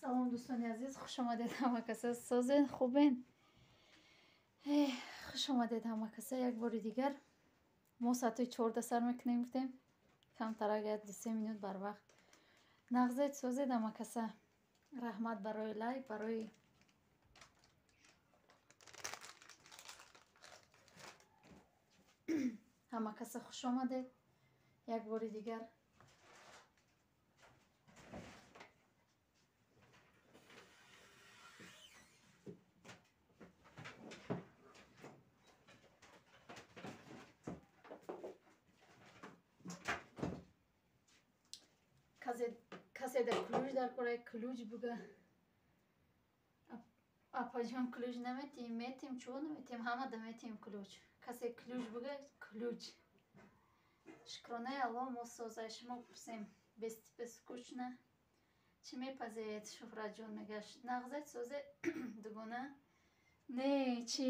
Салом, дӯстони азиз, хуш омадед ҳама каса. Созен, хубен? Хуш омадед ҳама каса як бори дигар. Мо соати 14 сар мекунем, гуфтем, камтарак як 2-3 минут барвақт. Нағзед, созед ҳама каса. Раҳмат барои лайк, барои ҳама каса. Хуш омадед як бори дигар. Касе дар ключ дар кора, ключ буга. Апаҷон, ключ наметиҳем? Метиҳем, чӯ наметиҳем? Ҳама да метиҳем ключ. Касе ключ буга, ключ. Шукронаи Аллоҳ, мо созаи шумо пурсем. Без тебя скучно. Чӣ мепазед, Шуҳратҷон мегашт? Нағзед, созе, дугона? Не, чӣ,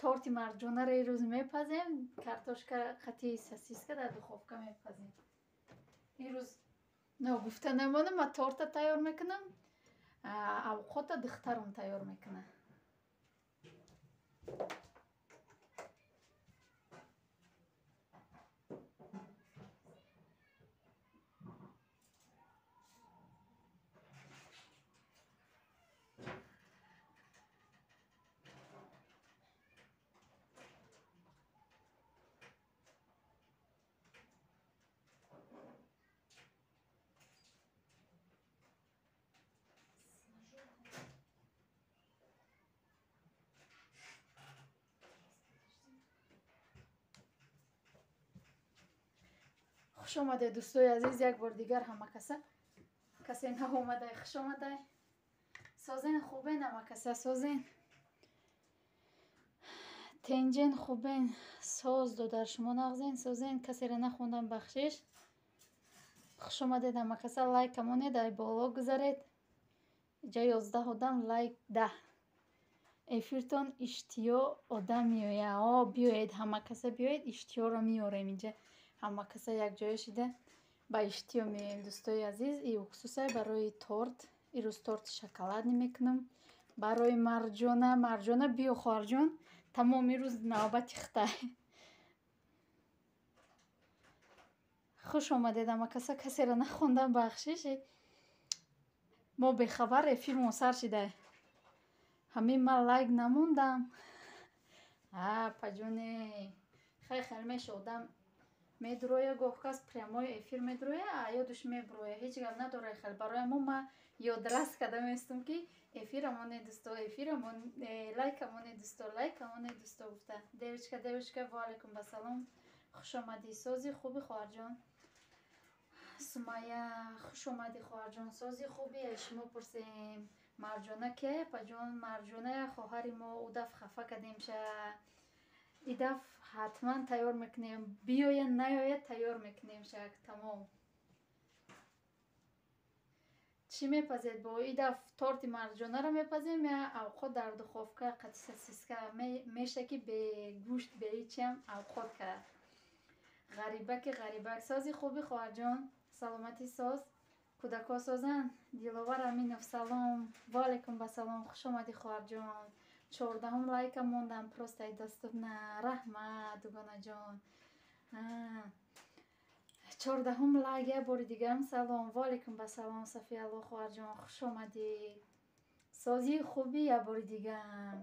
торти марҷонаро ирӯз мепазем, картошка қати сосиска дар духовка мепазем ирӯз. Ногуфта намонам, ма торта тайёр мекунам, авқота духтарам тайёр мекунад. Хуш омадед, дӯстои азиз, як бор дигар ҳама каса. Касе наомадай, хуш омадай. Созен, хубен ҳама каса? Созен, тенҷен, хубен? Соз, додар, шумо нағзен, созен? Касеро нахондам, бахшиш. Хуш омадед ҳама каса. Лайка монед, ай боло гузаред. Иҷа 11 одам, лайк 10. Эфиртон иштиҳо одам меояд. О, биёед ҳама каса, биёед, иштиҳоро меорем инҷа. Ҳама каса якҷоя шида ба иштиҳо меоем, дӯстои азиз. И хусусан барои торт. Ирӯз торти шоколадный мекунам барои Марҷона. Марҷона, биё, хоҳарҷон, тамом, ирӯз навбати хитай. Хуш омадед ҳама каса. Касеро нахондам, бахшиш. Мо бехабар эфирмон сар шида. Ҳамин ман лайк намондам. А, паҷоне, хеле хел меша, одам медуроя, гоҳ кас прямой эфир медуроя, а ёдуш мебуроя. Ҳеҷ гап надора, хел барои мо. Ма ёдрас карда местум, ки эфирамоне, дӯсто, эфирамон, лайкамоне, дӯсто, лайкамоне, дӯсто, гуфта. Девочка, девочка, ваалайкум басалом, хуш омадӣ. Сози, хуби, хоҳарҷон? Сумая, хуш омадӣ, хоҳарҷон. Сози, хуби, шумо пурсем. Марҷона кия, апаҷон? Марҷона хоҳари мо, ӯ даф хафа кардемша. Идаф ҳатман тайёр мекунем, биёяд, наёяд, тайёр мекунем шак, тамом. Чӣ мепазед? Бо идаф торти марҷонаро мепазем, я авқот дар духовка қати сосиска меша, ки бе гӯшт, бе ҳечиам авқот кард. Ғарибаки ғарибак. Сози, хуби, хоҳарҷон? Саломатӣ, соз? Кӯдакҳо созанд? Диловар Аминов, салом, ваалайкум басалом, хуш омадӣ, хоҳарҷон. 14-ум лайка мондам, просто доступна. Раҳмат, дугонаҷон. 14-ум лайк. Як бори дигарам салом, ваалайкум басалом, Сафиалло, хоҳарҷон, хуш омадӣ. Созии, хубӣ? Як бори дигам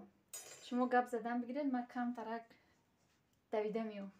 шумо гап задан бигиред, ман камтарак давида меом.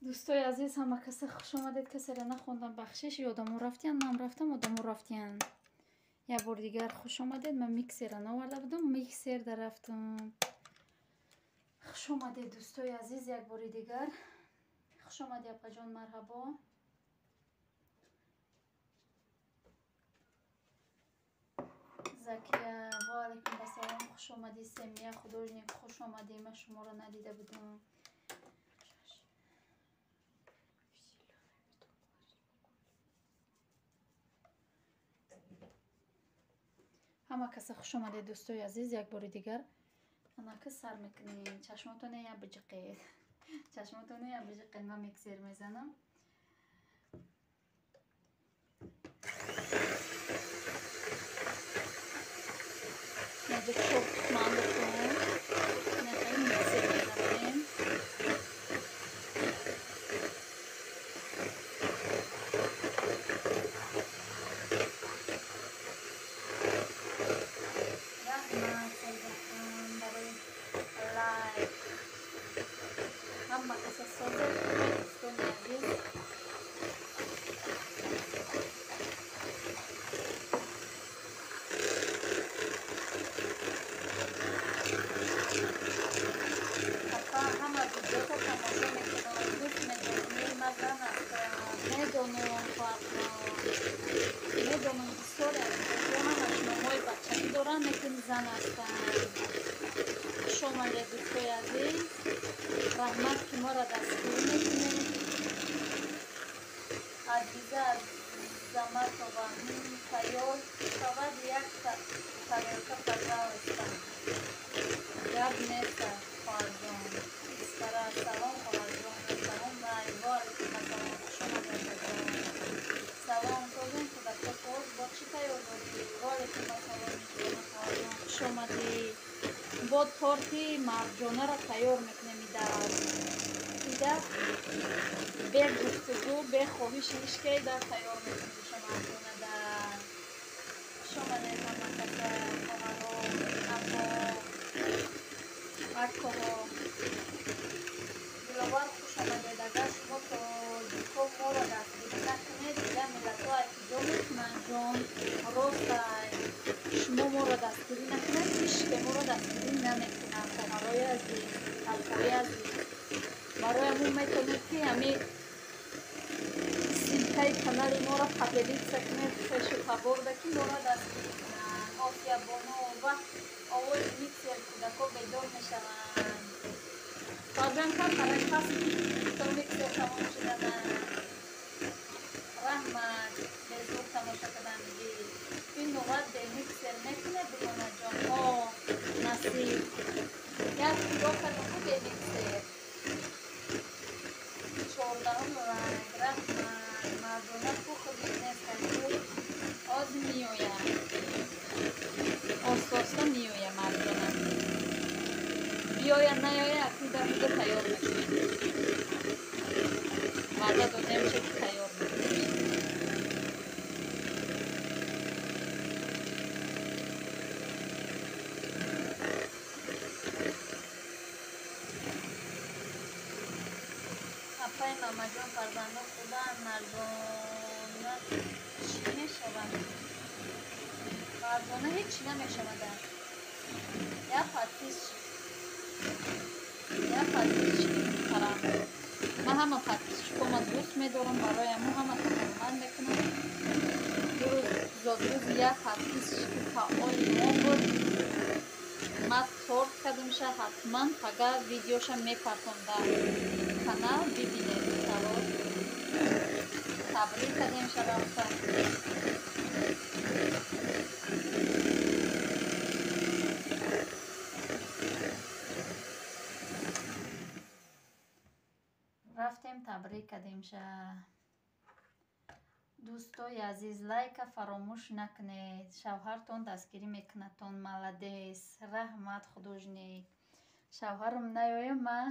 Дӯстои азиз, ҳама каса хуш омадед. Касеро нахондам, бахшиш. И одамо рафтиян, ман рафтам, одамо рафтиян. Як бори дигар хуш омадед. Ман миксера наоварда будам, миксерда рафтам. Хуш омадед, дӯстои азиз, як бори дигар. Хуш омадӣ, апаҷон, марҳабо. Закия, ва алайкум ассалом, хуш омадӣ. Семия художник, хуш омадӣ. Ман шуморо надида будам. Ҳама каса хуш омадед, дӯстои азиз, як бори дигар. Анака сар мекунем. Чашмотоне я биҷиқед. Чашмотоне я биҷиқед. Ман миксер мезанам. Наҷа чор тухма андохтем. Нахай миксер мезанем. Раҳмат, Саидахон, барои лайк. Ҳама каса созед, дӯстони азиз. Апа, ҳама видеото тамошо мекунам, дӯст медорам, ман зан ҳастам, медонам, хоҳарҷон, медонам, бисёре аз видео ҳамаш номҳои бачагӣ доранд, лекин зан ҳастанд. Хуш омадед, дӯстои азиз. Раҳмат, ки моро дастгирӣ мекунед. Азиза Азаматова, тайёр шавад як тарелка, пожалуйста. Гап неста, хоҳарҷон. Исфара, салом, хоҳарҷон. Салом, ва алайкум ассалом, хуш омадед, апаҷон. Салом, созем, кӯдакҳо соз, бо чӣ тайёр дорӣ? Ва алайкум ассалом, Мижгона хоҳарҷон, хуш омадӣ. Бо торти марҷонаро тайёр мекунем идаст. Ида бе гуфтугӯ, бе хоҳиши ҳичке ида тайёр мекунем иша марҷонада. Хуш омадед ҳама каса, хоҳаро, апо, акоҳо. Диловар, хуш омадед. Агар шумо тоҷико моро дастгирӣ накунед, дигар миллатҳо аз куҷо мекунанд, ҷон? Ростай, шумо моро дастгирӣ накунед, ҳичке моро дастгирӣ намекунад, хоҳарои азиз, апои азиз. Барои мо метавонед, ки ҳами ссылкаи канали моро поделиться кунед хешу таборда, ки моро дастгирӣ кунанд. Осия бону, вақт овози миксер кӯдакҳо бедор мешаванд. Хоҳарҷон, кам барак пас то миксер тамом шудана. Раҳмат, безур тамошо кардандагӣ. Ин новат бе миксер мекунед, дугонаҷон? О, насиб. Як худо кардам ку бе миксер. 14-ум лайк, раҳмат. Мардона ку худиш нестай ку? Оз меояд. Оста-оста меояд мардона. Биёяд, наёяд, акнун дар мудда тайёр мекунем. Ваъда додем, ки тайёр мекунем. Апаи Мамаҷон, фарзандо худанд, мардона чӣ мешаванд? Мардона ҳеҷ чӣ намешавад. Як подписчик, як подписчики муҳтарам. Ман ҳама подписчикома дӯст медорам, барои ҳамо ҳама ҳурмат мекунам. Дурӯз зодрӯзи як подписчики фаъоли мо буд. Ман торт кардамша, ҳатман пага видеоша мепартом дар канал, бибинед. Савол табрик кардемша рафта. Рафтем, табрик кардемша. Дӯстои азиз, лайка фаромӯш накунед. Шавҳартон дастгирӣ мекунадтон, молодец. Раҳмат, художник. Шавҳарам наёя, ман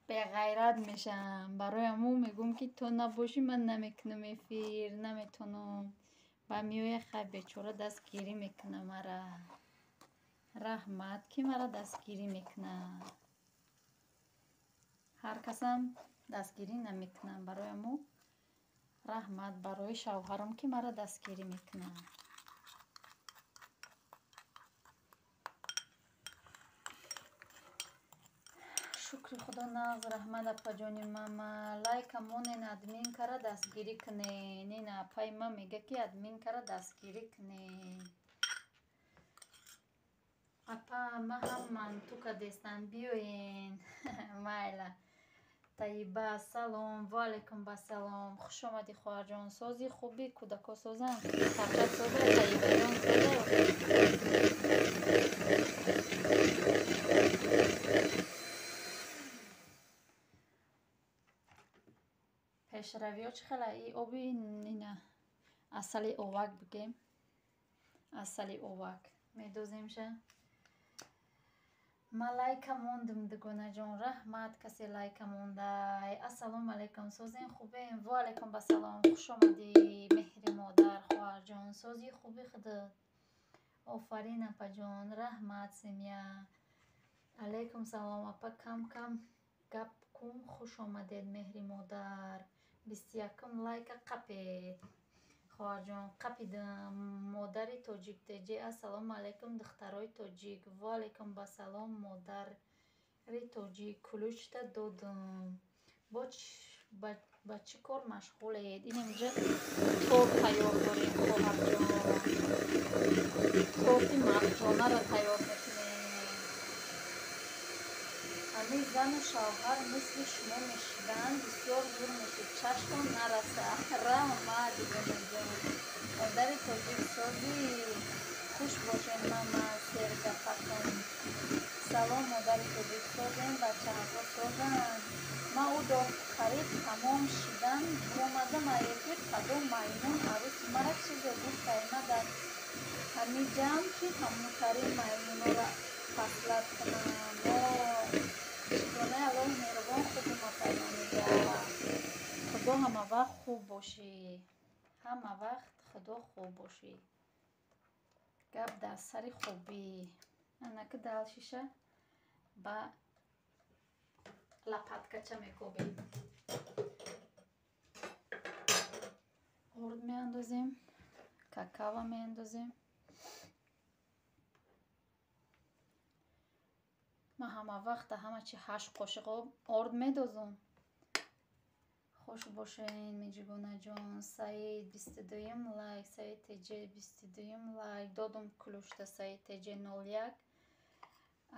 беғайрат мешавам. Барои ҳамо мегӯм, ки то набошӣ, ман намекунам эфир, наметонам. Ба меоя, хай, бечора дастгирӣ мекуна мара. Раҳмат, ки мара дастгирӣ мекунад. Ҳар касам Дастгирӣ намекунанд. Барои мо раҳмат барои шавҳарам, ки маро дастгирӣ мекунанд. Шукри Худо нағз, раҳмат апаҷони мама. Лайка монен, админ кара дастгирӣ кунен. Ина апаи ма мега, ки админ кара дастгирӣ кунен. Апа, ма ҳам манту кадестам, биёен. Майла. Таиба, салом. Ва алайкум басалом. Хуш омадӣ, хоҳарҷон. Сози, хуби, кӯдако созанд? Тоқат соза, Таибаҷон, соза. Пешравиҳо чӣ хела? И оби ина асали овак бигем. Асали овак медоземша. Ма лайка мондум, дугонаҷон, раҳмат, касе лайка мондай. Ассалому алайкум, созен, хубем? Ва алайкум басалом. Хуш омадӣ, меҳри модар, хоҳарҷон. Сози, хуби худат? Офарин, апаҷон, раҳмат, семья. Алайкум салом, апа, кам кам гап кун. Хуш омадед, меҳри модар. 21-ум лайка қапед, хоҳарҷон, қапидам. Модари тоҷик теҷе, ассалому алайкум, духтарои тоҷик. Ва алайкум басалом, модари тоҷик. Ключта додум. Бо ба чӣ кор машғулед? Инамҷа торт тайёр дорем, хоҳарҷон. Торти марҷонаро тайёр мекунем. Ҳамин зану шавҳар мисли шумо мешиданд, бисёр зур мешид, чашмам нараса. Раҳмат, дугонаҷон. Модари тоҷик, созӣ, хуш бошед, мама сергапакон. Салом, модари тоҷик, созем, бачаҳако созанд? Ма ӯ қариб тамом шидан буромадам аефир, кадом маймун арӯси мара чизе гуфтай. Ма дар ҳамин ҷамъ, ки ҳамутарин маймунора фаслат кунам. Шукронаи Аллоҳи меҳрубон, хубу мапаймонида. Худо ҳама вақт хуб бошӣ. Ҳама вақт Худо хуб бошӣ. Гап дар сари хубӣ. Анаки далшиша ба лопаткача мекобем. Орд меандозем, какао меандозем. Ман ҳама вақт ҳама чи 8 қошиқ орд медозам. Хуш бошен, миҷигонаҷон. Саид, 22-юм лайк. Саид теҷе, 22-юм лайк. Додум ключта, Саид теҷе 01.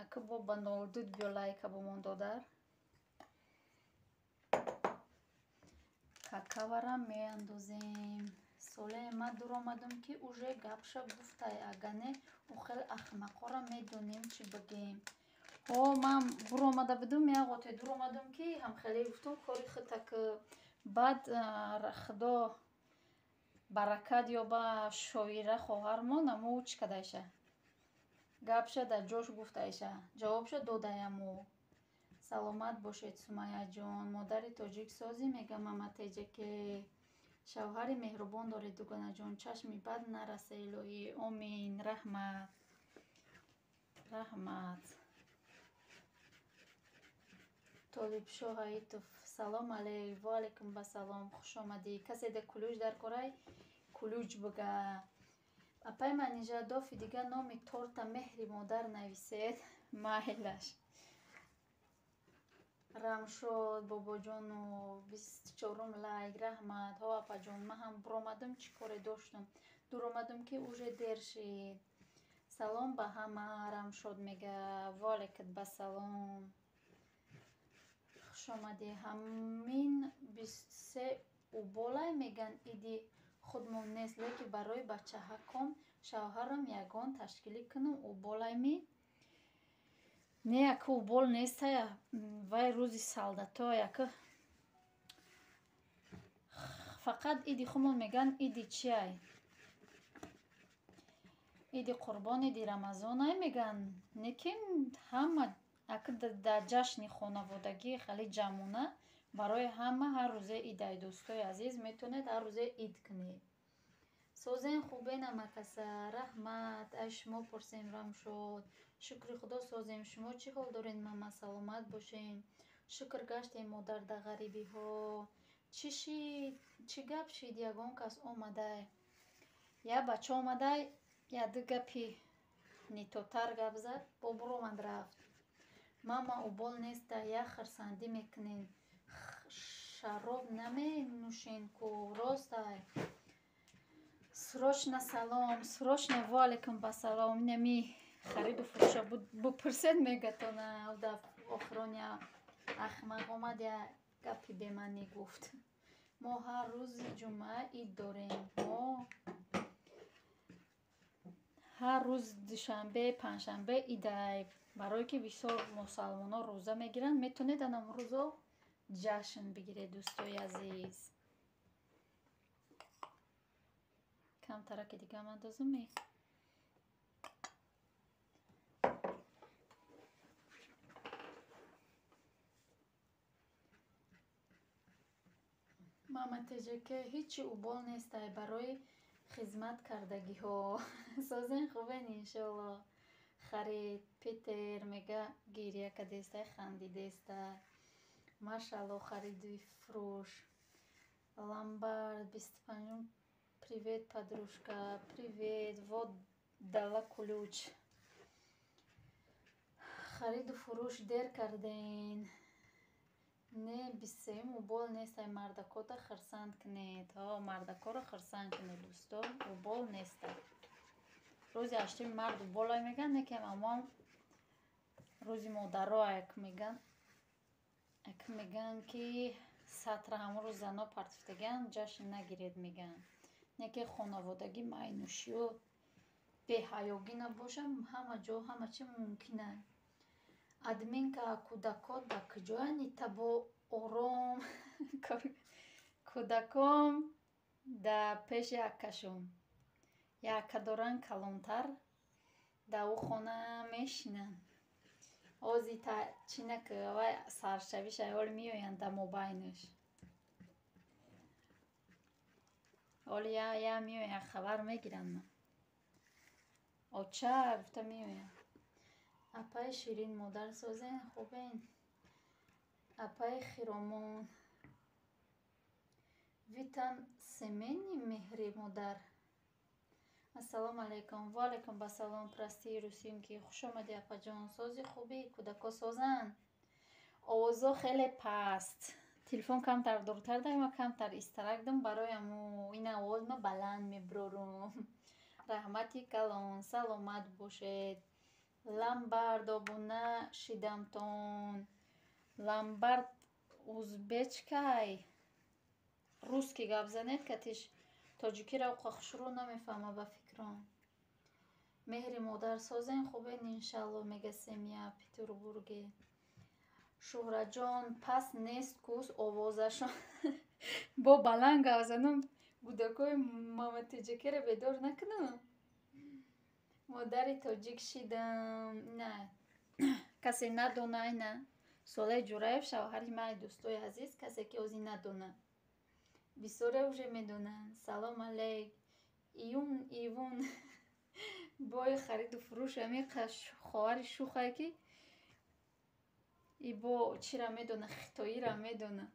Аки бо ба 02 биё лайка бумон, додар. Какаора меандозем. Соле ма дур омадам, ки уже гапша гуфтай, ага не ӯ хел ахмақора медонем чӣ бигем. Ҳо, ман буромада будум, яғоте дур омадам, ки ҳамхеле гуфтум, кори худак. Баъд Худо баракат ёба шоира хоҳармон, аму чӣ кадайша, гапша дар ҷош гуфтайша, ҷавобша додаяму. Саломат бошед, Сумаяҷон. Модари тоҷик, созӣ, мега мама теҷаке. Шавҳари меҳрубон доред, дугонаҷон, чашми бад нараса, илоҳӣ, омин. Раҳмат, раҳмат. Толибшоҳ Ҳаитов, салом алейк. Ва алайкум басалом, хуш омадӣ. Касе да ключ дар корай, ключ бига. Апай Манижа, дофи дига номи торта меҳри модар нависед. Майлаш. Рамшод Бобоҷону, 24-ум лайк, раҳмат. Ҳо, апаҷон, ман ҳам буромадам, чӣ коре доштам, дур омадам, ки уже дер шид. Салом ба ҳама, Рамшод мега. Ва алайкат басалом, хуш омадӣ. Ҳамин 23 уболай меган, иди худмон нест, лекин барои бачаҳаком шавҳарам ягон ташкилӣ кунам, уболайми? Не, яка убол нестая, вай рӯзи солдато яка фақат иди худмон меган. Иди чиай? Иди Қурбон, иди Рамазонай меган, лекин ҳама ака дар ҷашни хонаводагӣ хеле ҷамъона барои ҳама ҳар рӯзе идай. Дӯстои азиз, метавонед ҳар рӯзе ид кунед. Созен, хубен, амакаса? Раҳмат, ай шумо пурсем, Рамшод. Шукри Худо, созем. Шумо чӣ ҳол доред, мама? Саломат бошен. Шукр гаштем, модар, да ғарибиҳо. Чӣ шид, чӣ гап шид, ягон кас омадай? Я бача омадай, я ду гапи нитотар гап зад, бо буромад рафт. Мама, убол неста, я хурсандӣ мекунен. Шароб наменӯшен ку, ростай. Срочно салом, срочно, ва алайкум басалом. Инами хариду фурӯша бупурсед, мегатона. Да охирон я ахмақ омад, я гапи бемаънӣ гуфт. Мо ҳар рӯзи ҷумъа ид дорем. Мо ҳар рӯз душанбе, панҷшанбе идай. Барое ки бисёр мусалмонҳо рӯза мегиранд, метавонед анам рӯзо ҷашн бигиред, дӯстои азиз. Камтараки дига мандозам. Мама Теҷаке, ҳичи убол нестай барои хизмат кардагиҳо. Созен, хубен, иншолло. Харид Питер мега, гиря кадестай, хандидестай. Машалло, хариду фурӯш. Ламбард 25-ум, привет, подружка, привет, вот дала ключ. Хариду фурӯш дер карден. Не, 23-юм убол нестай, мардакота хурсанд кунед. Ҳо, мардакоро хурсанд кунед, дӯсто, убол нестай. Рӯзи 8-уми март уболай меган, не ки амон рӯзи модаро як меган. Як меган ки сатра ҳамон рӯз зано партифтаган, ҷашн нагиред меган. Не ки хонаводагӣ майнӯшию беҳаёгӣ набоша, ҳама ҷо ҳама чи мумкин ай. Админка, кӯдакот ба куҷоянд? Итабо ором кӯдаком да пеши аккашон. Я акка доранд калонтар, да ӯ хона мешинанд. Ози та чӣ нака, вай саршавиша ҳол меоянд да мобайнаш. Ҳоли я я меоянд, хабар мегиранд. Оча гуфта меоянд. Апаи Ширин, модар, созен, хубен? Апаи Хиромон. Витам семени меҳри модар. Ассалому алайкум. Ва алайкум басалом, прости, русинки. Хуш омадӣ, апаҷон. Сози, хубӣ, кӯдако созанд? Овозҳо хеле паст. Телефон камтар дуртар дай, ма камтар истарак дам, барои аму ин овоз ма баланд мебурорум. Раҳмати калон, саломат бошед. Ламбард, обуна шидамтон. Ламбард узбечкай. Русский гап занед, катиш тоҷикиро уқа хушрӯ намефаҳма ба фикрон. Меҳри модар, созен, хубен, иншалло, мега семья Петербурге. Шуҳраҷон, пас нест кус овозашон. Бо баланд гап занам, кӯдакои мама Теҷакеро бедор накунам. Модари тоҷик шидам. На, касе надона, ина Солеҳ Ҷураев шавҳари май, дӯстои азиз, касе ки ози надона. Бисёре уже медонанд. Салом алейк. Июн ивун бои хариду фурӯш ами хоҳари шухае ки ибо чира медона, хитоира медона.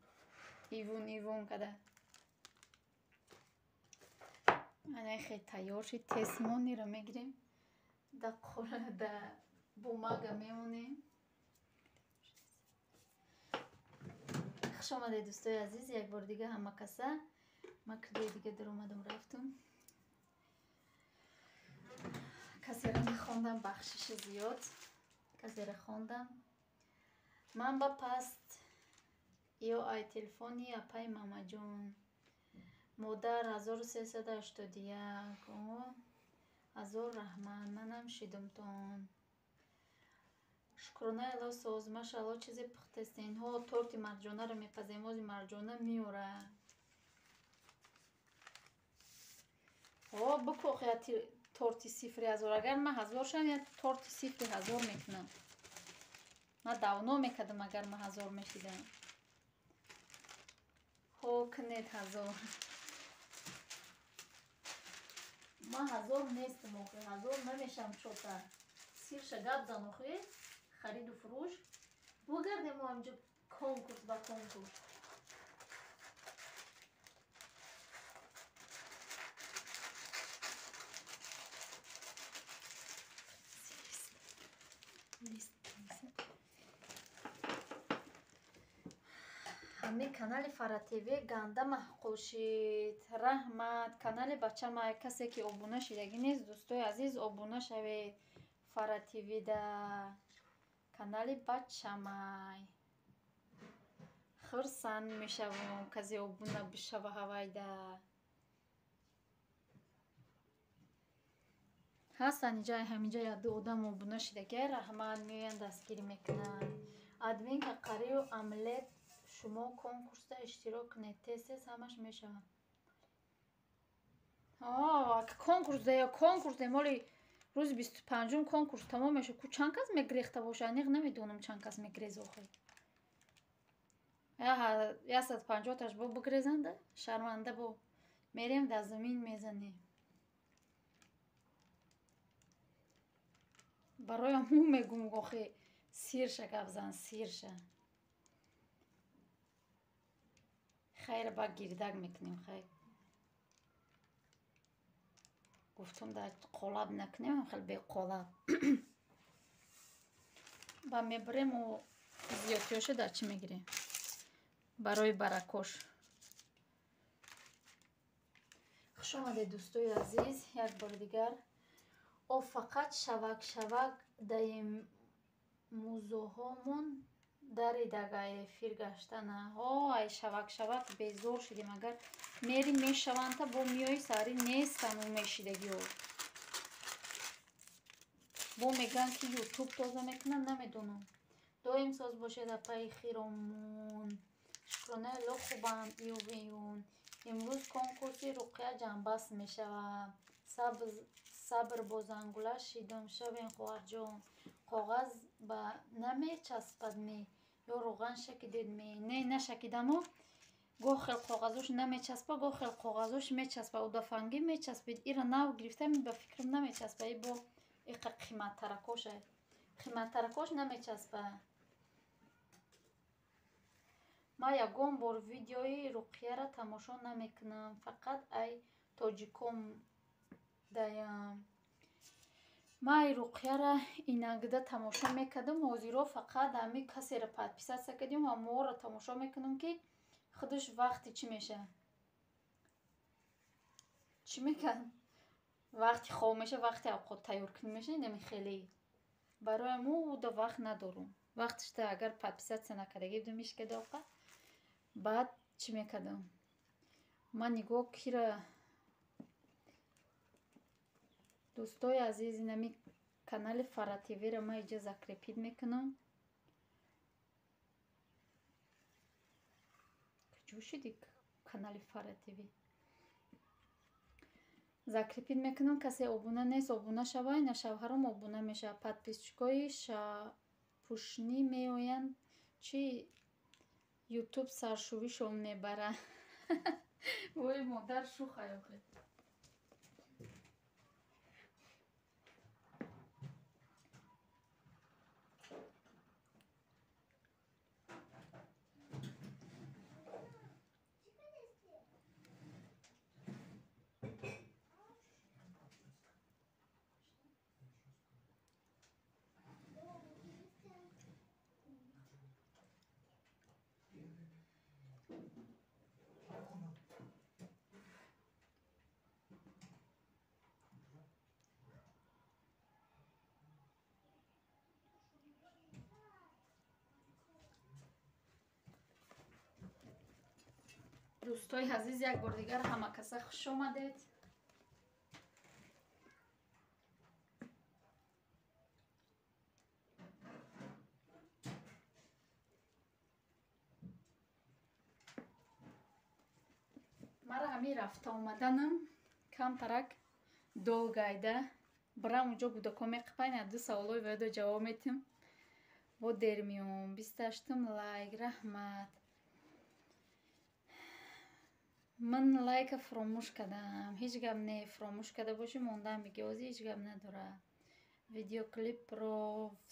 Ивун ивун када. Ана хе тайёр шид, тесмонира мегирем. Да қора да бумага мемонем. Хуш омадед, дӯстои азиз, як бор дига ҳама каса. Ма куҷои дига даромадам рафтам. Касеро нахондам, бахшиши зиёд. Касеро хондам. Ман ба паст ё ай телефони апаи Мамаҷон. Модар 1381. Ҳазор раҳмат, манам шидумтон. Шукронаи Алло, соз, машаалло, чизе пухтестен. Ҳо, торти марҷонаро мепазем, ози марҷона меора. Ҳо, бикӯх я торти сифри ҳазор. Агар ман ҳазор шавам, я торти сифри ҳазор мекунам. Ман давно мекардам, агар ман ҳазор мешидам. Ҳо, кунед ҳазор. Ман ҳазор нестам охи, ҳазор намешавам чота. Сирша гап зан охи, хариду фурӯш. Бугардем мо ҳамҷо Конкурс ба конкурс. Ҳамин канали Фара ТВ ганда маъқул шид. Раҳмат. Канали бачамай, касе ки обуна шидагӣ нест, дӯстои азиз, обуна шавед Фара ТВда. Канали бачамай. Хурсанд мешавам, касе обуна бишава ҳавайда. Ҳастанд инҷа, ҳаминҷа як ду одам обуна шидагӣ, раҳмат, меоянд дастгирӣ мекунанд. Админка қарию омлет, шумо конкурсда иштирок кунед, тез-тез ҳамаш мешавад. Конкурс да, конкурс моли рӯзи 25-ум конкурс тамом мешавад. Ку чанд кас мегрехта боша, аниқ намедонам чанд кас мегрез охир. 150-таш бо бигрезанда, шарманда бо мерем дар замин мезанем. Барои ҳамун мегум охи сирша гап зан, сирша. Хайр, ба гирдак мекунем, хайр. Гуфтум дар қолаб накунем, хеле беқолаб. Ба мебарем у зиёдтиёша дар чӣ мегирем? Барои баракош. Хуш омадед, дӯстои азиз, як бори дигар. О фақат шавак-шавак даем музоҳомон даридага эфир гаштана. Ай шавак-шавак безор шидем, агар мери мешаванда бо миёи саҳарӣ нестан у мешидагиҳо. Бо мегӯянд ки ютуб тоза мекунад, намедонам. Доим соз бошед, апаи хиромон. Шукронаи Аллоҳ, хубам, июн. Имрӯз конкурси Руқия ҷамъбаст мешавад. Сабр бо зангула шидам, шавем хоҳарҷон. Коғаз ба намечаспад ме ё равған шакидед ме? Не, нашакидамо. Гоҳ хел коғазош намечаспа, гоҳ хел коғазош мечаспа. Удафангӣ мечаспид. Ира нав гирифтам, ба фикрам намечаспа. И бо иқа қиматтаракоша. Қиматтаракош намечаспа. Ман ягон бор видеои Руқияра тамошо намекунам. Фақат ай тоҷиком даям. Ман ай Руқияра инагда тамошо мекардам, ҳозиро фақат ҳамин касеро подписаться кардем ва моро тамошо мекунам, ки худаш вақти чӣ мешавад? Чӣ мекард? Вақти хоб мешавад, вақти авқот тайёр кунӣ мешавад, инами хеле. Барои мо уда вақт надорум. Вақташда агар подписаться накардагӣ будам ишкада овқат, баъд чӣ мекардам? Ман нигоҳ кира. Дӯстои азиз, инами канали Фара ТВ-ро ман иҷа закрепить мекунам. Куҷо шуди канали Фара ТВ? Закрепить мекунам, касе обуна нест, обуна шавай, на шавҳарам обуна мешавад. Подписчикои пушнӣ меоянд, чи ютуб саршувишон мебарад. Вой модар, шухай охир. Дӯстои азиз, як бор дигар ҳама каса хуш омадед. Мара ҳамин рафта омаданам камтарак долгайда. Бирам унҷо гудако меқапайн, ду саволои ваёдо ҷавоб метим. Бо дер меом. 28-ум лайк, раҳмат. Ман лайка фуромӯш кардам. Ҳеҷ гап не, фуромӯш карда бошӣ, мондаам меги, ҳозир ҳеҷ гап надорад. Видеоклипро.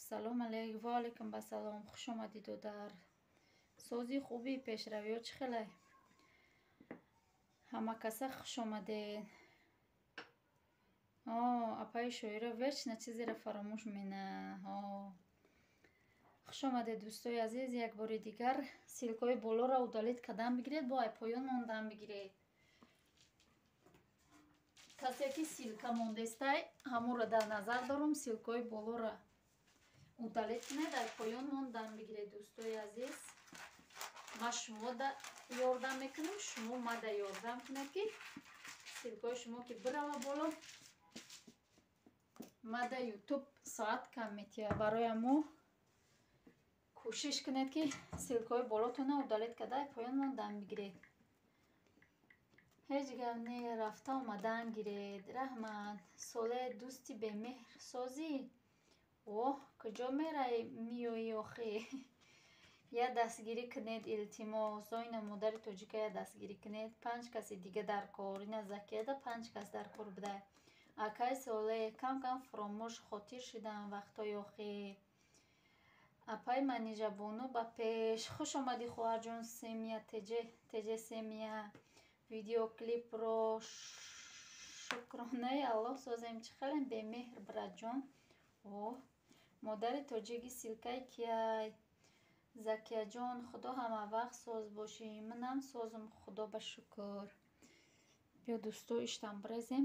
Салом алейк, ва алейкум басалом. Хуш омадӣ, додар. Сози хуби, пешравиҳо чӣ хелай? Ҳама каса хуш омадед. О, апаи Шоира вечно чизеро фаромӯш мена. Хуш омадед, дӯстои азиз, як бори дигар ссылкаҳои болоро удалить кардан бигиред, бо ай поён мондан бигиред. Касе ки ссылка мондестай, ҳамонро дар назар дорум, ссылкаҳои болоро удалить кунед, ай поён мондан бигиред, дӯстои азиз. Ман шумода ёрдам мекунам, шумо мада ёрдам кунед, ки ссылкаҳои шумо ки бирава боло, мада Ютуб соат кам метиҳад. Барои мо кӯшиш кунед, ки ссылкаҳои болотонро удалить карда, ай поён мондан бигиред. Ҳеҷ гап не, рафта омадан гиред. Раҳмат. Соле дӯсти бемеҳр созӣ? Оҳ, куҷо мераи миёӣ охӣ? Я дастгирӣ кунед, илтимос. Оина модари тоҷика я дастгирӣ кунед. 5 каси дига дар кор. Ина Закияда 5 кас дар кор буда. Акай Соле, кам-кам фуромӯш хотир шудам вақтҳои охир. Апаи Манижабону ба пеш. Хуш омадӣ, хоҳарҷон Семия Теҷе Семия. Видеоклипро шукронаи Аллоҳ созем. Чӣ хелем бемеҳр, братҷон. Оҳ, модари тоҷиги ссылкаи кияй? Закияҷон, худо ҳама вақт соз бошӣ. Манам созум, худо ба шукр. Биё, дӯсто, иштам бирезем.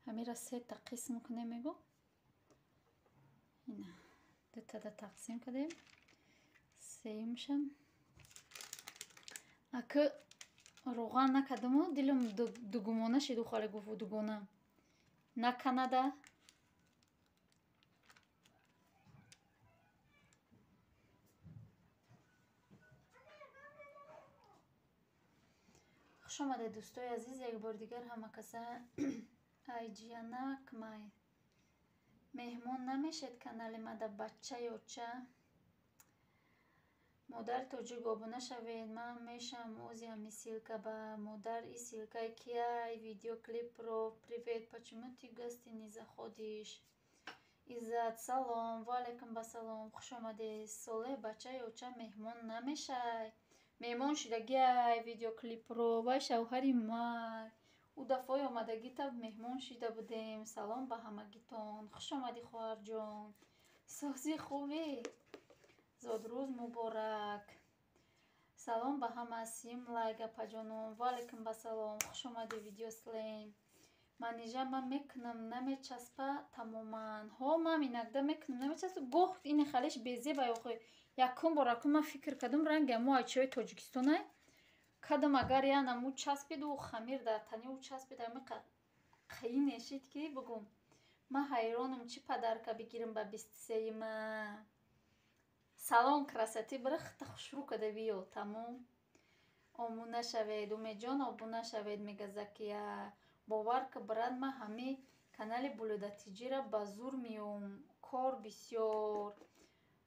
Ҳамира сета қисм кунем, мегӯ. Ина, дутада тақсим кардем. Сеюмшам. Ака роған накардаму дилам дугумона шид, ухале гуфт дугона. Наканада. Хуш омадед, дӯстои азиз, як бори дигар ҳама каса. Айҷиянак май. Меҳмон намешед канали мада, бача ёча? Модари тоҷик обуна шавед, ман мешам ози ҳами ссылка ба модар. И ссылкаи кияй? Видеоклипро. Привет, почему ты в гости не заходишь? Иззат, салом, ва алайкум басалом, хуш омадед. Соле бача ёча меҳмон намешай? Меҳмон шидагиай видеоклипро, вай шавҳари май. Ӯ дафъаи омадагита меҳмон шида будем. Салом ба ҳамагитон. Хуш омадӣ, хоҳарҷон. Созӣ, хубӣ? Зодрӯз муборак. Салом ба ҳама. Сим лайк, апаҷонон. Ва алайкум басалом. Хуш омадӣ, видеослем. Манижа, ман мекунам, намечаспа тамоман. Ҳо, ман инакда мекунам, намечаспа. Гоҳ ини халиш безеба охи. Якум бор акун ман фикр кардам, ранги амо айчиҳои Тоҷикистонай. Кадам агар я наму часпид, ӯ хамир дар тани ӯ часпид, ами қиин шид ки бугум. Ман ҳайронам, чӣ подарка бигирам ба 23-юма. Салон красоты бира, хита хушрӯ када биё, тамом. Обуна шавед, Умедҷон, обуна шавед, мега Закия. Бовар ки, брат, ман ҳами канали Булудатиҷира ба зур меём. Кор бисёр.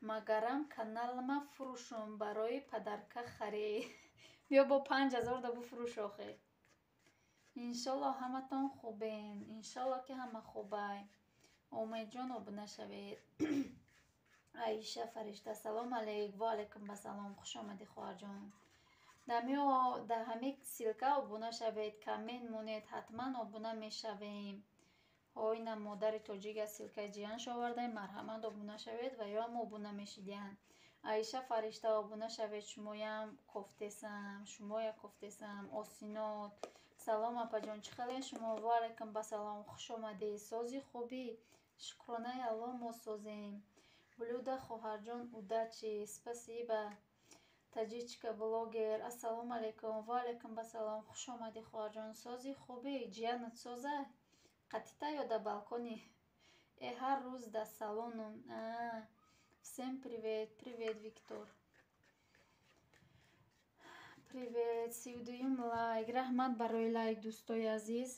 Магарам каналма фурӯшум барои подарка харид. Биё бо 5000 да буфурӯш охе. Иншолло ҳаматон хубен. Иншолло ки ҳама хубай. Умедҷон, обуна шавед. Аиша Фаришта, салом алейк, ва алайкум басалом. Хуш омадӣ, хоҳарҷон. Дар ҳамин ссылка обуна шавед, коммент монед, ҳатман обуна мешавем. Ҳо, ина модари тоҷик аз ссылкаи ҷиянш овардаем, марҳамат обуна шавед ва ё ҳам обуна мешидиянд. Аиша Фаришта, обуна шавед, шумоям кофтесам, шумоя кофтесам. Осинот, салом, апаҷон, чӣ хелен шумо? Ва алайкум басалом, хуш омадед. Сози, хубӣ? Шукронаи Аллоҳ, мо созем. Блюда, хоҳарҷон, удачи, спасибо. Таҷичка блогер, ассалому алайкум, ва алайкум басалом, хуш омадӣ, хоҳарҷон. Сози, хубӣ? Ҷиянат соза? Қатита ё дар балкони? Э, ҳар рӯз дар салонум. Всем привет, привет, Виктор. Привет, 32-юм лайк. Раҳмат барои лайк, дӯстои азиз.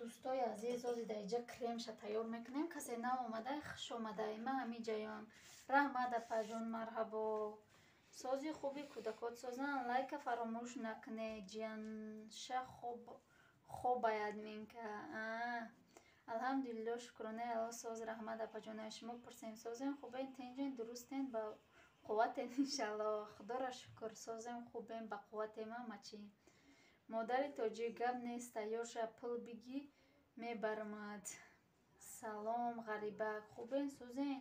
Дӯстои азиз, ози дар иҷа кремша тайёр мекунем. Касе нав омада, хуш омадай. Ман ҳамин ҷаём. Раҳмат, апаҷон, марҳабо. Сози хуби кӯдакот созанд. Лайка фаромӯш накунед. Ҷиянша хобай админка. Алҳамдулилло, шукронаи Аллоҳ, соз, раҳмат, апаҷонаи шумо пурсем. Созем, хубен, тинҷен, дурустен, ба қувватен, иншаллоҳ. Худоро шукр, созем, хубем, ба қувватем, ҳама чӣ. Модари тоҷик, гап нест, тайёр ша, пул бигӣ, мебарамад. Салом, ғарибак, хубен, созен?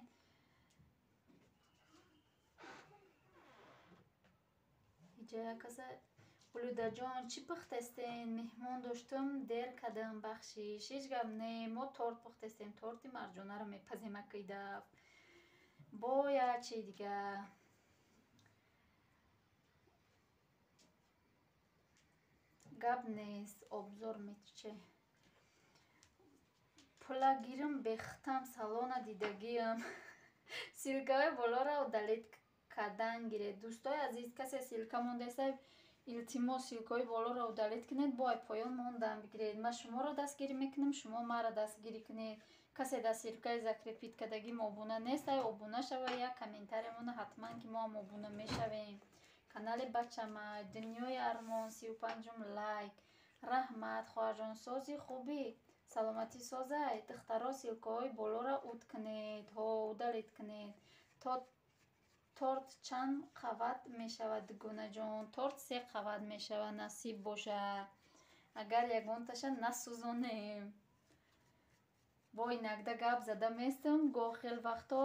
Иҷа каса Улудаҷон, чӣ пухтестен? Меҳмон доштум, дер кардам, бахшиш. Ҳеҷ гап не, мо торт пухтестем, торти марҷонаро мепазем акидаф. Бо як чи дига. Гап нест, обзор мече. Пула гирм, бехтам, салона дидагиам. Ссылкаҳои болоро удалить кардан гиред. Дӯстои азиз, касе ссылка мондаеста, илтимос, ссылкаҳои болоро удалить кунед, бо ай поён мондан бигиред. Ман шуморо дастгирӣ мекунам, шумо маро дастгирӣ кунед. Касе дар ссылкаи закрепить кардагим обуна нест, ай обуна шава, як комментариямона ҳатман, ки мо ҳам обуна мешавем. Канали бачамай, Дунёи армон, 35-ум лайк. Раҳмат, хоҳарҷон, сози хубӣ, саломатӣ созай. Духтаро, ссылкаҳои болоро уд кунед, ҳо, удалить кунед. Торт чанд қават мешавад, дугонаҷон? Торт се қават мешавад, насиб бошад. Агар ягонташа насӯзонем. Бо инакда гап зада местам, гоҳ хел вақто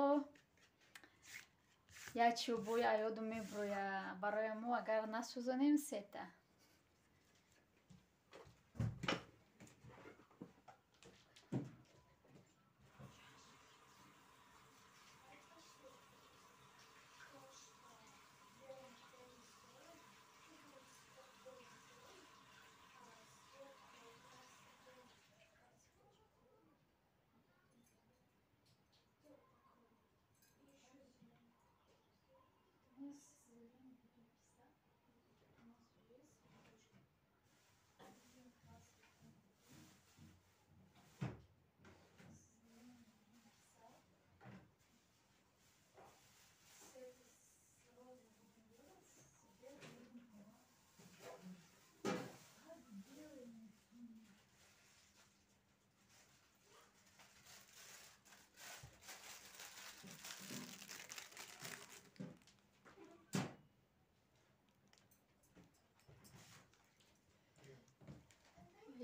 як чӯбои аёду меброяд. Барои мо агар насӯзонем, сета.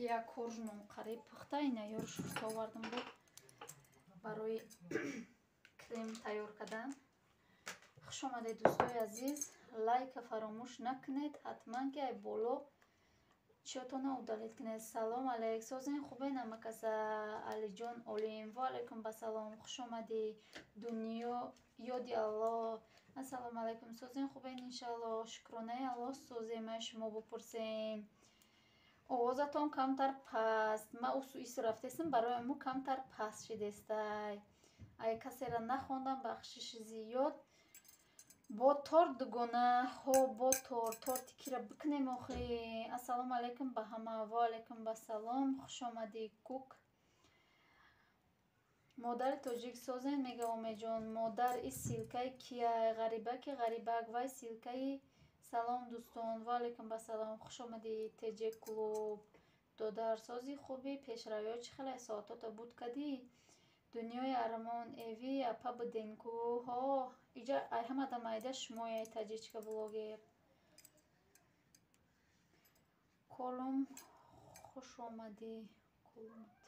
Як корж нонқариб пухта, ина ёро шушта овардам буд барои крем тайёр кардан. Хуш омадед, дӯстои азиз. Лайка фаромӯш накунед, ҳатман ки ай боло чиётона удалить кунед. Салом алейк, созен, хубен, ҳамакаса? Алиҷон Олим, ва алайкум басалом, хуш омадӣ. Дунё ёди Аллоҳ. Ассалому алайкум, созен, хубен, иншаллоҳ. Шукронаи Аллоҳ, созем, ай шумо бупурсем. Овозатон камтар паст. Ман усу ису рафтестам, барои мо камтар паст шидестай. Ай касера нахондам, бахшиши зиёд. Бо торт, дугона, ҳо, бо торт. Торти кира бикунем охи? Ассалому алайкум ба ҳама, ва алайкум басалом, хуш омадӣ, кук. Модари тоҷик, созен, мега Омеҷон. Модар, и ссылкаи кияй? Ғарибаки ғарибак, вай ссылкаи. Салом, дӯстон, ва алайкум басалом, хуш омадӣ, ТЖ клуб. Додар, сози хуби, пешравиҳо чӣ хеле, соатото буд кардӣ? Дунёи армон, эви апа буден ку? Ҳо, иҷа ай ҳамада майда шумояй, таҷичка блогер. Колум, хуш омадӣ. Колумат.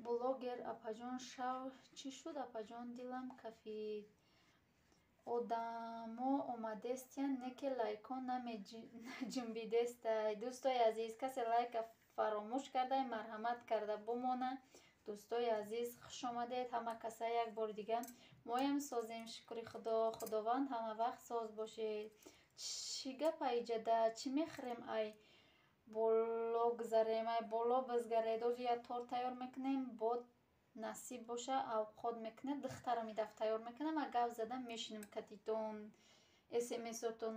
Блогер апаҷон, шав чӣ шуд, апаҷон, дилам кафид. Одамо омадестиян, не ки лайкҳо наҷунбидестай. Дӯстои азиз, касе лайка фаромӯш кардай, марҳамат карда бумона. Дӯстои азиз, хуш омадед ҳама каса як бори дига. Моям созем, шукри Худо, Худованд ҳама вақт соз бошед. Чӣ гап айҷада? Чӣ мехӯрем, ай боло гузарем, ай боло бизгаред. Ози як торт тайёр мекунем, бо насиб боша авқот мекунем. Духтарам идаф тайёр мекунам, а гап зада мешинем катитон. СМСотон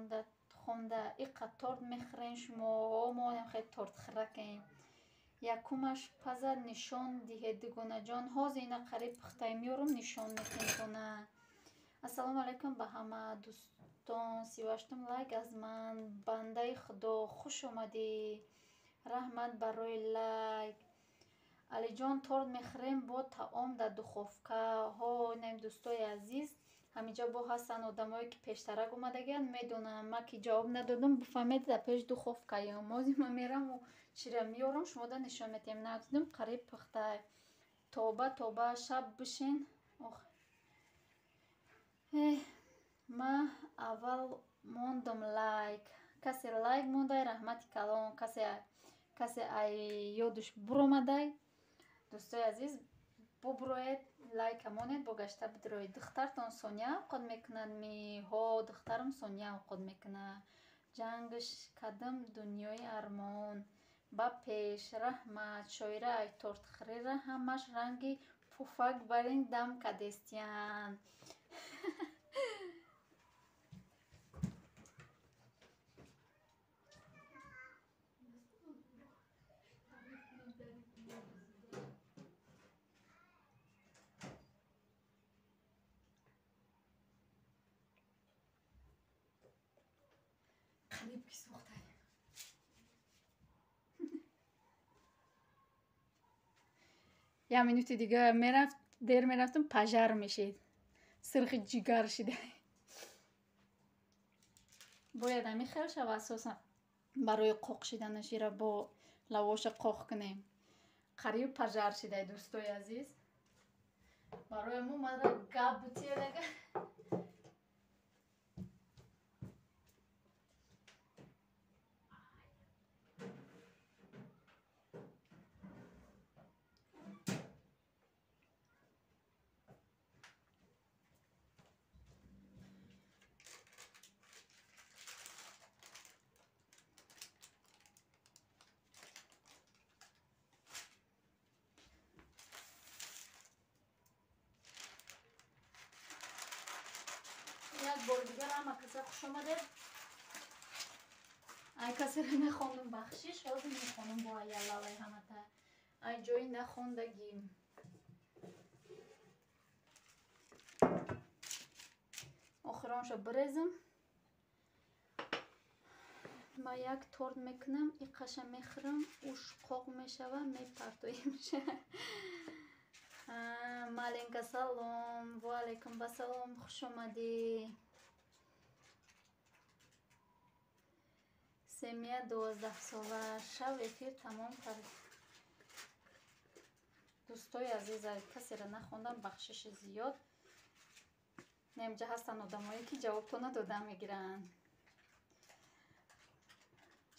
хонда иқа торт мехӯрем шумо, моям хеле тортхӯракем. Якумаш паза нишон диҳед, дугонаҷон. Ҳозир ина қариб пухтай меёрам, нишон метемтона. Ассалому алайкум ба ҳама дӯстон. 38-ум лайк аз ман. Бандаи Худо, хуш омадӣ. Раҳмат барои лайк. Алиҷон, торт мехӯрем бо таом дар духовка. Ҳо, инам дӯстои азиз, ҳаминҷо бо ҳастанд одамое ки пештарак омадагианд, медонам. Ман ки ҷавоб надодам, бифаҳмед, дар пеш духовкаем. Ҳозир ман мераму чира меёрам, шумода нишон метиҳем. Надидам, қариб пухтай. Тоба, тоба, шаб бишин. Ох. Ман аввал мондам лайк. Касе лайк мондай, раҳмати калон. Касе ай ёдуш буромадай. Дӯстои азиз, бубуроед, лайка монед, бо гашта бидироед. Духтартон Соня овқот мекунад ми? Ҳо, духтарам Соня овқот мекунад. Ҷангш кадам дунёи армон. Ба пеш, раҳмат. Шоира, ай тортхӯрира ҳамаш ранги пуфак барин дам кадестиян. Қариб ки сӯхтай. Як минути дига мерафт, дер мерафтам, пажар мешид. Сирхи ҷигар шида. Бояд ҳамин хел шава асосан барои қоқ шиданаш ира бо лавоша қоқ кунем. Қариб пажар шидай, дӯстои азиз. Барои мо мара гап бутиядага. Як бор дигар ҳама каса хуш омадед. Ай касеро нахондум, бахшиш, ҳозир мехонам бо аялалай ҳамата. Ай ҷои нахондагим. Охироншо бирезам. Ман як торт мекунам, иқаша мехӯрам, уш қоқ мешава, мепартоемша. Маленька, салом. Ва алайкум вассалом, хуш омадӣ. Семия 12-сола. Шав эфир тамом кард. Дӯстои азиз, касеро нахондам, бахшиши зиёд. Немҷа ҳастанд одамое ки ҷавобтона дода мегиранд.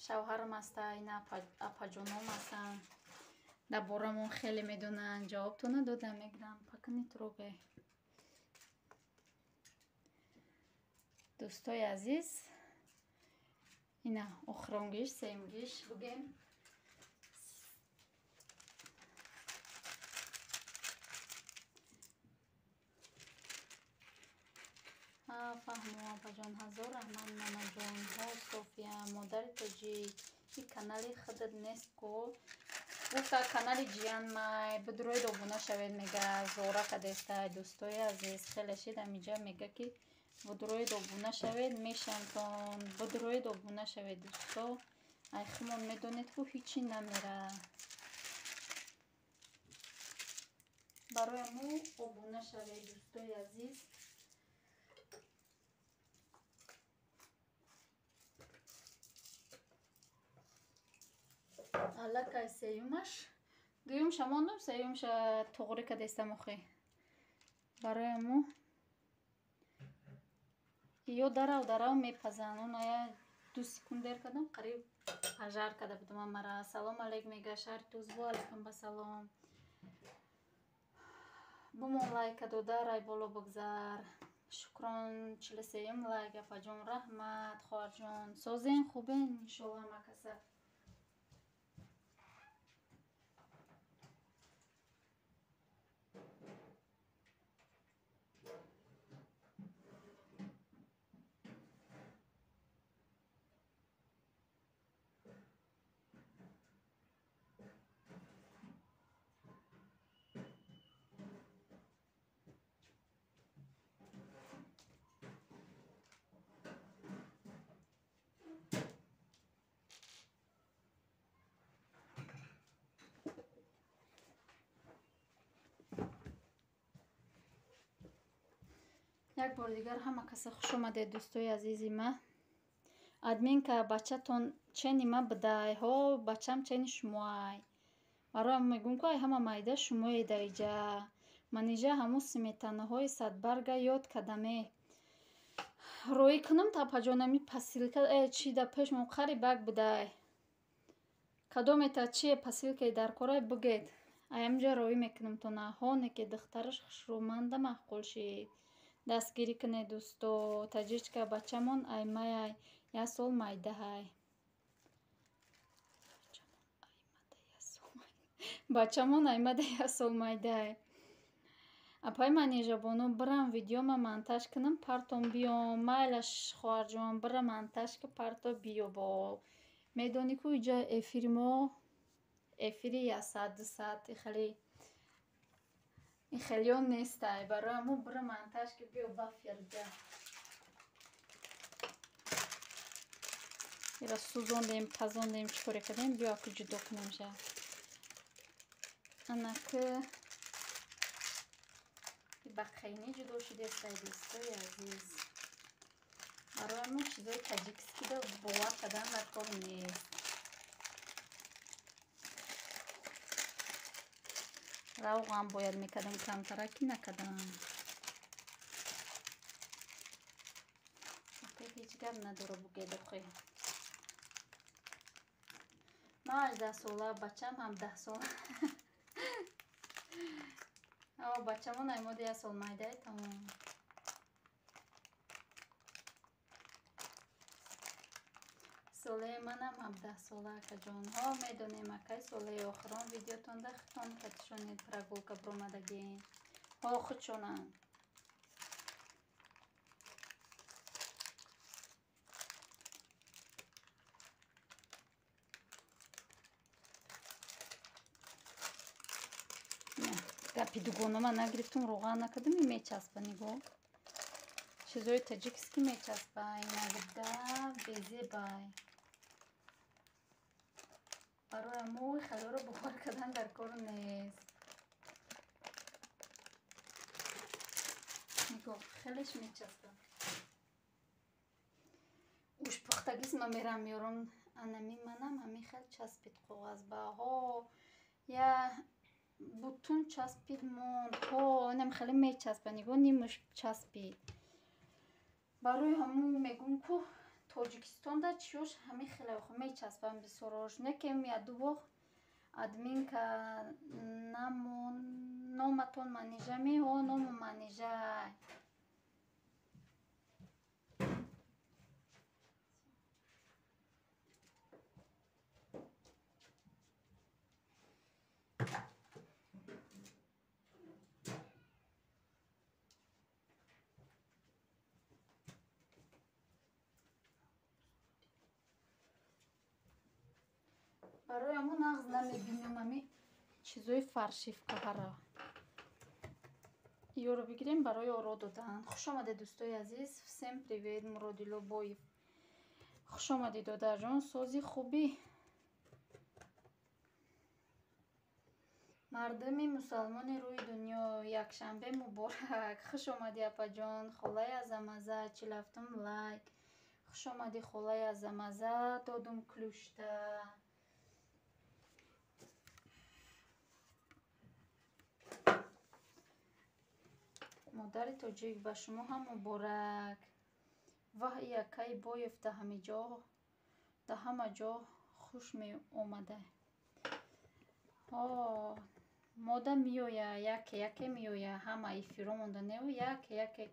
Шавҳарам аста, ина апаҷоном ҳастанд. Дар борамон хеле медонанд, ҷавобтона дода мегиранд. Пока не трогай. Дӯстои азиз, ина охиронгиш, сеюмгиш бугем. Фаҳмо, апаҷон, ҳазор раҳмат, мамаҷон. Ҳо, София, модари тоҷик, и канали худат нест ку? Гуфта канали ҷиянмай, бидуроид обуна шавед, мега. Зора кадестай, дӯстои азиз, хеле шид амиҷа мега ки бидуроид обуна шавед, мешамтон. Бидуроид обуна шавед, дӯсто. Ай хумон медонед ку ҳичи намера. Барои мо обуна шавед, дӯстои азиз. Аллакай сеюмаш. Дуюмша мондум, сеюмша туғри кадестам охи. Барои мо ё дарав дарав мепазанд. Оная 2 секунд дер кардам, қариб пажар карда будам мара. Салом алейк мега, шаҳри Туз. Ва алайкум вассалом. Бумон лайка дода, рай боло бигзар. Шукрон, 43-ум лайк, апаҷон, раҳмат, хоҳарҷон. Созен, хубен, иншолло ҳама каса. Як бори дигар ҳама каса хуш омадед, дӯстои азизи ма. Админка, бачатон чени ма бидай. Ҳо, бачам чени шумоай. Бароям мегӯм, ку ай ҳама майда шумое даиҷа. Манижа ҳамун сметанаҳои садбарга ёд кадаме. Роӣ кунам тапаҷонами посылка чи да пешмон қари бак бидай. Кадомета чие посылкаи дар корай бигед. Аямҷа роӣ мекунам то наҳоне ки духтараш хушрӯманда маъқул шид. Дастгирӣ кунед, дӯсто. Таҷичка, бачамон аймаяй, як сол майдаҳай. Бачамон аймада як сол майдаҳай. Апай Манижабону, бирам видеома монтаж кунам, партом биём. Майлаш, хоҳарҷон, бира монтаж ки парто биё бо. Медонӣ ку иҷа эфири мо эфири 1 саат, 2 саат хеле хелиён нестай. Барои ҳамун бира монтаж ки биё ба фирҷа. Ира сӯзондем, пазондем, чӣ коре кардем, биё аку ҷудо кунем ша. Анаки ба қайнӣ ҷудо шудестай, дӯстои азиз. Барои ҳамун чизои таҷикскида бовар кардан дар кор нест. Равғам бояд мекардам камтара, ки накардам. Ҳеҷ гап надора, бугед охи. Ман 18 сола, бачам 17 сола. Бачамон аймода як сол майдай, тамом. Солаи манам 17 сола, акаҷон. Ҳо, медонем, акай солаи охирон видеотонда хитон катишонед прогулка биромадагӣ. Ҳо, худшонанд. Гапи дугонома нагирифтум, роған накардам, мечаспа, нигоҳ. Чизои таҷикский мечаспа, инагда безебай. Барои мо хелоро бовар кардан дар кор нест. Нигоҳ, хелеш мечаспа. Уш пухтагис ма мерам меёрам, анами манам ҳамин хел часпид коғаз ба. Ҳо, я бутун часпид монд. Ҳо, инам хеле мечаспа, нигоҳ, нимаш часпид. Барои ҳамун мегӯм, ку Тоҷикистонда чиёш ҳамин хеле мечаспанд бисёрош. Не ки яду воқ админка номатон Манижа ми? Ҳо, ному Манижа. Барои ҳамун нағз намебинам ами чизои фаршивкаҳаро. Ёро бигирем барои оро додан. Хуш омадед, дӯстои азиз. Всем привет, Муродило Боев. Хуш омадед, додарҷон, сози хубӣ. Мардуми мусалмони рӯи дунё, якшанбе муборак. Хуш омадӣ, апаҷон, холаи азамаза, 47-ум лайк. Хуш омадӣ, холаи азамаза, додум клюшта. Модари тоҷик, ба шумо ҳам муборак. Ваҳ, якай Боев да ҳама ҷо хуш меомада. Ҳо, мода меоя, яке яке меоя, ҳама эфиро монда неу, яке яке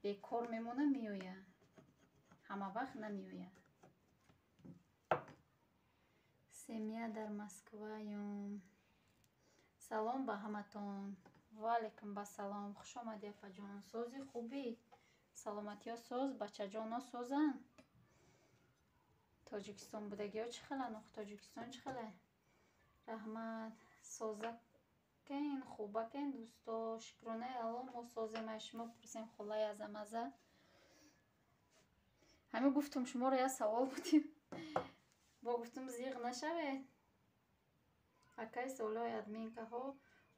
бекор мемона меоя. Ҳама вақт намеоя. Семья дар Москваём. Салом ба ҳаматон. Ва алайкум басалом. Хуш омадӣ, апаҷон. Сози хубӣ? Саломатиё соз, бачаҷоно созанд? Тоҷикистон будагиҳо чӣ хеланд? Ох, Тоҷикистон чӣ хеле? Раҳмат. Созакен, хубакен, дӯсто. Шукронаи Аллоҳ, мо созем, ай шумо пурсем, холаи азамаза. Ҳамин гуфтум, шуморо як савол будем. Бо гуфтум, зиғ нашавед. Акай солҳои админкаҳо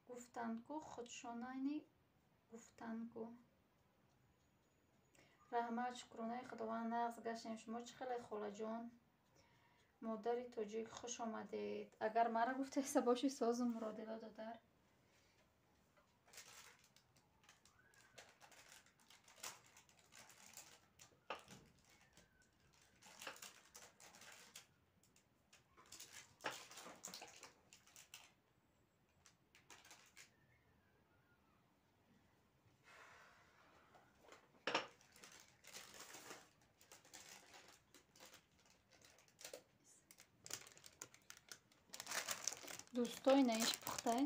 гуфтанд ку, худшонани гуфтанд ку. Раҳмат, шукронаи Худованд, нағз гаштем. Шумо чӣ хеле, холаҷон? Модари тоҷик, хуш омадед. Агар маро гуфтаиста бошӣ, созу муродило додар. Дӯстои на иш пухтай.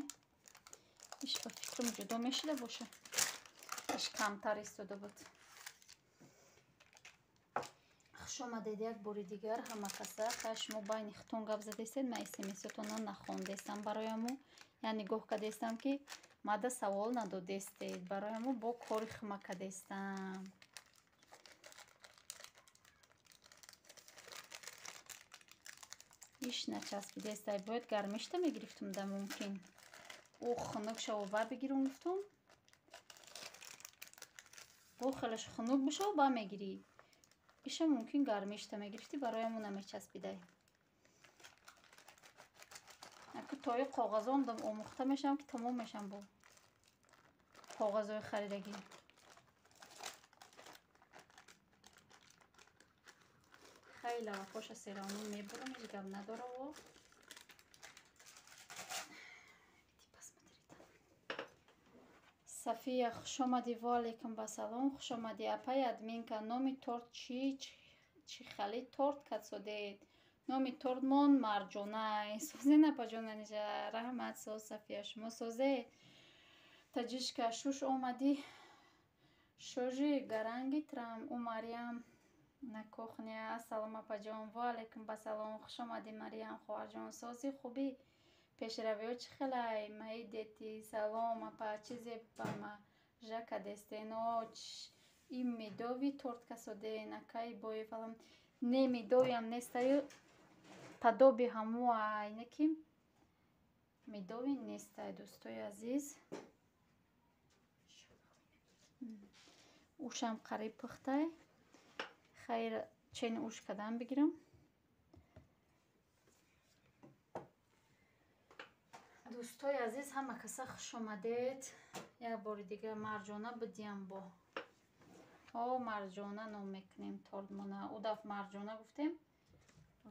Иш ба фикрам ҷудо мешида боша. Иш камтар истода буд. Хуш омадед як бори дигар ҳама каса. Хай шумо байни худтон гап задестед, ман смсотонро нахондестам барояму. Я нигоҳ кардестам, ки мада савол надодестед. Барояму бо кори хума кардестам. Иш начаспидестай, бояд гармишта мегирифтум да мумкин. Ӯ хунук шава ба бигирум гуфтум. Бо хелаш хунук бишава ба мегирӣ. Иша мумкин гармишта мегирифтӣ, барояму намечаспидай. Аку тои коғазон дам омӯхта мешавам, ки тамом мешам бо коғазои харидагӣ. Хеле лавакоша серавно мебурам, ҳеҷ гап надораво. Сафия, хуш омадӣ. Ва алайкум вассалом, хуш омадӣ. Апай админка, номи торт чӣ? Чӣ хали торт кадсодед? Номи тортмон Марҷонай. Созе напаҷон Манижа, раҳмат, соз Сафия, шумо созе. Таҷишка, шуш омадӣ. Шожи гаранги трам, у Мариям на кухня. Ассалом апаҷон, ва алайкум вассалом, хуш омадӣ Мариям хоҳарҷон. Сози хубӣ? Пешравиҳо чӣ хелай? Маи дети, салом апа, чизе ба мажа кадестен? О, ин медови торт касоден, акай бои фалам. Не, медовиам нестаю, подоби ҳамуай, не ки медови нестай, дӯстои азиз. Ушам қариб пухтай. Хайр, чени уш кадан бигирам. Дӯстои азиз, ҳама каса хуш омадед. Як бори дигар Марҷона бидиям бо. О, Марҷона ном мекунем тортмона. Ӯ дафъ Марҷона гуфтем,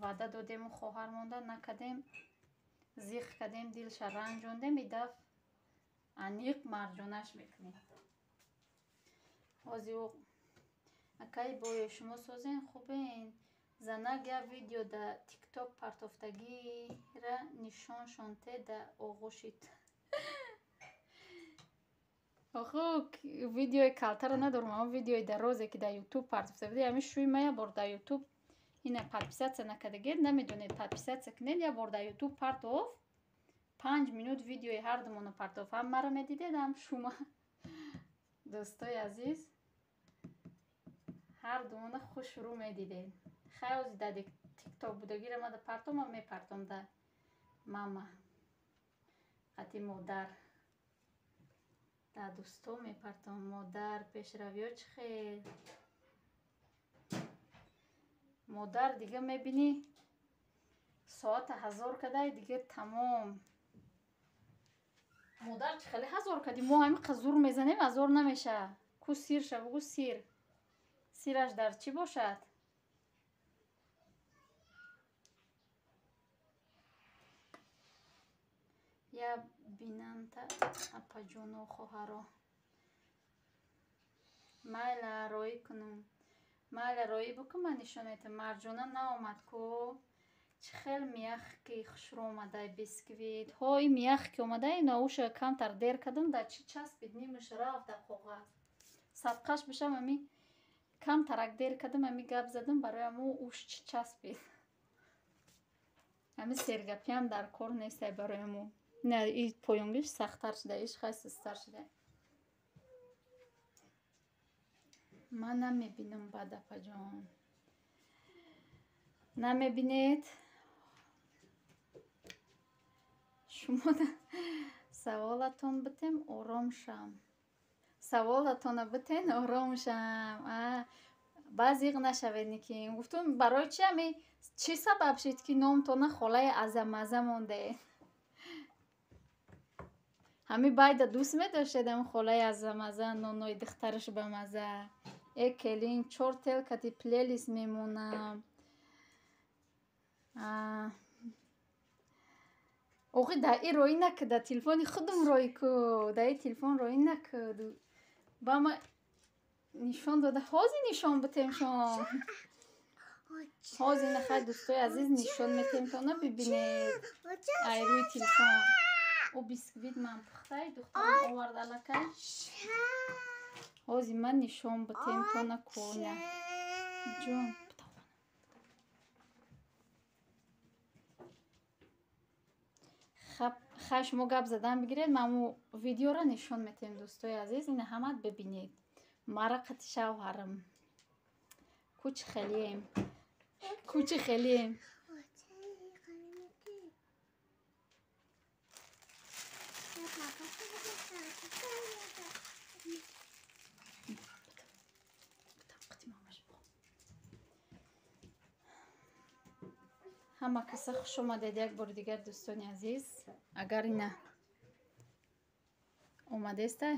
ваъда додему хоҳар монда накардем, зиқ кардем, дилша ранҷондем. И дафъ аниқ Марҷонаш мекунем. Ҳозир ӯ акай боё шумо созен хубен. Занак як видео да тикток партофтагира нишон шонте да оғӯшит. Охо, видеои калтара надорам, ам видеои дарозе ки дар ютуб партофта буди, ҳамин шӯи ма як бор дар ютуб ина подписаться накардагед, намедонед подписаться кунед, як бор дар ютуб партоф, 5 минут видеои ҳардумонро партоф, ҳам маро медидед, ҳам шума. Дӯстои азиз, ҳардумона хушрӯ медидед. Хай ози дар тикток будагира мада партом, ма мепартом да мама. Қати модар. Да дӯсто мепартом. Модар, пешравиҳо чӣ хел? Модар дига мебинӣ соата 1000 кадай, дига тамом. Модар чӣ хеле 1000 кади? Мо ҳамин қа зур мезанем, 1000 намеша. Ку сир ша, бугӯ сир. Сираш дар чӣ бошад? Я бинанта апаҷону хоҳаро. Майла роӣ кунум. Майла роӣ бикун, ман нишон метам. Марҷона наомад ку. Чӣ хел миях ки хушрӯ омадай бисквит. Ҳо, ин миях ки омадай, науша камтар дер кардам, дар чӣ часпид, нимаш рафт дар коғаз. Садқаш бишам, ами камтарак дер кардам, ами гап задам, барои аму уш чӣ часпид. Ами сергапиам дар кор нестай барои аму. Не, и поёнгиш сахттар шуда, иш хай сустар шуда. Ман намебинам баъд, апаҷон. Намебинед? Шумо саволатон битем, ором шам. Саволатона битен, ором шам. Ба зиғ нашавед, ники. Гуфтум, барои чи ами чӣ сабаб шид, ки номтона холаи азамаза мондед? Ҳами байда дӯст медоштед ам холаи азамаза, нонои духтараш ба маза. Э келин, чор тел кати плейлист мемонам. Оғи да и роӣ накӣ, да телефони худум роӣ ку, да и телефон роӣ накӣ. Ба ма нишон дода, ҳозир нишон битемшон. Ҳозир нахай, дӯстои азиз, нишон метемтона, бибинед. Ай рӯи телефон. О бисквит ман пухтай, духтарам овард аллакай. Ҳозир ман нишон битемтона коня. Ҷон. Хай, шумо гап задан бигиред, ман мо видеоро нишон метем, дӯстои азиз, ина ҳамат бибинед. Мара қати шавҳарам. Кучи хелием. Кучи хелием. Ҳама каса хуш омадед як бори дигар, дӯстони азиз. Агар ина омадестай,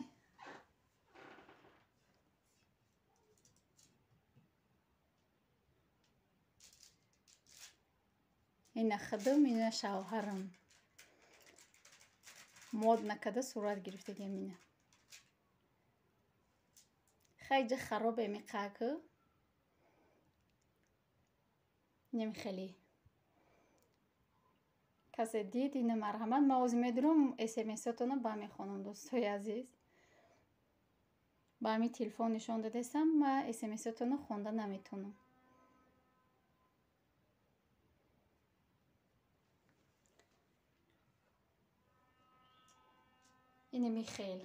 ина худум, ина шавҳарам. Мод накарда сурат гирифтагиам ина. Хайҷа харобе меқаку. Немихелӣ. Касе дид, ина марҳамат, ман ҳозир медурам, смсотонро ба мехонам, дӯстои азиз. Ба ҳамин телефон нишон додастам, ман смсотонро хонда наметавонам. Ина михел.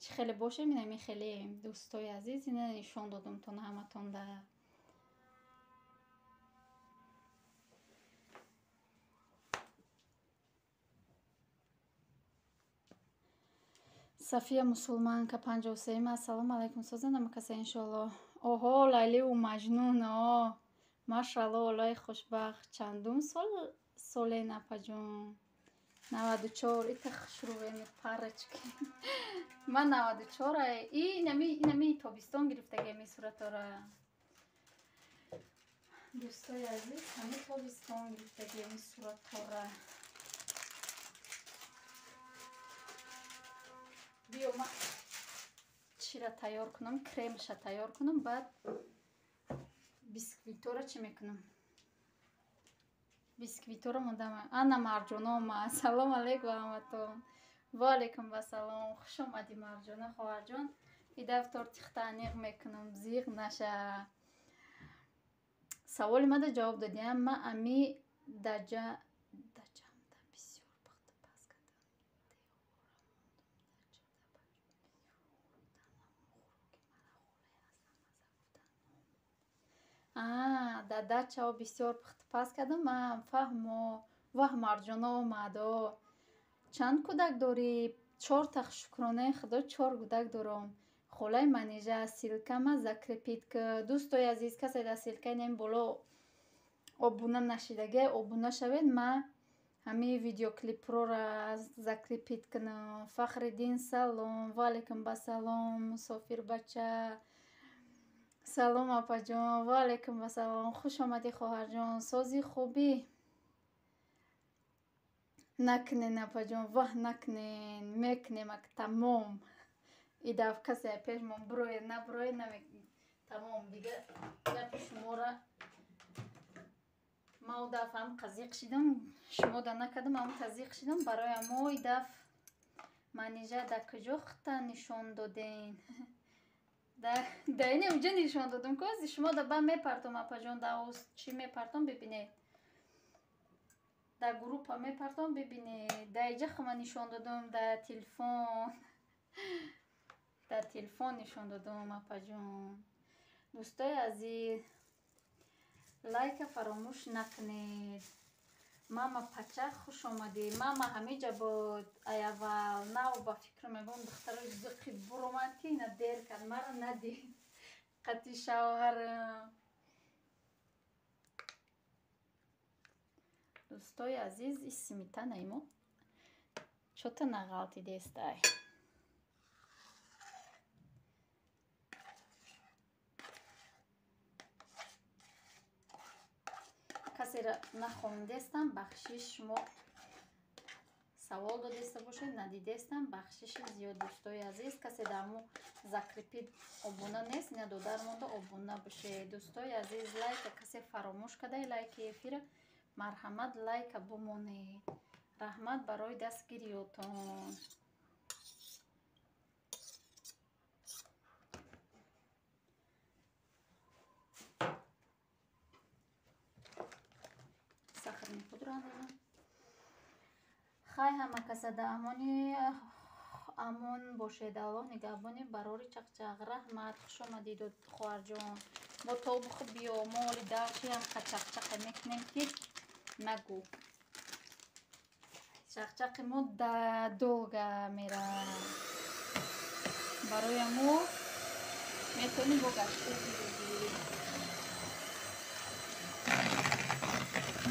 Чӣ хеле бошем, ина михелем, дӯстои азиз, ина нишон додамтон ҳаматонда. Сафия мусулманка 53. Ассалому алайкум, созан ама каса иншоалло. Оҳо, Лайливу Маҷнун, о. Машалло, олаи хушбахт. Чандум сол солен, апаҷон? 94. Ита хушрӯвеми парочки. Ман 94. И инами тобистон гирифтагиам ин суратора. Дӯстои азиз, ҳами тобистон гирифтагиам ин суратора. Биё, ман чира тайёр кунам, кремша тайёр кунам, баъд бисквитора чӣ мекунам? Бисквитора мондам. Ана Марҷона омад. Салом алейкум ҳаматон. Ва алейкум вассалом. Хуш омадӣ, Марҷона хоҳарҷон. И дафтор тихта аниқ мекунам, зиғ наша. Саволи мада ҷавоб додиам. Ман ами даҷа даҷамда бисёр пухта паз кардам. Дар дачао бисёр пухтупаз кардам, ман фаҳмо. Ваҳ, Марҷона омадо. Чанд кӯдак дорӣ? Чорта, шукронаи Худо, чор кӯдак дорам. Холаи Манижа, ссылкама закрепить ки. Дӯстои азиз, касе дар ссылкаи нем боло обуна нашидагӣ, обуна шавед, ман ҳамин видеоклипрора закрепить кунам. Фахриддин, салом. Ва алейкум басалом, мусофирбача. Салом, апаҷон. Ва алейкум вассалом. Хуш омадӣ, хоҳарҷон. Сози хубӣ? Накунен, апаҷон, ваҳ накунен. Мекунем ак тамом. И даф касе пешмон бирое, набирое, тамом. Дига гапи шуморо ман у даф ҳам қазиқ шидам, шумо да накардам, ҳам тазиқ шидам. Барои амо и даф Манижа дар куҷо худта нишон доден? Да ине уҷа нишон додам ку, шумо да ба мепартом, апаҷон, да чӣ мепартом, бибинед. Дар группа мепартом, бибинед. Дар иҷа хама нишон додам, дар телефон. Дар телефон нишон додам, апаҷон. Дӯстои азиз, лайка фаромӯш накунед. Мама пача, хуш омадӣ. Мама ҳамиҷа буд аяввал. Нав ба фикру мегӯм, духтарои зиқи буромад, ки ина дер кард, маро надид қати шавҳарам. Дӯстои азиз, и сметанаи мо чота нағалтидестай. Касеро нахондестам, бахшиш. Шумо савол додеста бошед, надидестам, бахшиши зиёд, дӯстои азиз. Касе дар мо закрепить обуна нест, ина додар монда, обуна бошед, дӯстои азиз. Лайка касе фаромӯш кардай, лайки эфира, марҳамат, лайка бумонед. Раҳмат барои дастгириётон. Сахарни пудра андозам. Хай, ҳама каса да амони амон бошед, Аллоҳ нигаҳбони. Барори чақчақ, раҳмат, хуш омадид, хоҳарҷон. Бо тобуху биё, мо оли даршиам чақчақе мекунем, ки нагӯ. Чақчақи мо да долго мера. Барои мо метавонӣ бо гашта биёӣ.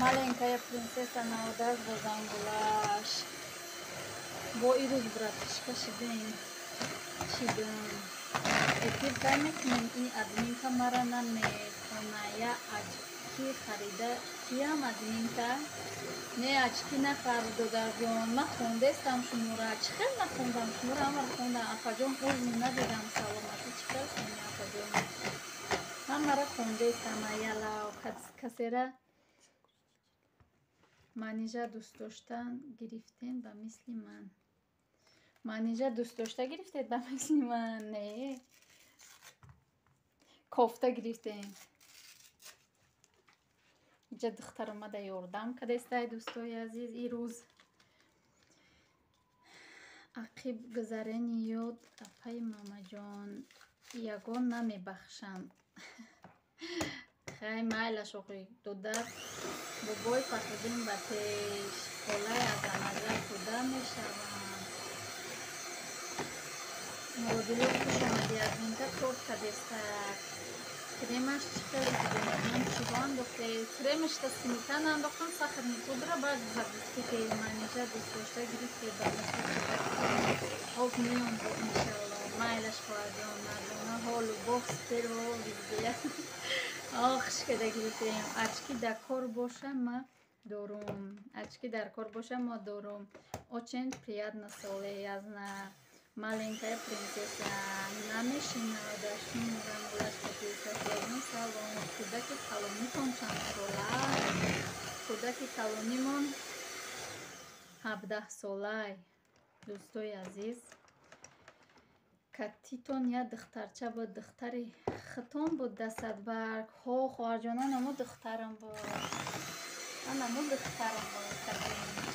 Маленькая принцесса наводаш бо зангулаш. Бо ирӯз братишка шидем. Шидам. Эфир кай мекунем? Ин админка мара наметоная очки харида. Киям админка? Не, очки нахар, додарҷон. Ман хондестам шуморо. Чӣ хел нахондам шуморо? Ҳамаро хондам. Апаҷон, узм, надидам. Саломатӣ, чӣ хел хони, апаҷон? Ҳамаро хондестам. Аялав касера Манижа дӯстдошта гирифтем ба мисли ман. Манижа дӯстдошта гирифтед ба мисли ман? Не. Кофта гирифтем. Иҷа духтар омада ёрдам кардестай, дӯстои азиз, ирӯз. Ақиб гузарени ёд, апаи Мамаҷон, ягон намебахшам. Хай, майлаш, охи додар. Бобои Фахриддин ба пеш. Холаи Азамаза куда мешавам? Муродилё, хуш омадӣ. Админка торт кардестак. Кремаш чӣ хел будем? Чиҳо андохте? Кремашта сметана андохтам, сахарный пудра, баъд загустите. Манижа дӯстдошта гирифте ба мисли об меом бо, иншалло. Майлаш, хоҳарҷон, мардона ҳо любовь с первого взгляда. Ох, шкада гирифтем. Очки дар кор боша, ма дорум. Очки дар кор боша, ма дорум. Очень приятно, Соле, я знаю. Маленькая принцесса намешинад, шумурам. Салом. Кӯдаки калонитон чанд сола? Кӯдаки калонимон 17 солай, дӯстои азиз. Катитон як духтарча буд, духтари хитон буд, дастадбарг. Ҳо, хоҳарҷонон, амо духтарам буд, анамо духтарам буд.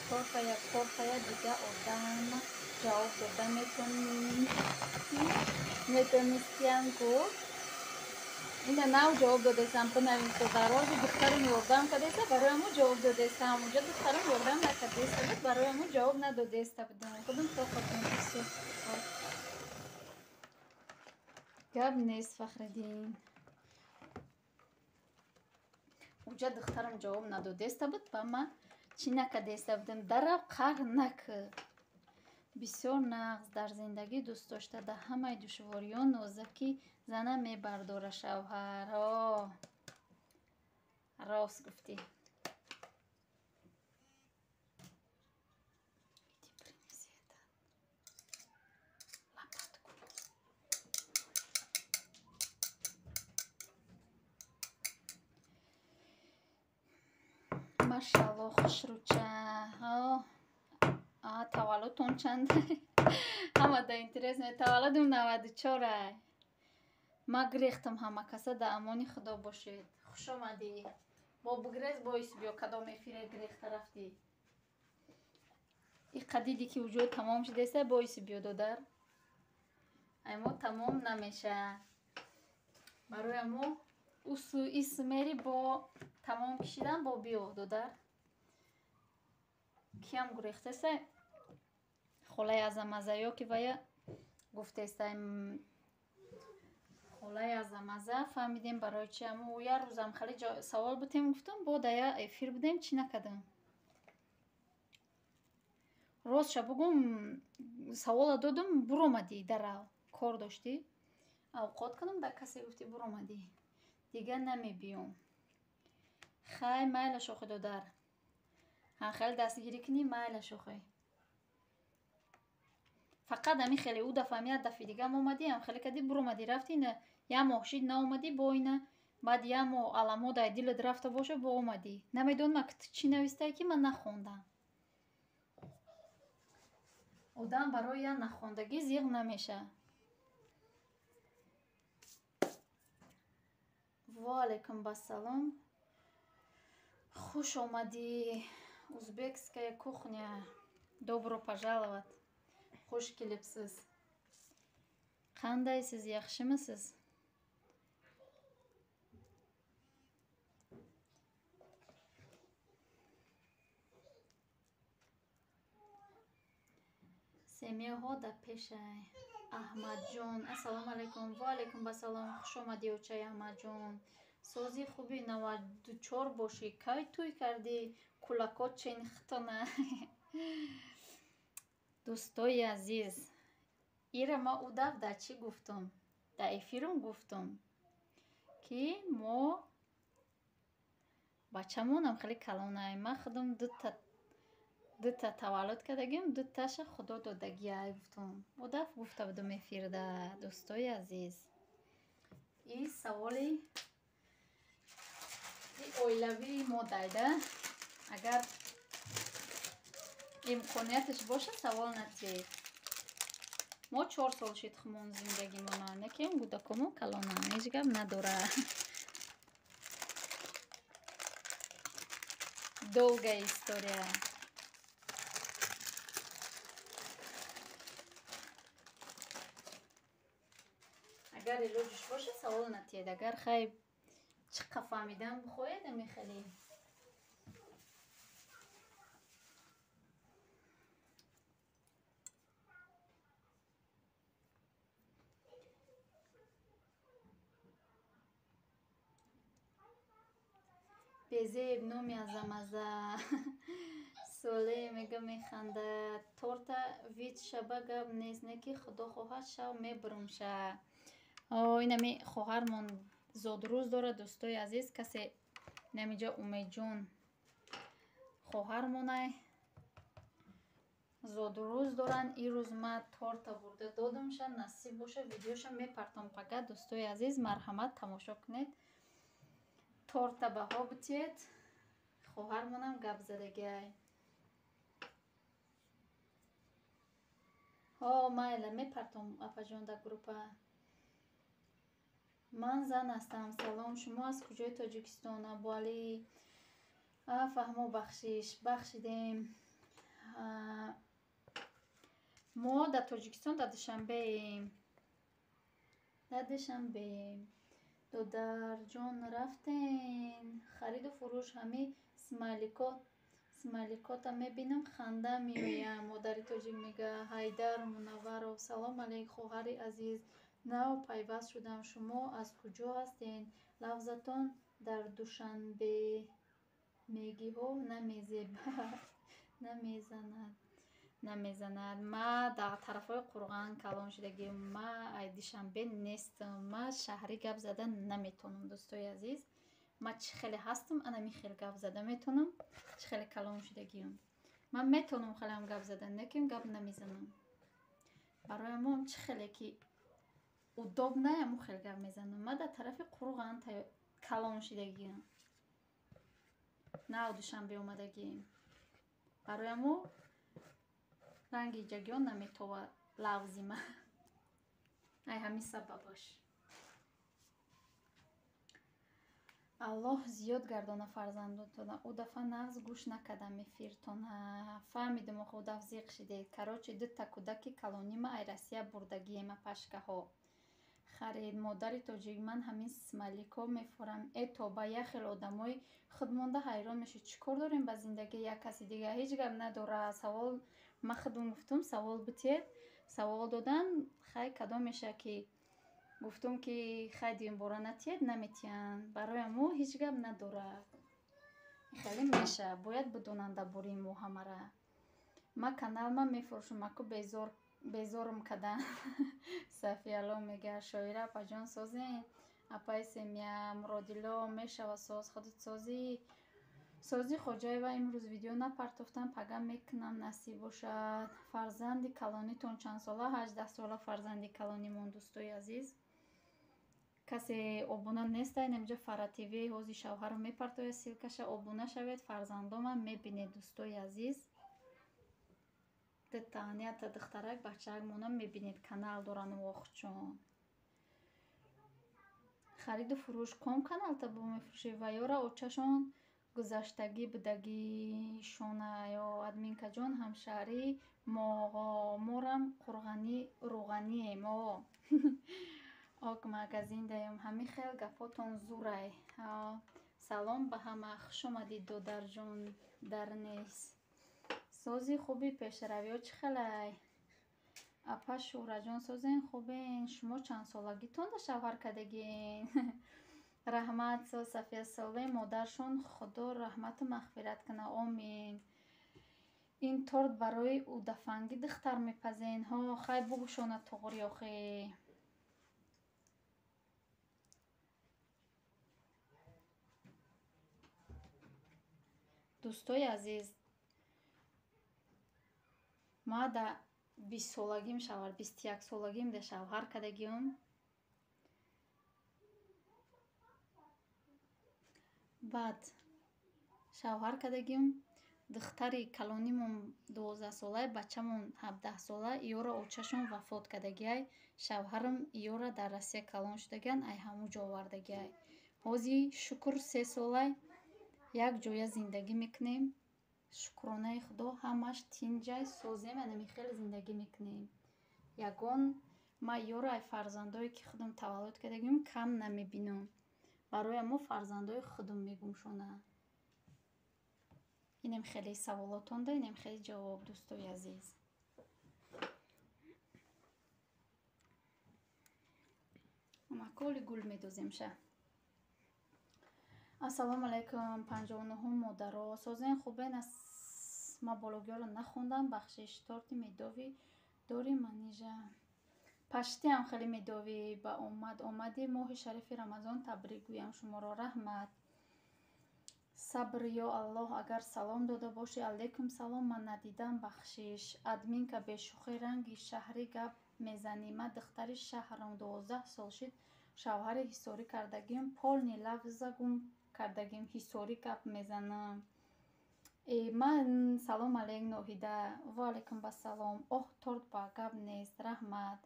Корфая, корфая, дига одам ҷавоб дода метонистиям ку. Ина нав ҷавоб додесам, бинависо. Дар ози духтарам ёрдам кардеса, барои амо ҷавоб додесам. Уҷа духтарам ёрдам накардеста буд, барои амо ҷавоб надодеста будам. Худам тоқатон бисёр. Гап нест, Фахриддин. Уҷа духтарам ҷавоб надодеста буд, ба ма чӣ накардеста будам. Дарав, қаҳр накӣ. Бисёр нағз. Дар зиндагӣ дӯст дошта, дар ҳамаи душвориҳо нозаки зана мебардора шавҳар. Рост гуфтӣ. Иди принеси этот лопатку. Машалло, хушрӯча. Таваллудтон чанд? Ҳама да интерес. Таваллудум 94-ай. Ма гирехтам, ҳама каса да амони Худо бошед. Хуш омадӣ. Бо бигрез, боис биё, кадом эфире гирехта рафтӣ? Иқа диди, ки уҷо тамом шудеса, боиси биё, додар. Ай мо тамом намеша. Барои амо усу ис мери, бо тамом кишидан, бо биё, додар. Киам гурехтеса? Холаи Азамаза ё ки вая гуфтеста, холаи Азамаза, фаҳмидем барои чи. Аммо як рӯзам хеле савол бутем, гуфтам, бо да я эфир будем, чӣ накардам. Ростша бугум, савола додум, буромадӣ дарав, кор доштӣ, авқот кунам, да касе гуфтӣ, буромадӣ, дигар намебиём. Хай, майла, шохи додар, хеле дастгирӣ кунӣ, майла, шохӣ. Фақат ами хеле ӯ дафъа, ами як дафъи дигам омадӣ, ам хеле кардӣ, буромадӣ, рафтӣ, ина як моҳ шид, наомадӣ, бо ина баъд як моҳ аламо дар дилат рафта боша, бо омадӣ. Намедонам, ак ту чӣ навистае, ки ман нахондам. Одам барои як нахондагӣ зиғ намеша. Ва алайкум бассалом, хуш омадӣ, узбекская кухня, добро пожаловать, хуш келибсиз. Qandaysiz, yaxshimisiz? Семьяҳо дар пешай. Аҳмадҷон, ассалому алайкум. Ва алайкум бассалом, хуш омадӣ, очаи Аҳмадҷон. Сози хуби, 94 бошӣ. Кай тӯй кардӣ? Кулако ченхтона. Дӯстои азиз, ира ма ӯ дафъ дар чӣ гуфтум? Дар эфирам гуфтум, ки мо бачамонам хеле калонай. Ман худам дута таваллуд кардагим, дуташа худо додагиай, гуфтум. Ӯ дафъ гуфта будум эфирда, дӯстои азиз. И саволи оилавии мо дайда, агар имконияташ боша, савол натиҳед. Мо 4 сол шид хумон зиндагимона, некем кӯдакомо калонам, ҳеҷ гап надора. Долгая история. Агар илоҷиш боша, савол натиҳед. Агар хай чӣ қа фаҳмидан бихоҳед, амихеле. Безеб номи Азамаза Соле мега, механда. Торта вид шаба, гап нест, не ки худо хоҳад, шав мебурумша. Инами хоҳармон зодрӯз дорад, дӯстои азиз. Касе инамиҷа Умедҷон хоҳармонай, зодрӯз доранд. Ирӯз ма торта бурда додамша. Насиб боша, видеоша мепартом пага. Дӯстои азиз, марҳамат, тамошо кунед, торта баҳо битиед. Хоҳармонам гап задагиай. Ҳо, майла, мепартом, апаҷон, дар группа. Ман зан ҳастам. Салом, шумо аз куҷои Тоҷикистон? Абуалӣ, фаҳмо, бахшиш, бахшидем. Мо дар Тоҷикистон, дар Душанбеем, дар Душанбеем. Додарҷон, рафтен хариду фурӯш? Ҳами смайликота мебинам, ханда меоям. Модари тоҷик мега. Ҳайдар Мунавваров, салом алейк, хоҳари азиз, нав пайваст шудам. Шумо аз куҷо ҳастед? Лафзатон дар душанбемегиҳо намезебад, намезанад, намезанад. Ма дар тарафҳои Қурған калон шудагим. Ма ай Душанбе нестам. Ма шаҳрӣ гап зада наметавонам, дӯстои азиз. Ма чӣ хеле ҳастам, анами хел гап зада метавонам, чӣ хеле калон шудагиам. Ман метавонам хелеам гап зада, лекин гап намезанам. Барои мо чӣ хеле ки удобно, аму хел гап мезанам. Ма дар тарафи Қурған калон шудагиам, нав Душанбе омадагием. Барои мо ранги ҷагиён наметова лафзи ма, ай ҳамин сабабаш. Аллоҳ зиёд гардона фарзандотона. Ӯ дафъа нағз гӯш накардам эфиртона. Фаҳмидум, охо, даф зиқ шидед. Короче, дута кӯдаки калонима ай Россия бурдагиема, пашкаҳо. Харид модари тоҷик, ман ҳамин смайлико мефорам. Э тоба, як хел одамои худмонда ҳайрон мешавӣ. Чӣ кор дорем ба зиндагии як каси дига? Ҳеҷ гап надорад. Савол ман худум гуфтум, савол битиед. Савол додан, хай кадом меша ки гуфтум ки хай дуюмбора натиед, наметиҳанд. Барои мо ҳеҷ гап надорад. Хеле меша, бояд бидонанд дар бораи мо ҳамара. Ман каналма мефурӯшам, аку безорум кадан. Сафиялло мега шоира апаҷон созен. Апаи Семия Муродило мешава соз, худат созӣ. Созӣ Хоҷаева имрӯз видео напартофтам, пага мекунам, насиб бошад. Фарзанди калонитон чанд сола? 18 сола фарзанди калонимон, дӯстои азиз. Касе обуна неста, инамҷа Фара ТВ ҳози шавҳарро мепартояд, ссылкаша обуна шавед, фарзандомам мебинед, дӯстои азиз. Дитаанията духтарак бачаак монам мебинед, канал доранд вохчон. Хариду фурӯш ком каналта бо мефурӯшед ва ёра очашон гузаштагӣ будагишона ё админкаҷон ҳамшаҳрӣ морам қурғани рӯғанием о. Ок магазин даём, ҳамин хел гапотон зурай. Салом ба ҳама, хуш омадид додарҷон дар нес. Сози хуби пешравиҳо чӣ хелай? Апа Шӯҳраҷон созен хубен. Шумо чанд солагитон да шавҳар кардагиен? Раҳмат соз Сафия соле модаршон Худо раҳмату мағфират кунад. Омин. Ин торт барои удафангӣ духтар мепазен. Ҳо, хай бугӯшона туғри охи. Дӯстои азиз, ма да 20 солагим шавҳар, 21 солагим да шавҳар кардагиам. Баъд шавҳар кардагим, духтари калонимон 12 сола, бачамон 17 сола, иёра очашон вафот кардагиай. Шавҳарам иёра дар Россия калон шудагиан, ай ҳамун ҷо овардагиай. Ҳози шукр 3 солай як ҷоя зиндагӣ мекунем. Шукронаи Худо ҳамаш тинҷай, созем, анами хеле зиндагӣ мекунем. Ягон ман иёра ай фарзандое ки худам таваллуд кардагиам кам намебинам. Барои мо фарзандои худам мегумшона. Инем хеле саволотонда, инем хеле ҷавоб, дӯстои азиз. Маколи гул медозем ша. Ассалому алайкум, 59-ум модаро. Созен хубен? Ма бологиҳоро нахондам, бахшиш. Торти медовӣ дорӣ Манижа? Паштиам хеле медовӣ. Ба омад омади моҳи шарифи Рамазон табрик гӯям шуморо. Раҳмат. Сабр ё Аллоҳ, агар салом дода бошӣ, алайкум салом, ман надидам, бахшиш. Админка бешӯхӣ ранги шаҳрӣ гап мезанӣ. Ман духтари шаҳрам, 12 сол шид шавҳари ҳисорӣ кардагиам, полный лафза гум кардагим, ҳисорӣ гап мезанам. Э, ман салом алейк Ноҳида. Ва алайкум ассалом. Оҳ, торт ба гап нест, раҳмат.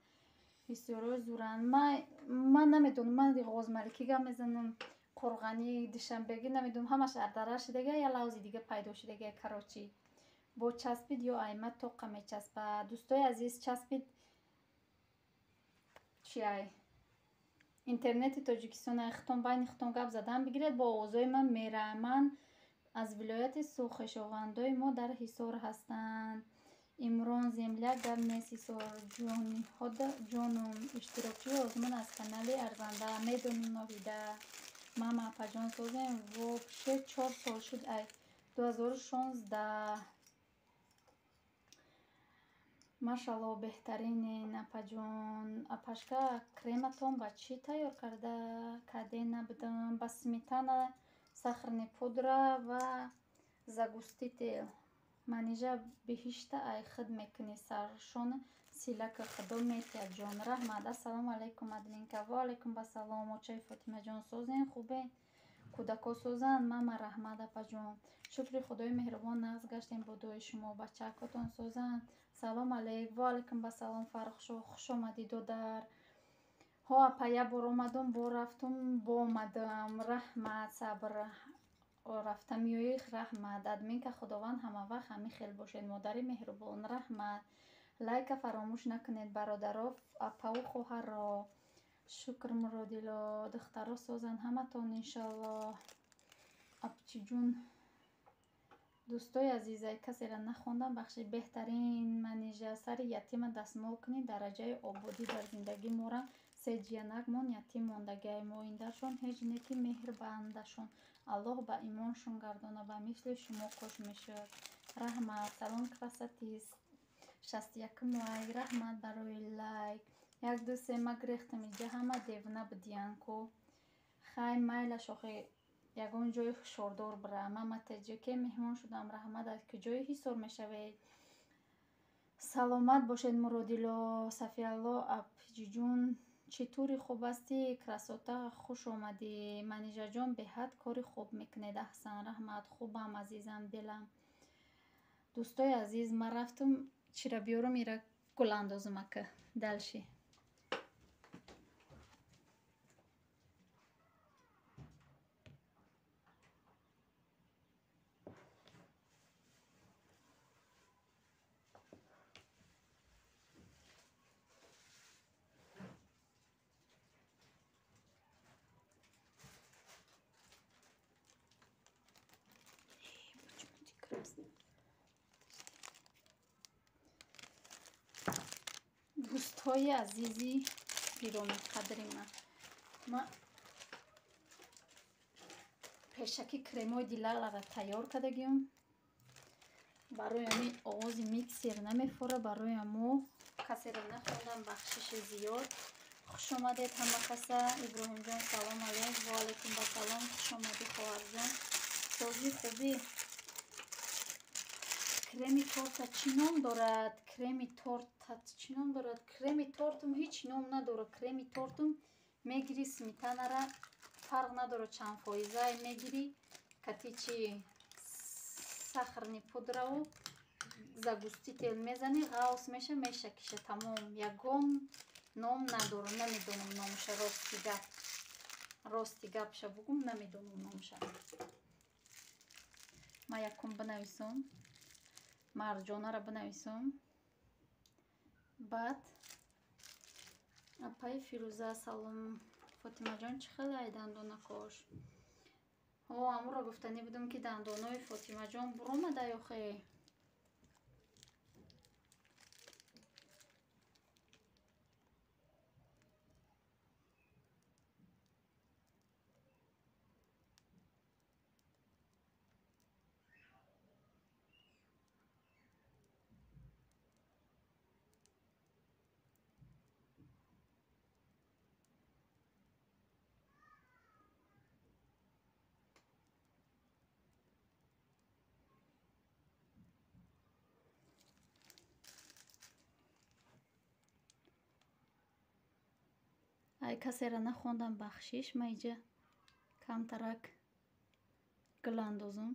Ҳисориҳо зуранд. Ман намедонам, ман ғозмаликӣ гап мезанам, қурғанӣ, душанбегӣ намедонам, ҳамаш ардара шудага, я лавзи дига пайдо шудага, короче. Бо часпид ё айма тоқа мечаспад. Дӯстои азиз, часпид чиай? Интернети Тоҷикистон хитон байни хитон гап задан бигиред, бо овозҳои ман мерам. Ман аз вилояти Суғд, хешовандои мо дар Ҳисор ҳастанд. Имрон земля гап нест Ҳисорҷоном. Иштирокчии озмун аз канали Арзанда. Медонем Ноҳида. Мама апаҷон созем. Вообще 4 сол шуд ай 2016. Машалло, беҳтаринен апаҷон. Апашка, крематон ба чӣ тайёр карда карден набудам? Ба сметана, сахарная пудра ва загуститель. Манижа биҳишта ай худ мекунӣ саршон силака худо метиҳад ҷон. Раҳмат. Ассалому алайкум админка. Ва алайкум ассалом очаи Фотимаҷон. Созен хубен? Кӯдако созанд? Мама раҳмат апаҷон. Шукри Худои меҳрубон нағз гаштем бо дуои шумо. Бачаакотон созанд? Салом алейк. Ва алайкум ассалом Фаррухшоҳ. Хуш омадӣ додар. Ҳо апа, як бор омадум, бо рафтум, бо омадам. Раҳмат сабр. Рафта меоӣ, раҳмат. Админка худованд ҳамавақт ҳамин хел бошед. Модари меҳрубон. Раҳмат. Лайка фаромӯш накунед бародаро, апаву хоҳарро. Шукр, Муродило, духтаро созанд ҳаматон, иншоаллоҳ. Апчиҷун, дӯстои азизай, касеро нахондам, бахши. Беҳтарин, Манижа, сари ятима дастмол кунӣ, дараҷаи ободӣ дар зиндагӣ. Мора се ҷиянакмон ятим мондагиай, моиндаршон ҳеҷ не, ки меҳр бандашон. Аллоҳ ба имоншон гардона, ба мисли шумо кош мешуд. Раҳмат. Салом, красотис, 61-ум лайк. Раҳмат барои лайк. Як, ду, се, ма гирехтам, иҷа ҳама девона будиян ку. Хай, майлаш, охи ягон ҷои ҳушёрдор бира. Мама теҷике меҳмон шудам, раҳмат. Аз куҷои Ҳисор мешавед? Саломат бошед, Муродило. Сафиалло, апҷиҷун, чӣ тури, хуб ҳастӣ? Красота, хуш омадӣ. Манижаҷон, беҳад кори хуб мекунед, аҳсан. Раҳмат, хубам, азизам, дилам. Дӯстои азиз, ман рафтум чира биёрам, ира гул андозам ака. Дальше. Почему ты красный? Дӯстҳои азизи гиромиқадри ман, ма пешакӣ кремои дилалара тайёр кардагиам. Барои ҳамин овози миксер намефора. Барои ҳамо касеро нахондам, бахшиши зиёд. Хуш омадед ҳама каса. Иброҳимҷон, салом алейк. Ва алайкум басалом, хуш омадӣ, хоҳарҷон. Созӣ, хубӣ? Креми торта чӣ ном дорад? Креми тортат чӣ ном дорад? Креми тортум ҳеҷ ном надорад. Креми тортум мегирӣ, сметанара, фарқ надорад чанд фоизай мегирӣ, кати чи сахарный пудраву загуститель мезанӣ, ғавс меша, мешакиша, тамом. Ягон ном надорам, намедонам номша. Рости гап, рости гапша бугум, намедонам номша. Ма якум бинависам, Марҷонара бинависам, баъд апаи Фирӯза. Салом, Фотимаҷон, чӣ хелай дандонакош? О, амуро гуфтанӣ будам, ки дандонои Фотимаҷон буромада ёхе. Ай, касеро нахондам, бахшиш. Ма иҷа камтарак гул андозам.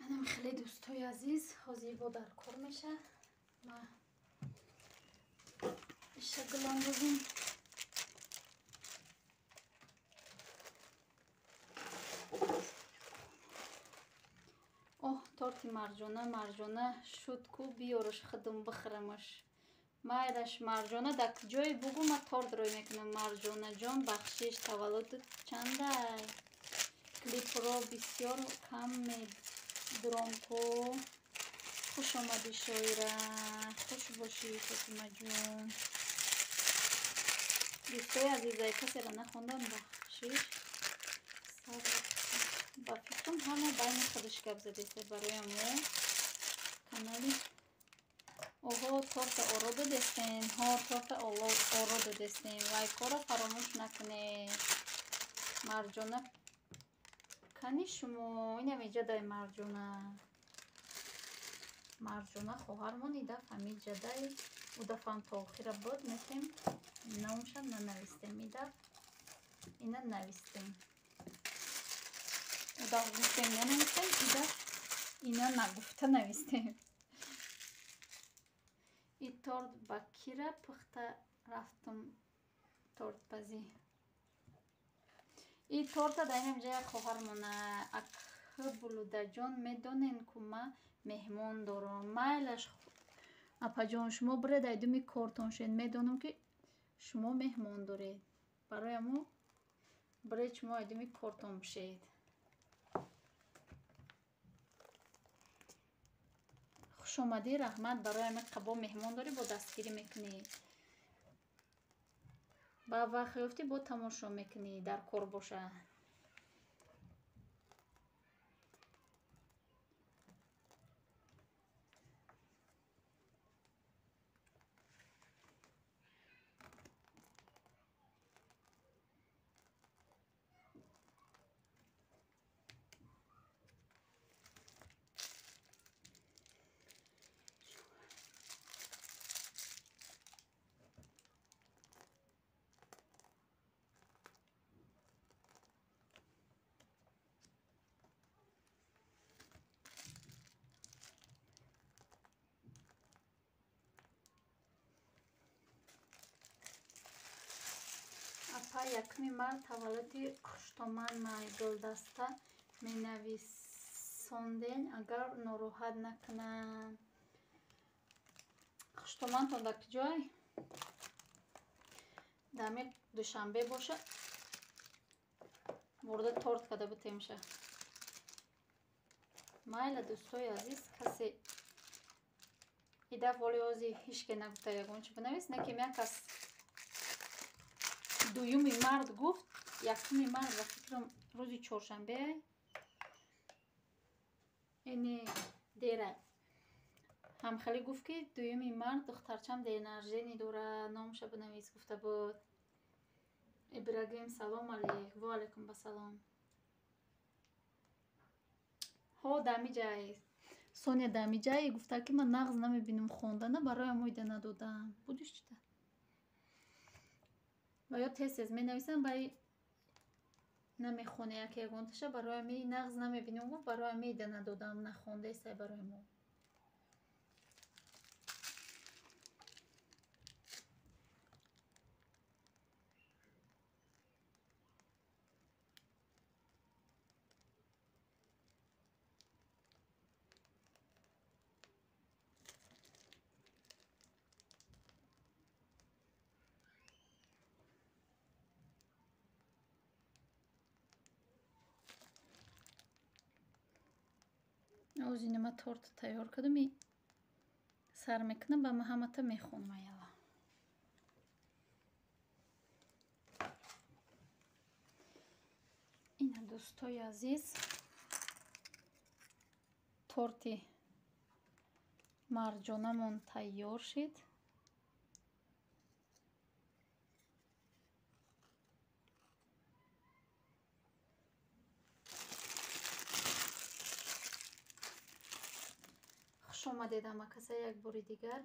Анам хеле, дӯстои азиз, ҳозир бо дар кор меша. Ма иша гул андозем. Оҳ, торти Марҷона, Марҷона шуд ку, биёраш, худум бихӯрамаш. Майлаш, Марҷона, дар куҷое бугӯ, ма торт рӯй мекунам. Марҷонаҷон, бахшиш, таваллудат чандай? Клипро бисёр кам медуром ку. Хуш омадӣ, шоира. Хуш бошӣ, Фотимаҷон. Дӯстои азизай, касеро нахондам, бахшиш. Ба фикрам, ҳама байни худаш гап задеста, барои мо канали. Оҳо, торта оро додестен. Ҳо, торта оро додестен. Лайкҳоро фаромӯш накунед. Марҷона кани шумо? Инам иҷадай Марҷона. Марҷона хоҳармон идаф ҳамиҷадай. Удафам то охира буд, метем, номша нанавистем идаф. Ина навистем. Уда гуфтем, нанавистем, ида ина нагуфта навистем. И торт ба кира пухта рафтум тортпазӣ. И торта дар инам ҷая хоҳармона акы Булудаҷон, медонен ку ма меҳмон дорам. Майлаш, апаҷон, шумо биред айдуми кортон шед. Медонам, ки шумо меҳмон доред. Барои амо биред шумо айдуми кортон бишед. Хушомадӣ, раҳмат. Барои ами қабо меҳмон дорӣ, бо дастгирӣ мекунӣ. Ба вақт ёфтӣ, бо тамошо мекунӣ, дар кор боша. Апа, 1 март таваллуди хуштоман гулдаста менависонден, агар нороҳат накунанд. Хуштомантон дар куҷой? Дар Душанбе боша, бурда торт карда бутемша. Майла, дӯстои азиз, касе идаф воли ози ҳичке нагуфта ягон чи бинавис, не ки як кас 2 март гуфт, 1 март ба фикрам рӯзи чоршанбе, ини дера ҳамхелӣ гуфт, ки 2 март духтарчам день рождения дорад, номаша бинавис гуфта буд. Ибрагим, салом алейк. Ва алайкум басалом. Ҳо, дамиҷай Соня, дамиҷай гуфта, ки ман нағз намебинам хондана, барои амоида надодам. Будиш чита ва ё тез тез менависам, баи намехоне яке ягонташа, барои ами нағз намебинам гуфт, барои амида надодам, нахондаесай барои мо. Ози нима торт тайёр кардам, сар мекунам, ба ма ҳамата мехонам аяла. Ина, дӯстои азиз, торти марҷонамон тайёр шид. Хуш омадед ҳамакаса як бори дигар.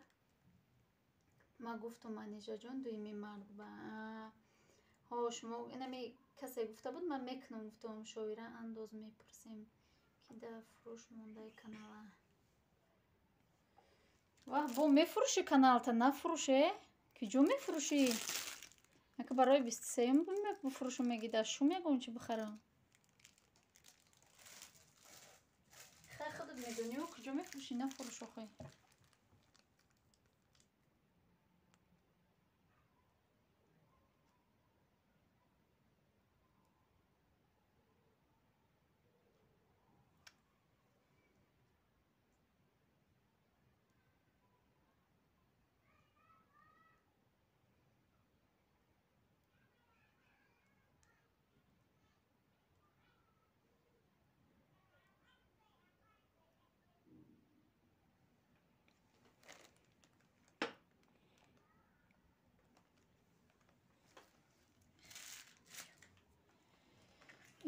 Ма гуфтум, Манижаҷон, 2 март ба ҳо шумо инами касе гуфта буд, ман мекунам гуфтам. Шоира андоз мепурсем, ки дар фурӯш мондаи канала. Ваҳ, бо мефурӯши каналта? Нафурӯше, ки ҷо мефурӯшӣ? Ака, барои 23-юм бифурӯшум, меги дар шум ягон чи бихарам. Хай, худат медонӣ, куҷо мефурӯшӣ, нафурӯш охи.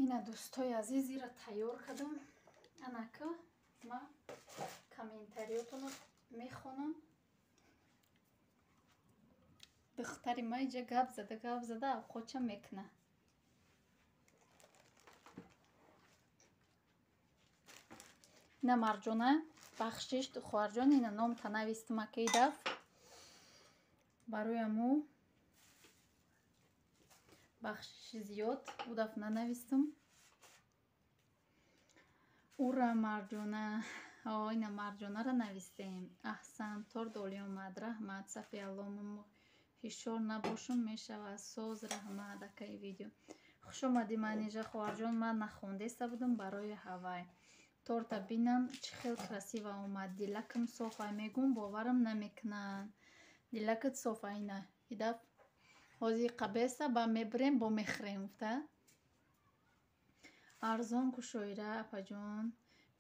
Ина, дӯстои азиз, ира тайёр кардам. Анака ма комментариётонро мехонам. Духтари ма иҷа гап зада, гап зада авқотча мекуна. Ина Марҷона, бахшиш хоҳарҷон, ина номта навистим акаи даф. Барои аму бахшиши зиёд, ӯ даф нанавистим. Ура Марҷона, ина Марҷонаро навистем. Аҳсан, торт олӣ омад. Раҳмат, Сафиалло, ҳишор набошум мешавад. Соз, раҳмат, акаи видео. Хуш омадӣ, Манижа хоҳарҷон, ман нахондеста будам барои ҳавай. Торта бинам чӣ хел красиво омад. Дилакам соф ай мегӯм, боварам намекунанд. Дилакат соф ай ина. Идаф ҳозир қабеса ба мебирем, бо мехӯрем гуфта. Арзон кушоира апаҷон,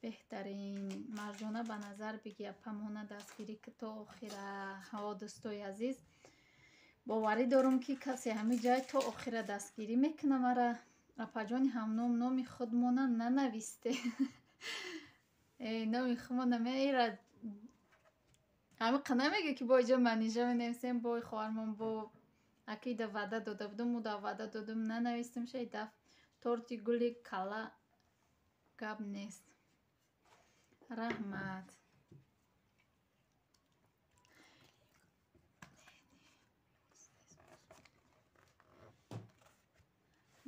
беҳтарин. Марҷона ба назар биги апамона дастгирӣ ки то охира. Ҳо дӯстои азиз, боварӣ дорум ки касе ҳамин ҷай то охира дастгирӣ мекуна мара. Апаҷони ҳамном номи худмона нанависте. Номи худмона меира ҳамиқа намега ки бо иҷо Манижа менависем, бо хоҳармон бо акида ваъда дода будум, уда ваъда додум, нанавистем шай даф. Торти гули кала гап нест. Раҳмат.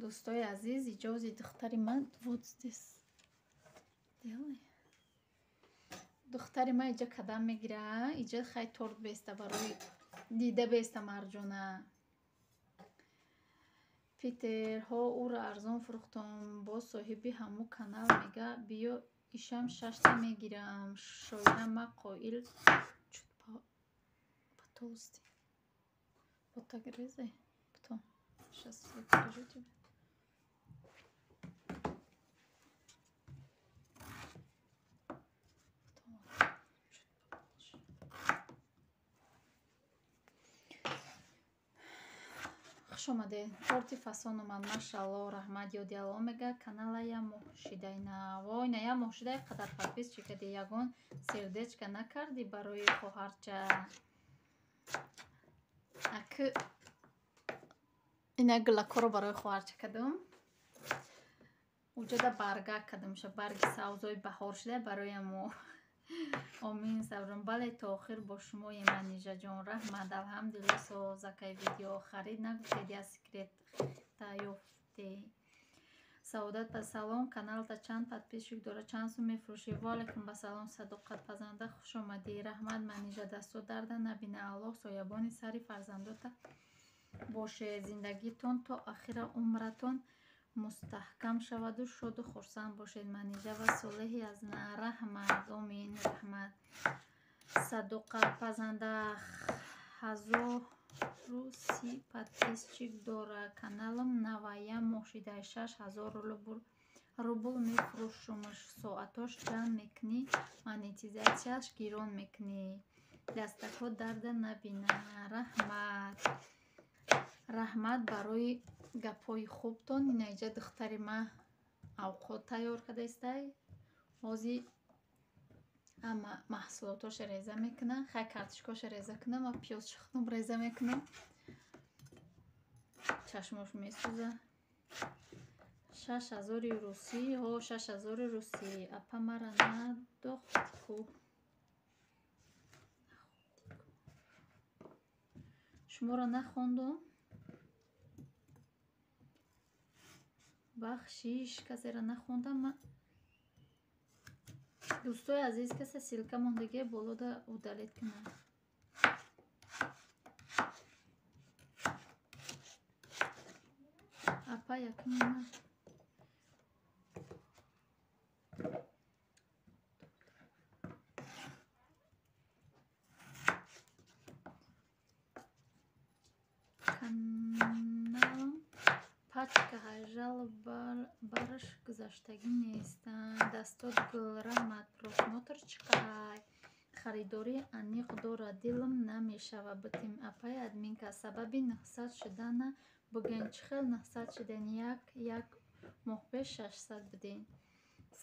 Дӯстои азиз, иҷози духтари ман вот здесь делай. Духтари ман иҷа кадам мегира, иҷа хай торт беста барои дида беста Марҷона. Питер, ҳо ӯро арзон фурӯхтам. Боз соҳиби ҳамун канал мега биё ишам шашта мегирам. Шоира ма қоил чут потолстый. Вот так резай. Потом. Сейчас я покажу тебе. Потом чуть побольше. Хуш омадед. Торти фасон омад. Машалло, раҳмат. Ёди Алло мега канала я моҳ шидай на. Вой, на я моҳ шидай қадар подписчик кади ягон сердечко накарди барои хоҳарча. Ак ина гулакҳоро барои хоҳарча кардам. Уҷода баргак кардамша, барги савзои баҳор шуда барои амо. Омин саброн. Бале, то охир бо шумоем, Манижаҷон. Раҳмат, алҳамдулилло. Созакай видео харид нагуфтед, я секрет та ёфте. Саодат ба салом, каналта чанд подписчик дора, чанд сум мефурӯшӣ? Ваалайкум ба салом, Садоқат пазанда, хуш омадӣ. Раҳмат, Манижа, дастот дарда набина. Аллоҳ соябони сари фарзандота бошед. Зиндагитон то ахира умратон мустаҳкам шаваду шоду хурсанд бошед. Манижа ва Солеҳи аз раҳмат. Омин, раҳмат. Садоқат пазанда 1030 подписчик дора. Каналам навая моҳ шидай 6000 рубл мефурӯшумаш. Соатош ҷамъ мекунӣ, монетизатсияш гирон мекунӣ. Дастакҳо дарда набина. Раҳмат. Раҳмат барои гапҳои хубтон. Ина иҷа духтари ман авқот тайёр кардаистай. Ҳозир ҳама маҳсулотоша реза мекунам. Хай картошкаша реза кунам ва пиёзша худам реза мекунам. Чашмош месӯза. 6000 русӣ, ҳо 6000 русӣ. Апа мара надохт ку. Шуморо нахондум. Бахшиш, касеро нахондам ман. Дӯстои азиз, касе ссылка мондагие болода удалить кунам. Апа якум ман каналам пачка ҳажал бараш гузаштагӣ нест. Дастот гул, раҳмат. Просмотр чӣ қадар? Харидорӣ аниқ дорад, дилам намешава битим. Апаи админка, сабаби 900 шудана буген. Чӣ хел 900 шуден? Як моҳ пеш 600 будем.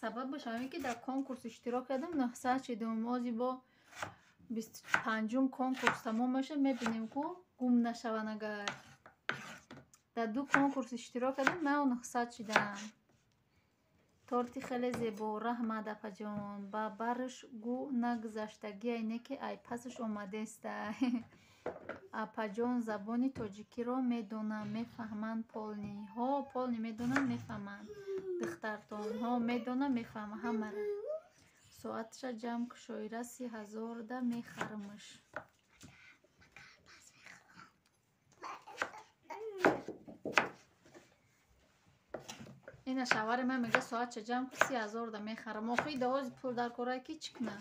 Сабабаш ҳамин ки дар конкурс иштирок кардам, 900 шудем. Ози бо 25-ум конкурс тамом мешавад, мебинем ку гум нашаванд агар. Дар ду конкурс иштирок кардам, нав 900 шудам. Торти хеле зебо, раҳмат, апаҷон. Ба барш гӯ нагузаштагиай, не ки ай пасаш омадестай. Апаҷон, забони тоҷикиро медонам, мефаҳманд полный. Ҳо, полный медонам, мефаҳманд. Духтартон, ҳо, медонам, мефаҳмам ҳамара. Соатша ҷамъ кушоира, 30 000 да мехарамаш. Ина шавари ман мега, соатша ҷамъ ку, 30 000 да мехарам. Охи давози пул дар корае ки чӣ кунам?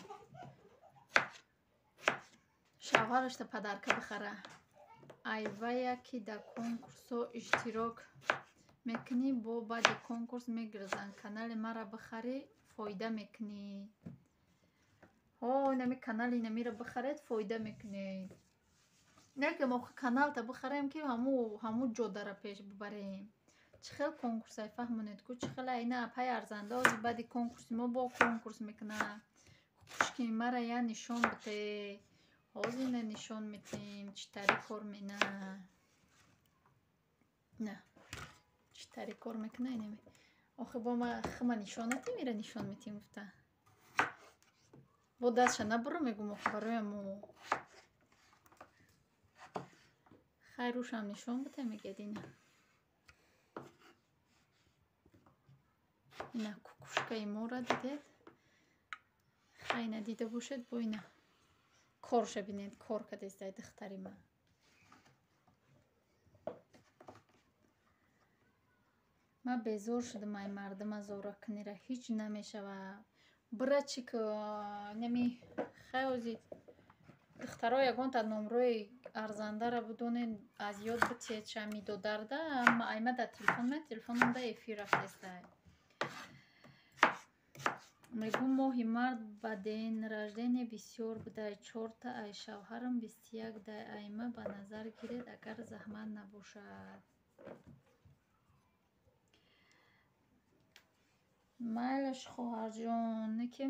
Шавҳарашта подарка бихара. Айвая ки дар конкурсҳо иштирок мекунӣ, бо баъди конкурс мегирзанд. Канали мара бихарӣ, фоида мекунӣ. Ҳо, инами канали инамиро бихаред, фоида мекунед. Не ки мо каналта бихарем, ки ҳаму ҷодара пеш бибарем. Чӣ хел конкурсай, фаҳмонед ку, чӣ хел? Ина апай арзанда ози баъди конкурси мо бо конкурс мекунад. Кукушки мара я нишон бите. Ҳозир ина нишон метиҳем, чӣ тари кор мена. На, чӣ тари кор мекуна инами. Охи бо ма хима нишон натем, ира нишон метиҳем гуфта. Бо дастша набуро, мегум, охи барои мо. Хайр, рӯшам нишон бите, мегӯяд ина. Ина кукушкаи моро дидед? Хай, надида бошед, бо ина корша бинед, кор кардестай духтари ман. Ман безор шудам ай мардума зора кунира, ҳеҷ намешавад. Бира чӣ ку нами хай ози духтаро ягонта номрои арзандаро бидонед, аз ёд битиҳед шами додарда, айма дар телефон ма, телефонам да эфир рафтестай. Мегӯм, моҳи март ба день рождения бисёр будай, чорта, ай шавҳарам 21 дай. Айма ба назар гиред, агар заҳмат набошад. Майлаш, хоҳарҷон, не ки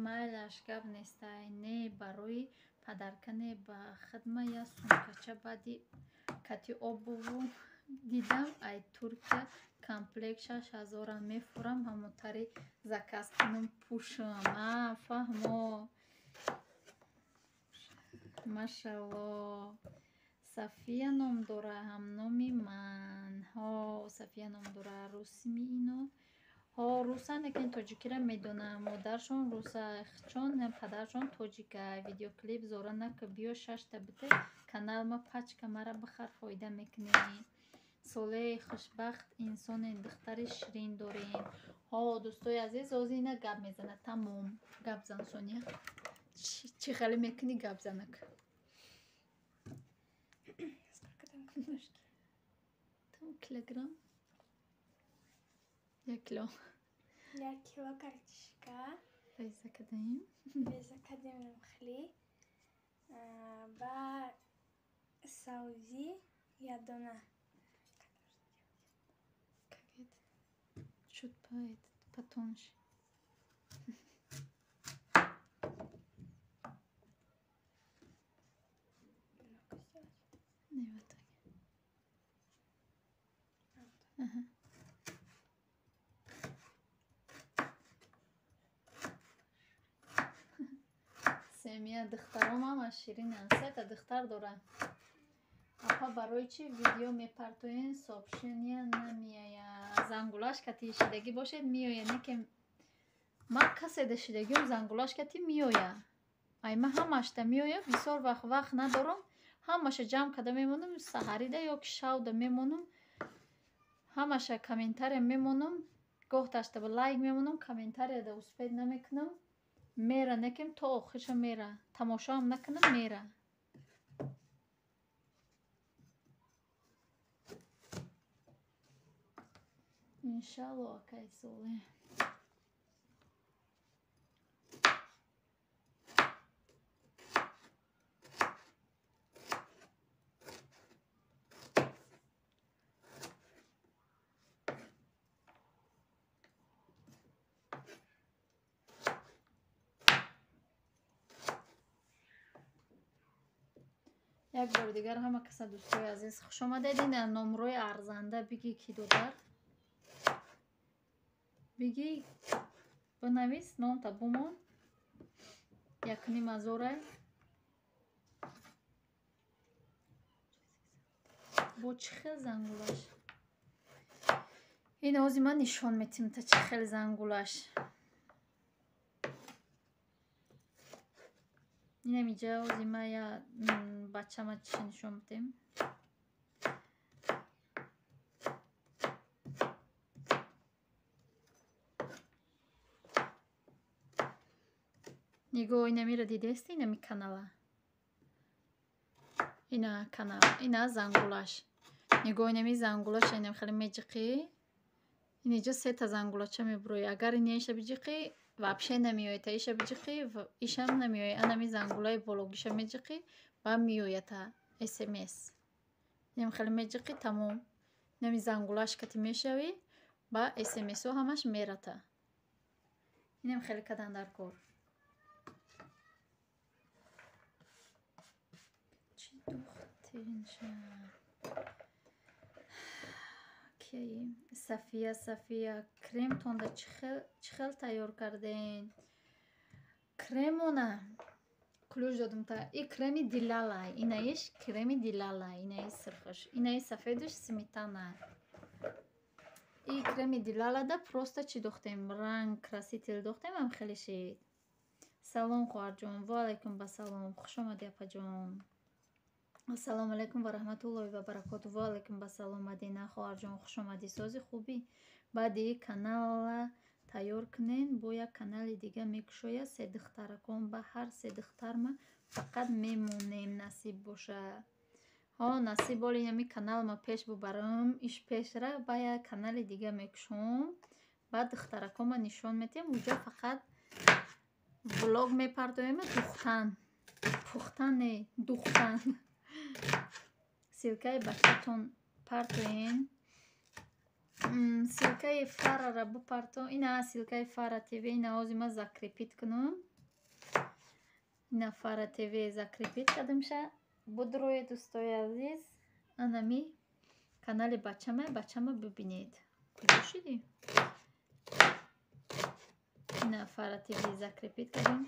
майлаш, гап нестай. Не барои подарка, не ба хидма я сумкача баъди кати обуву дидам, ай Туркия комплект 6000-ам, мефурам, ҳамотари заказ кунам, пӯшам. А, фаҳмо. Машалло. Сафия ном дора, ҳамноми ман. Ҳо, Сафия ном дора. Русими ино? Ҳо, русан, лекин тоҷикиро медонам. Модаршон руса, чон падаршон тоҷика. Видеоклип зора нака, биё шашта бите, каналма пачка мара бихар, фоида мекунӣ. Солеи хушбахт инсоне, духтари ширин дорем. Ҳо, дӯстои азиз, ҳозир ина гап мезанад. Тамом. Гап зан, Соня. Чӣ хеле мекунӣ, гап занак? Сколько там картошки? Там килограмм. 1 кило. 1 кило картошка. Реза кадаем. Реза кардем хли. Ба савзи ядона. Как это? Чуть по этот, потоньше. Немного сделать. Не, вот так. А, вот так. Ага. Семья духтаром ҳама ширинанд. Сета духтар дорад. Апа, барои чӣ видео мепартоен, сообщения намеояд? Зангулаш кати шидагӣ бошед, меояд. Не ки ман касе да шидагиам, зангулаш кати меояд. Ай ма ҳамашта меояд, бисёр вақт вақт надорам. Ҳамаша ҷамъ карда мемонам, саҳарида ё ки шавда мемонам. Ҳамаша комментария мемонам, гоҳ ташта лайк мемонам, комментарияда успеть намекунам. Мера, некем то охирша мера. Тамошоам накунам, мера. Иншалло, акай Соле. Як бори дигар ҳама каса, дӯстои азиз, хушомадед. Ина номрои арзанда бигӣ, ки додар. Бигӣ бинавис, номта бумон. 1,5 ҳазорай. Бо чӣ хел зангулаш? Ин ози ман нишон метим та чӣ хел зангулаш. Инам иҷа ози ма я бачама чӣ нишон бидем. Нигоҳ, инамиро дидести, инами канала. Ина канал, ина зангулаш. Нигоҳ, инами зангулаш, инам хеле меҷиқӣ. Инҷо сета зангулача мебурои. Агар инаиша биҷиқӣ, вообще намеояд. Та иша биҷиқӣ, ишам намеояд. Анами зангулаи бологиша меҷиқӣ, ба меояд та СМС. Инам хеле меҷиқӣ, тамом. Инами зангулаш кати мешавӣ, ба СМС-ҳо ҳамаш мерата. Инам хеле кадан дар кор. Чӣ духтинша? Кияи? Сафия, Сафия, кремтонда чӣ хел тайёр карден? Кремона ключ додум та. И креми дилала, инаиш креми дилала, инаи сирхаш, инаи сафедаш сметана. И креми дилалада просто чӣ дохтем? Ранг краситель дохтем, ам хеле шид. Салом хоҳарҷон, ва алайкум басалом. Хуш омадӣ апаҷон. Ассалому алайкум ва раҳматуллоҳи ва баракоту. Ва алайкум басалом Мадина хоҳарҷон, хуш омадӣ. Сози хубӣ. Баъди канала тайёр кунен, бо як канали дига мекушояд се духтаракон. Ба ҳар се духтарма фақат мемонем, насиб боша. Ҳо, насиб боли инами каналма пеш бубарам, иш пеш ра, ба як канали дига мекушом. Баъд духтараконма нишон метиҳем, уҷа фақат влог мепартоем, духтан. Пухтан не, духтан. Ссылкаи бачатон партоен. Ссылкаи Фарара бупарто. Ина ссылкаи Фара ТВ, ина ози ма закрепить кунам. Ина Фара ТВ закрепить кардамша. Будрои дӯстои азиз, анами канали бачама, бачама бибинед. Куҷо шидӣ? Ина Фара ТВ закрепить кардам.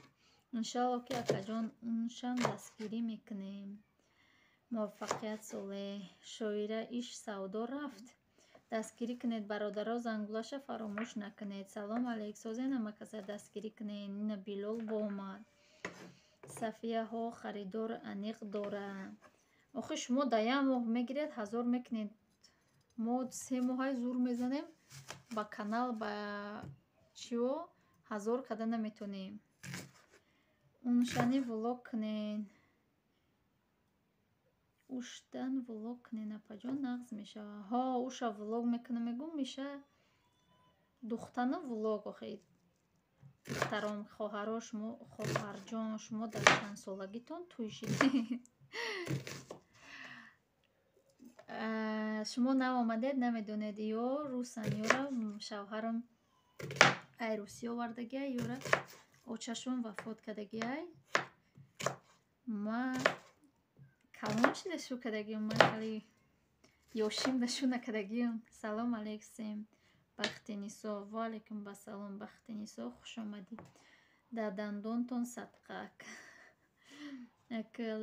Иншалло ки акаҷон уншам дастгирӣ мекунем. Муваффақият солеҳ. Шоира иш савдо рафт. Дастгирӣ кунед бародаро, зангулаша фаромӯш накунед. Салом алейк, созен ҳамакаса дастгирӣ кунед. Ина Билол боомад. Сафияҳо харидор аниқ дора. Охи шумо да як моҳ мегиред, 1000 мекунед. Мо 3 моҳай зур мезанем ба канал, ба чио 1000 када наметонем. Уншани влог кунед. Уштан влог кунед апаҷон, нағз мешава. Ҳо, уша влог мекунам, мегӯм, меша духтану влог охи. Духтарон, хоҳаро, шумо, хоҳарҷон, шумо дар чанд солагитон тӯй шидед? Шумо нав омадед, намедонед, ё русан, ёра шавҳарам ай Русия овардагиай, ёра очашон вафот кардагиай. Ма калон шида шу кардагиам, ман хеле ёшим да шу накардагиам. Салом алейкум, Бахтинисо. Ва алайкум басалом, Бахтинисо, хуш омадӣ. Дар дандонтон садқа.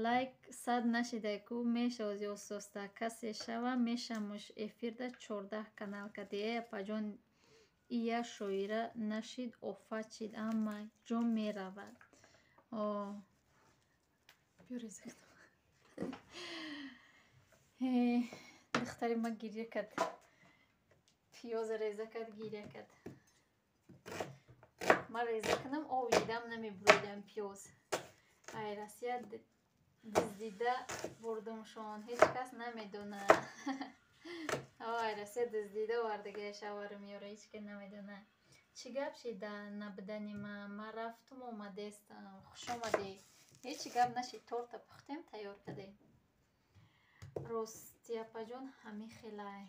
Лайк сад нашидай ку мешавози ососта. Касе шава мешамуш эфирда 14 канал кади. Э апаҷон, ия шоира нашид, офат шид, амма ҷо меравад. О, духтари ма гиря кард. Пиёза реза кард, гиря кард. Ман реза кунам, об дидам намебуридам пиёз. Ай Россия дуздида бурдумшон, ҳеҷ кас намедонад. Ай Россия дуздида овардагия шавҳарам ёра, ҳеҷ кас намедонад. Чӣ гап шид дар набудани ман? Ман рафтум омадестам. Хуш омадӣ. Ҳеҷ гап нашид, торта пухтем, тайёр кардем. Рости апаҷон ҳамин хелай.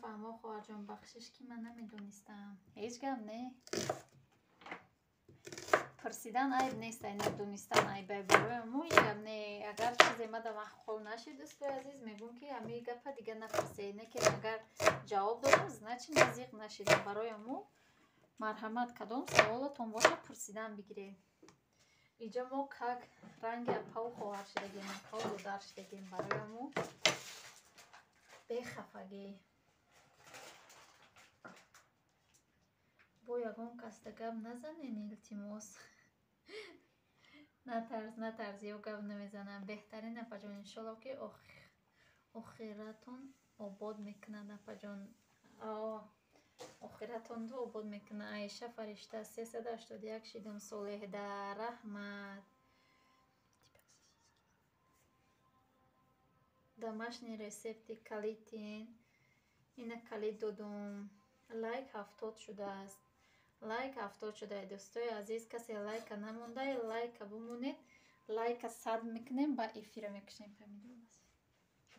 Фаҳмо хоҳарҷон, бахшиш ки ман намедонистам. Ҳеҷ гап не. Пурсидан айб нест, ай надонистан айб ай. Барои мо ҳеҷ гап не. Агар чизе мада маъқул нашид, дӯстои азиз, мегӯм, ки ҳамин гапа дигар напурсед. Не ки агар ҷавоб додам, значит, назиқ нашидам. Барои мо марҳамат, кадом саволатон боша, пурсидан бигиред. Иҷа мо как ранги апаву хоҳар шидагем, апаву додар шидагем. Барои мо бехафагӣ. Бо ягон касда гап назанен, илтимос. Натарс, натарс, ё гап намезанам. Беҳтарин, апаҷон, иншолло, ки охиратон обод мекунад, апаҷон. Охиратонро обод мекунад. Аиша Фаришта, 381 шидам, Солеҳда, раҳмат. Домашний рецепти калитин. Ина калит додум. Лайк 70 шудааст. Лайк 70 шудае, дӯстои азиз. Касе лайка намондае, лайка бимонед. Лайка 100 мекунем, ба эфира мекушем. Помидор,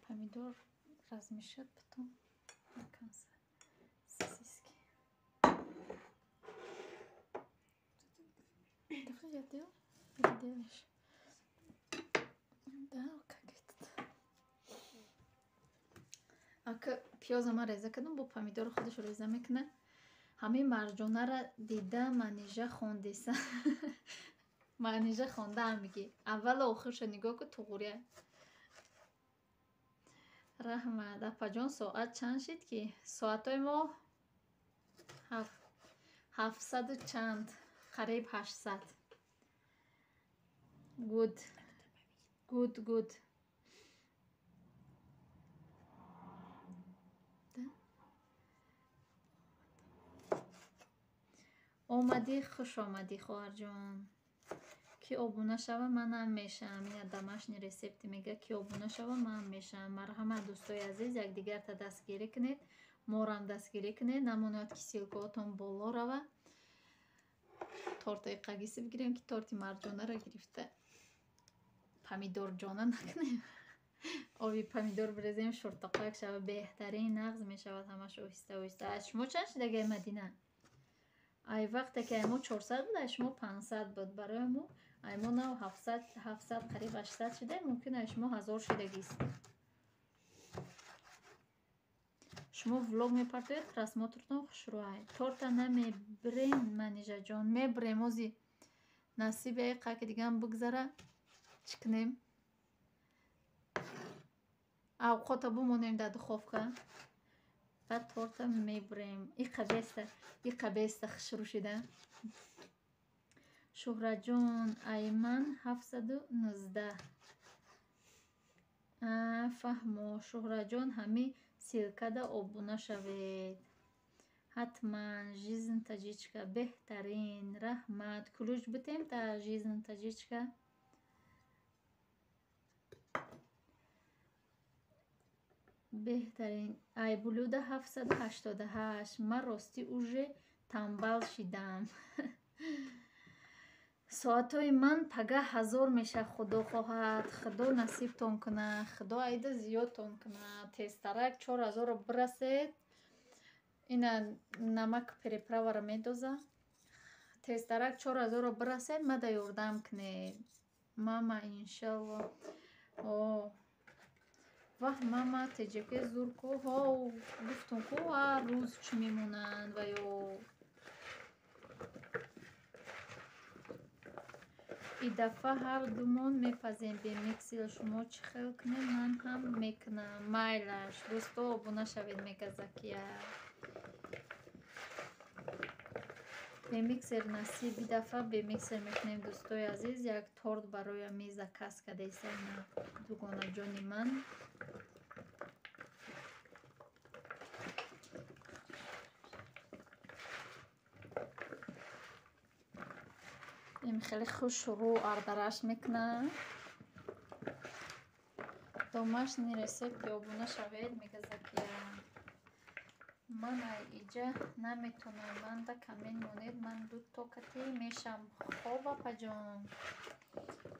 помидор размешать потом до конца. Сосиски. Давай я делаю или делаешь? Да, как этот. Ака пиёза ман реза кардам, бо помидори худаш реза мекунад. Ҳамин Марҷонара дида Манижа хондеса. Манижа хондаам мегӣ. Аввалу охирша нигоҳ ку, туғурия. Раҳмат. Апаҷон, соат чанд шид ки? Соатҳои мо 700 чанд, қариб 800. Гуд. Гуд, гуд. Да? Омадӣ, хуш омадӣ, хоҳарҷон. Ки обуна шава, манам мешавам. Ина домашний рецепти мега, ки обуна шава, манам мешавам. Марҳамат, дӯстои азиз, якдигарта дастгирӣ кунед, морам дастгирӣ кунед, намонад ки ссылкаотон боло рава. Тортаи қагиси бигирем, ки торти Марҷонаро гирифта помидорҷона накунем. Оби помидор бирезем, шуртоқак шава, беҳтарин нағз мешавад ҳамаш оҳиста оҳиста. Аз шумо чанд шидагай, Мадина? Ай вақте ки ай мо 400 буд, ай шумо 500 буд. Барои мо ай мо нав 700, 700, қариб 800 шуда, мумкин ай шумо 1000 шидагист. Шумо влог мепартоед, просмотртон хушрӯай. Торта намебирем, Манижаҷон? Мебирем, ози насиби ай қаки дигам бигзара, чӣ кунем? Авқота бимонем дар духовка. Баъд торта мебурем. Иқа беста, иқа беста хушрӯ шида. Шуҳратҷон, ай ман 719. Фаҳмо, Шуҳратҷон, ҳамин ссылкада обуна шавед. Ҳатман, Жизнь Таҷичка, беҳтарин, раҳмат. Ключ битем та Жизнь Таҷичка. Беҳтарин. Ай блюда 788. Ман ростӣ уже тамбал шидам. Соатҳои ман пагаҳ 1000 мешавад, худо хоҳад. Худо насибтон кунад, худо айда зиёдтон кунад. Тезтарак 4000-ро бирасед. Ина намак приправаро медоза. Тезтарак 4000-ро бирасед, мада ёрдам кунед. Мама, иншалло. О, ваҳ, мама, теҷаке зур ку. Ҳо, гуфтум ку, ҳар рӯз чӣ мемонанд ва ё и дафъа ҳар думон мепазем бе миксер. Шумо чӣ хел кунед, ман ҳам мекунам. Майлаш, дӯсто, обуна шавед, мега Закия. Бе миксер насиб, и дафъа бе миксер мекунем, дӯстои азиз. Як торт барои ами заказ кардеса ина дугонаҷони ман. Ин хеле хушрӯ ардараш мекунад. Домашний рецепт обуна шавед, мега Закия. Ман ай иҷа наметонам, манда камин монед, ман дуто кати мешам. Хоб, апаҷон.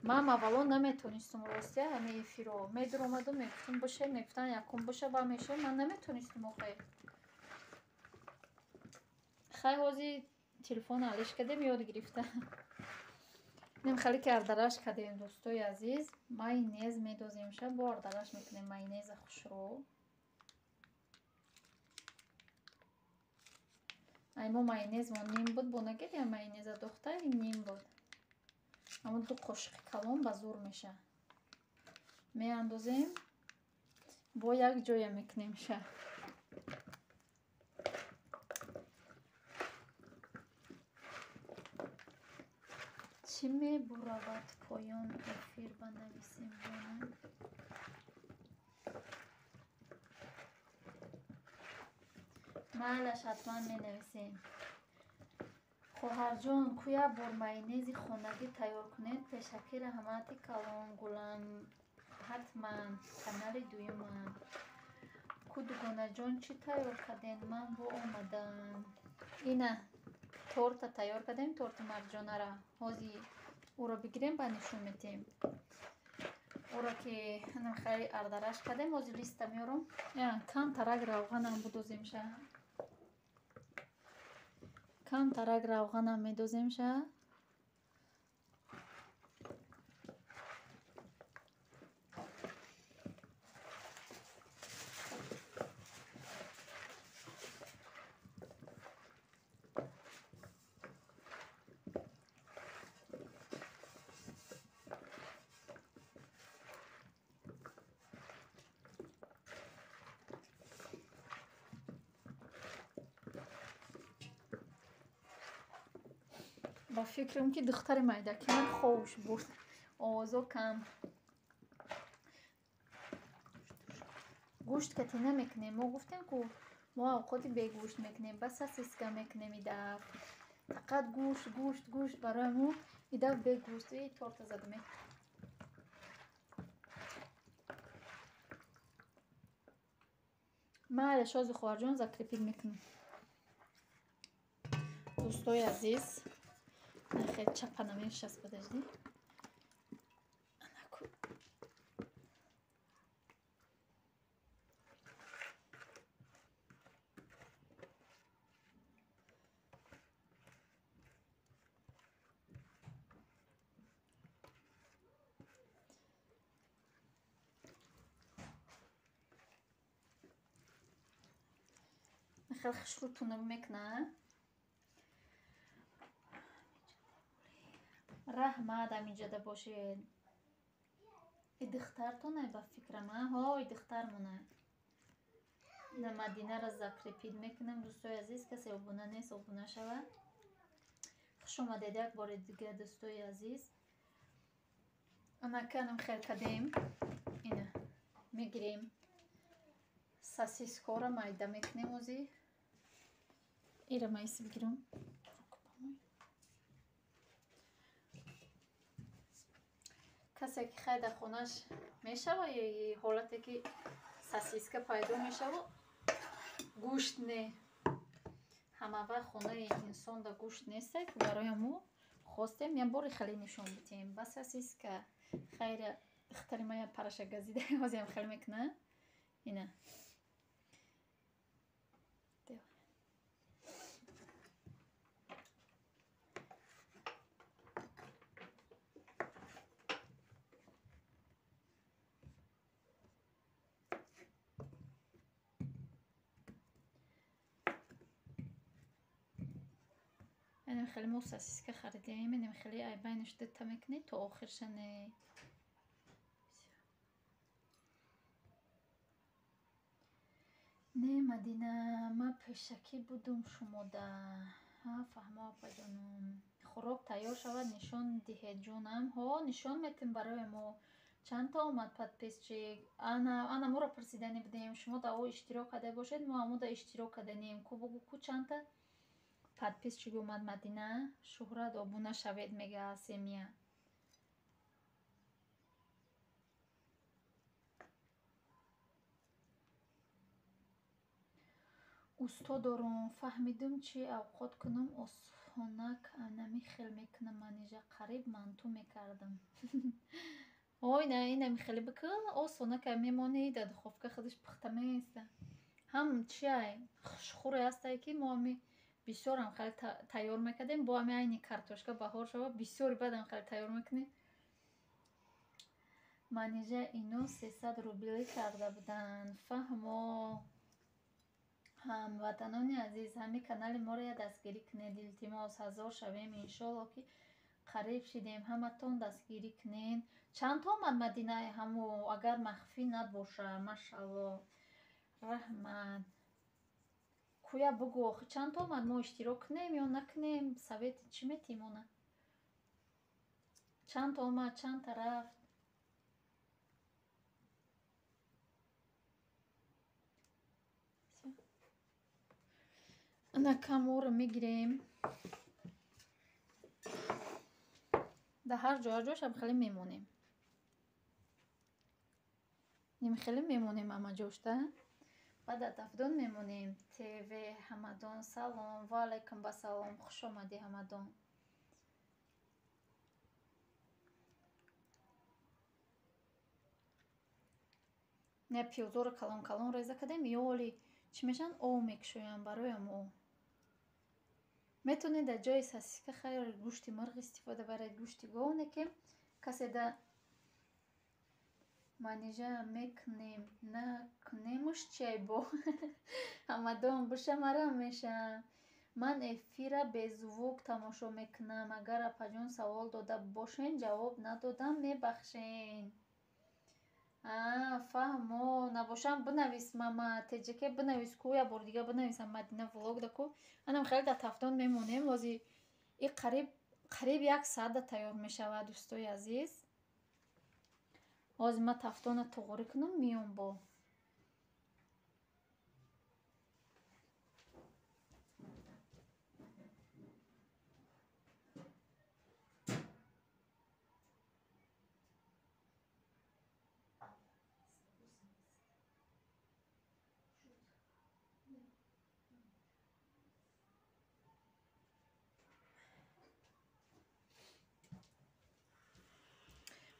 Ман аввало наметонистум, ростия, ҳамин эфиро. Медуромадум, мегуфтум боша, мегуфтан якум боша, ба мешавем, ман наметонистум охе. Хай, ҳозир телефон алиш кардем, ёд гирифта. Нем хеле ки ардараш кардем, дӯстои азиз, майонез медозем ша, бо ардараш мекунем майонеза хушрӯ. Ай мо майонезмо ним буд, бо нагирем майонеза дохта, ним буд. Аммо 2 қошиқи калон ба зур меша. Меандозем, бо як ҷоя мекунем ша. Чӣ мебуравад поён эфир ба нависем ҷонам? Майлаш, ҳатман менависем. Хоҳарҷон, ку як бор майонези хонагӣ тайёр кунед, пешакӣ раҳмати калон гулам. Ҳатман канали дуюмам. Ку дугонаҷон чӣ тайёр кардем? Ман бо омадам. Ина торта тайёр кардем, торти марҷонара. Ҳози ӯро бигирем, ба нишон метиҳем. Ӯро ки хеле ардараш кардем, ҳози листа меорам. Камтарак равғанам будозем ша. Камтарак равғанам медозем ша. Ба фикрам ки духтари майдаки ман ховуш бурд, овозо кам. Гӯшт кати намекунем. Мо гуфтем ку мо авқоти бегӯшт мекунем, ба сосиска мекунем идаф. Фақат гӯшт, гӯшт, гӯшт барои мо идаф бегӯшт. И торта задаме. Майла шози хоҳарҷон закрепит мекунам. Дӯстои азиз, хеле чапа намешаст, подожди. Анаку. Хеле хушрӯ тунук мекуна. Раҳмат, аминҷода бошед. И духтартонай ба фикрам, а? Ҳо, и духтармонай. На Мадинара закрепит мекунам, дӯстои азиз, касе обуна нест, обуна шавад. Хуш омадед як бори дига, дӯстои азиз. Анаканам хел кадем. Ина мегирем. Сосискора майда мекунем ози. Ира майси бигирам. Касе ки хай дар хонаш мешава ё ҳолате ки сосиска пайдо мешава, гӯшт не. Ҳама вақт хонаи инсон да гӯшт нест, барои мо хостем як бори хеле нишон бидиҳем. Ба сосиска хайра духтари ман як параша газида, ҳозиам хеле мекуна. Ина. Инам хеле мо сосиска харидем, инам хеле айбайнаш дута мекунӣ то охирша не. Не, Мадина, ма пешакӣ будум шумода. Ҳа, фаҳмо апаҷонум. Хӯрок тайёр шавад, нишон диҳед ҷонам. Ҳо, нишон метем барои мо. Чандта омад подписчик? Ана моро пурсидани будем. Шумо да о иштирок карда бошед, мо ҳамо да иштирок карданем. Ку бугу ку чандта подписчик омад Мадина? Шуҳрат обуна шавед мега семья. Усто дорум, фаҳмидум чӣ авқот кунам, осонак анами хел мекунам манижа, қариб манту мекардам. Ой, на, инами хеле бикун, осонак мемонӣ, дар духовка худаш пухта меиста. Ҳам чиай, хушхӯре ҳастае ки мо ами Бисёрам хеле тайёр мекардем. Бо ҳами айни картошка баҳор шава, бисёри бадам хеле тайёр мекунем. Манижа ино 300 рублӣ карда буданд. Фаҳмо. Ҳамватанони азиз, ҳами канали моро я дастгирӣ кунед, илтимос, 1000 шавем, иншолло ки қариб шидем, ҳаматон дастгирӣ кунед. Чанд то омад Мадинаи ҳамо, агар махфӣ набоша, машалло. Раҳмат. Куя бугӯ охи чанд то омад, мо иштирок кунем ё накунем? Совет чӣ метиҳем она? Чанд то омад, чанд та рафт? Ана каморо мегирем. Дар ҳар ҷо ҳар ҷошам хеле мемонем. Ним хеле мемонем ҳама ҷошта. Баъд дар тафдон мемонем. ТВ Ҳамадон салом, ва алайкум басалом, хуш омадӣ Ҳамадон. Не пиёзоро калон калон реза кардем, ё оли чӣ мешаванд, ов мекушоянд барои мо. Метавонед дар ҷои сосиска хайр гӯшти мурғ истифода баред, гӯшти гов не ки касе да Манижа мекунем, накунемуш чай бо. Ҳамадон буша марам мешавам. Ман эфира безвук тамошо мекунам. Агар апаҷон савол дода бошен, ҷавоб надодам, мебахшен. Фаҳмо, набошам бинавис мама, теҷаке бинавис ку, як бор дига бинависам Мадина влог да ку. Анам хеле дар тафтон мемонем, ози и қариб як соат да тайёр мешавад, дӯстои азиз. Ози ман тафтона туғрӣ кунам, миём бо.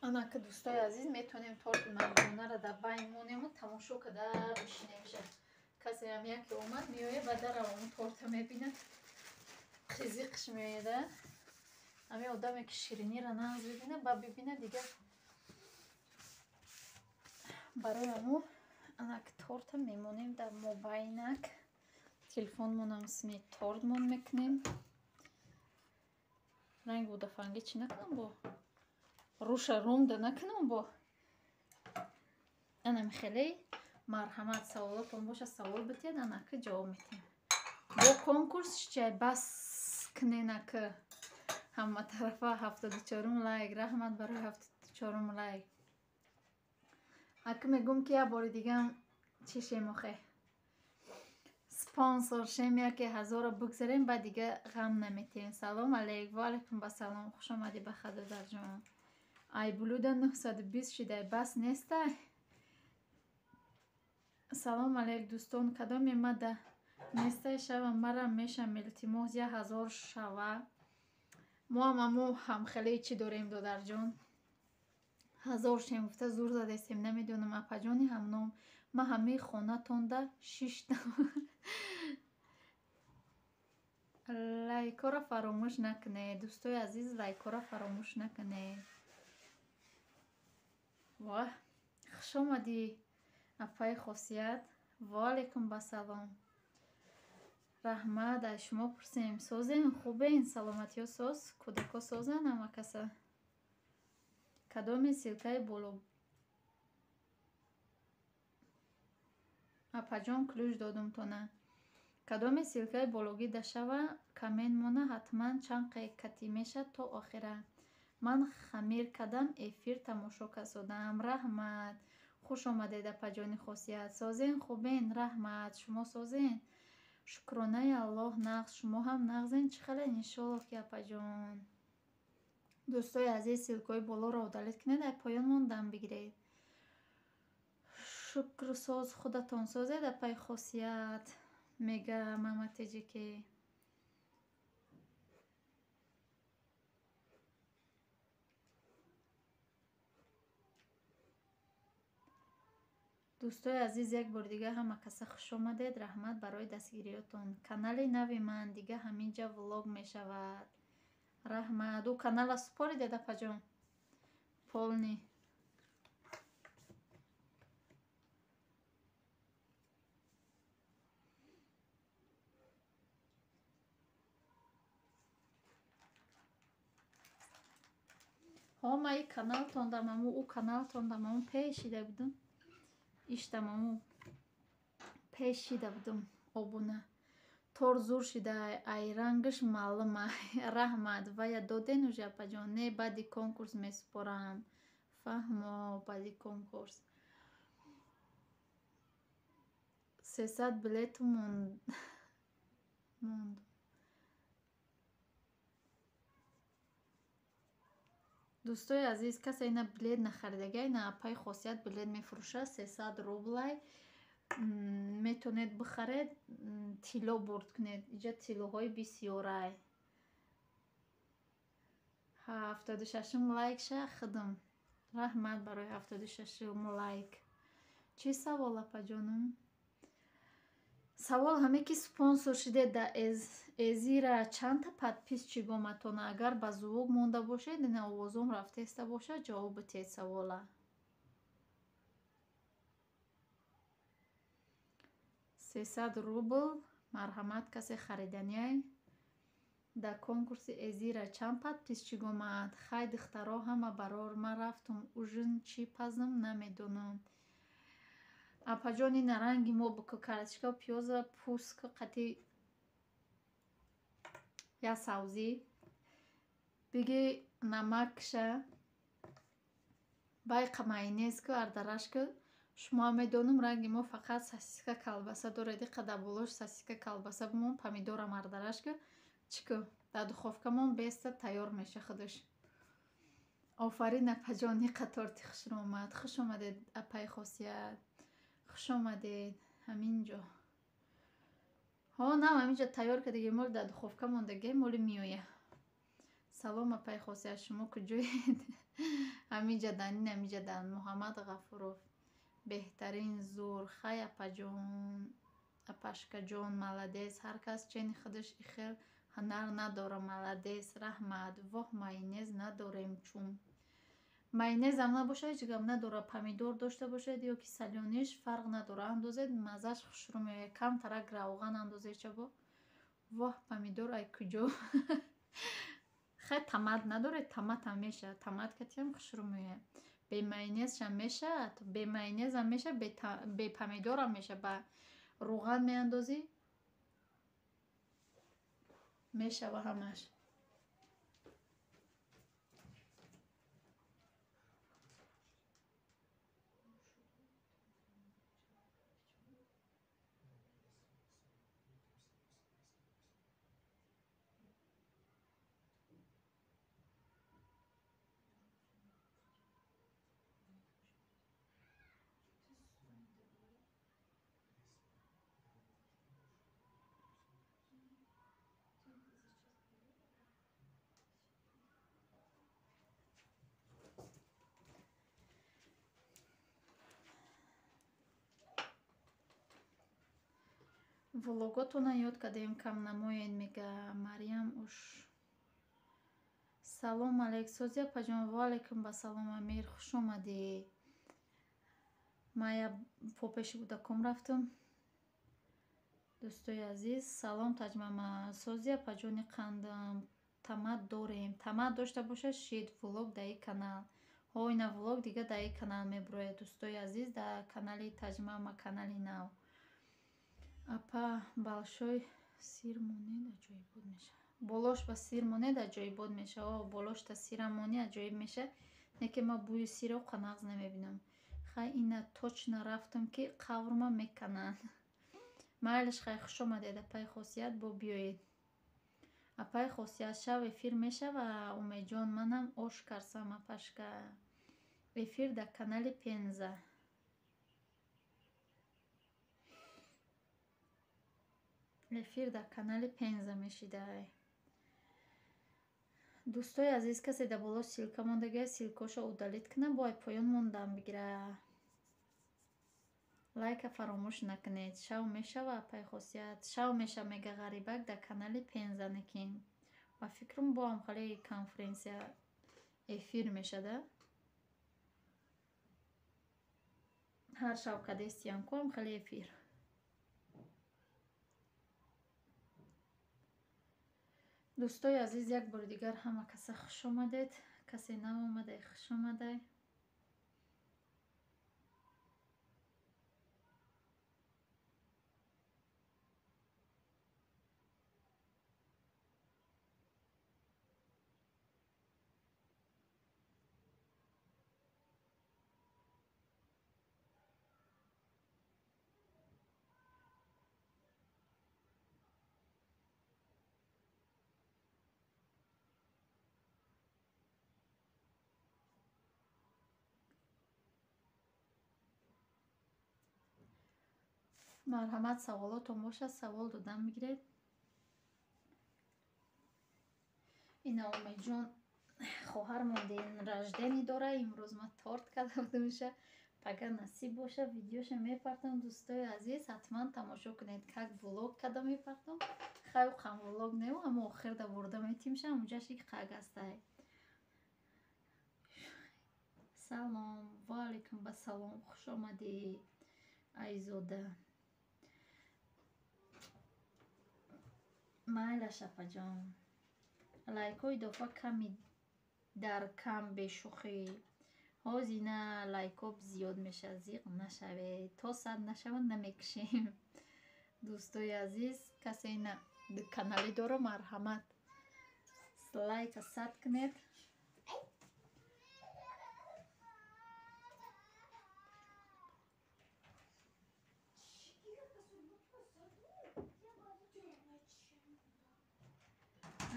Ана ки дӯстои азиз, метавонем торти мардонаро дар байн монему тамошо карда бишинемша. Касеам яке омад, меояд ба дарав он торта мебинад, қизиқш меояда. Ҳамин одаме ки ширинира нағз бибинад, ба бибинад дигар. Барои ҳамо ана ки торта мемонем дар мобайнак. Телефонмонам сми тортмон мекунем. Ранг будафангӣ чӣ накунам бо? Руша румда накунам бо. Анам хеле марҳамат, саволотон боша савол битиҳед, анаки ҷавоб метиҳем. Бо конкурс чай бас куненаки. Ҳама тарафа 74 лайк, раҳмат барои 74 лайк. Аки мегӯм ки як бори дигам чӣ шем охе? Спонсор шем, яке 1000 бигзарем, баъд дига ғам наметиҳем. Салом алейк, ва алайкум басалом, хуш омадӣ ба хадодарҷон. Ай блюда 920 шидай, бас нестай? Салом алейк дӯстон, кадоме мада нестай шава марам мешам, илтимос 1000 шава. Мо ҳам амо ҳамхелаи чӣ дорем додарҷон? 1000 шем гуфта зур задестем, намедонам апаҷони ҳамном. Ман ҳамаи хонатонда шиштам. Лайкҳоро фаромӯш накунед, дӯстои азиз, лайкҳоро фаромӯш накунед. Воҳ, хуш омадӣ апаи хосият. Ва алайкум басалом. Раҳмат, аз шумо пурсем. Созен, хубен, саломатиҳо соз, кӯдакҳо созанд ҳама каса. Кадоме ссилкаи боло? Апаҷон ключ додумтона. Кадоме ссилкаи бологӣ дашава коммент мона, ҳатман чанд кати мешад то охира. Ман хамир кардам, эфир тамошо касодам. Раҳмат. Хуш омадед апаҷони хосият. Созен, хубен, раҳмат. Шумо созен? Шукронаи Аллоҳ нағз. Шумо ҳам нағзен? Чӣ хеле иншоллоҳ ки апаҷон. Дӯстои азиз, ссилкаҳои болоро удалить кунед, ай поёнмон дам бигиред. Шукрсоз худатон созед апаи хосият, мега мама теҷике. Дӯстои азиз, як бори дига ҳама каса хуш омадед. Раҳмат барои дастгириётон. Канали нави ман дига ҳаминҷа влог мешавад. Раҳмат. Ӯ канала супоридед, апаҷон? Полный. Ҳо, ман и каналтон дамаму, ӯ каналтон дамаму пешида будум. Иштамаму пешида будум обуна. Тор зур шида, ай рангаш маълума. Раҳмат. Вая доден уже, апаҷон? Не, баъди конкурс месупорам. Фаҳмо, баъди конкурс. 300 билету монд. Дӯстои азиз, касе ина билет нахаридага, ина апаи Хосият билет мефурӯшад, 300 рублай. Метавонед бихаред, тилло бурд кунед. Иҷа тиллоҳои бисёрай. 76-ум лайк ша худам. Раҳмат барои 76-ум лайк. Чӣ савол, апаҷонум? Савол ҳаме ки спонсор шудед да эзира чандта подписчик омадтона? Агар ба звук монда бошед, ина овозом рафтеста бошад, ҷавоб битиҳед савола. 300 рубл, марҳамат, касе хариданиай. Дар конкурси эзира чанд подписчик омад? Хай, духтаро, ҳама барор, ман рафтум ужин чӣ пазм намедонам. Апаҷон, ина ранги мо буку картошка, пиёза, пуск қати я савзӣ. Биги намакша, байқа майонез ку, ардараш ку. Шумо медонум, ранги мо фақат сосиска, колбаса доред. Иқадар болош сосиска, колбаса бимон, помидорам ардараш ку. Чӣ ку? Дар духовкамон беста тайёр меша худаш. Офарин, апаҷон, иқа торти хушро омад. Хуш омадед, апаи Хосият. Хуш омадед ҳамин ҷо. Ҳо, нав ҳаминҷо тайёр кардагӣ, моли дар духовка мондагӣ, моли меоя. Салом, апаи Хосият, шумо куҷоед? Ҳаминҷа дан, ин ҳаминҷа дан. Муҳаммад Ғафуров. Беҳтарин, зур. Хай, апаҷон, апашкаҷон, молодец. Ҳар кас чени худаш ихел ҳунар надора, молодец. Раҳмат. Воҳ, майонез надорем чун. Майонезам набошад, ҳеҷ гап надора. Помидор дошта бошед ё ки солёниш, фарқ надора. Андозед, маззаш хушрӯ меояд. Камтарак равған андозед чабо. Воҳ, помидор ай куҷо? Хай, томат надоред, томатам мешавад. Томат катиам хушрӯ меояд. Бе майонезшам мешавад, бе майонезам мешавад, бе помидорам мешавад. Ба равған меандозӣ, мешава ҳамаш. Влоготона ёд кардем, кам намоед, мега Марьям уш. Салом алейк, сози апаҷон, ва алейкум ба салом, Амир, хуш омадӣ. Ман я по пеши кӯдаком рафтам. Дӯстои азиз, салом Таҷмама, сози апаҷони қандам, тамат дорем. Тамат дошта бошад, шид влог дар ин канал. Ҳо, ина влог дига дар ин канал мебурояд, дӯстои азиз, дар канали Таҷмама, канали нав. Апа, большой сир монед, аҷоибот мешавад. Болош ба сир монед, аҷоибот мешавад. О, болошта сирам монӣ, аҷоиб мешавад. Не ки ман бӯи сиро қанағз намебинам. Хай, ина точно рафтам ки қаврма мекананд. Майлиш, хай, хуш омадед, апаи Хосият, бо биёед. Апаи Хосият, шав эфир мешава, Умедҷон, манам ош карсам, апашка. Эфир дар канали Пенза. Эфир дар канали Пенза мешидай. Дӯстои азиз, касе дар боло ссылка мондагия, ссылкаошо удалить кунам, бо ай поён мондам бигира. Лайка фаромӯш накунед. Шав мешава, апай Хосият? Шав меша, мега Ғарибак дар канали Пензанекин. Ба фикрам, бо ҳам хеле конференсия эфир мешада. Ҳар шав кадестиям ку ҳам хеле эфир. Дӯстои азиз, як бори дигар ҳама каса хуш омадед. Касе наомадай, хуш омадай. Марҳамат, саволотон бошад, савол додан бигиред. Ина Умедҷон, хоҳармон день рождения дора. Имрӯз ман торт карда будамша. Пага насиб боша, видеоша мепартам. Дӯстои азиз, ҳатман тамошо кунед. Как влог карда мепартам. Хай, қам влог неу, аммо охирда бурда метимша, ҳамуҷаши қаг ҳастай. Салом, ва алайкум ба салом, хуш омадӣ, Айзода. Майлаш, апаҷон. Лайкҳо идофа ками дар кам, бешӯхӣ. Ҳозина лайкҳо зиёд мешавад, зиқ нашавед. То 100 нашавад, намекушем. Дӯстои азиз, касе ина каналӣ дора, марҳамат, лайка 100 кунед.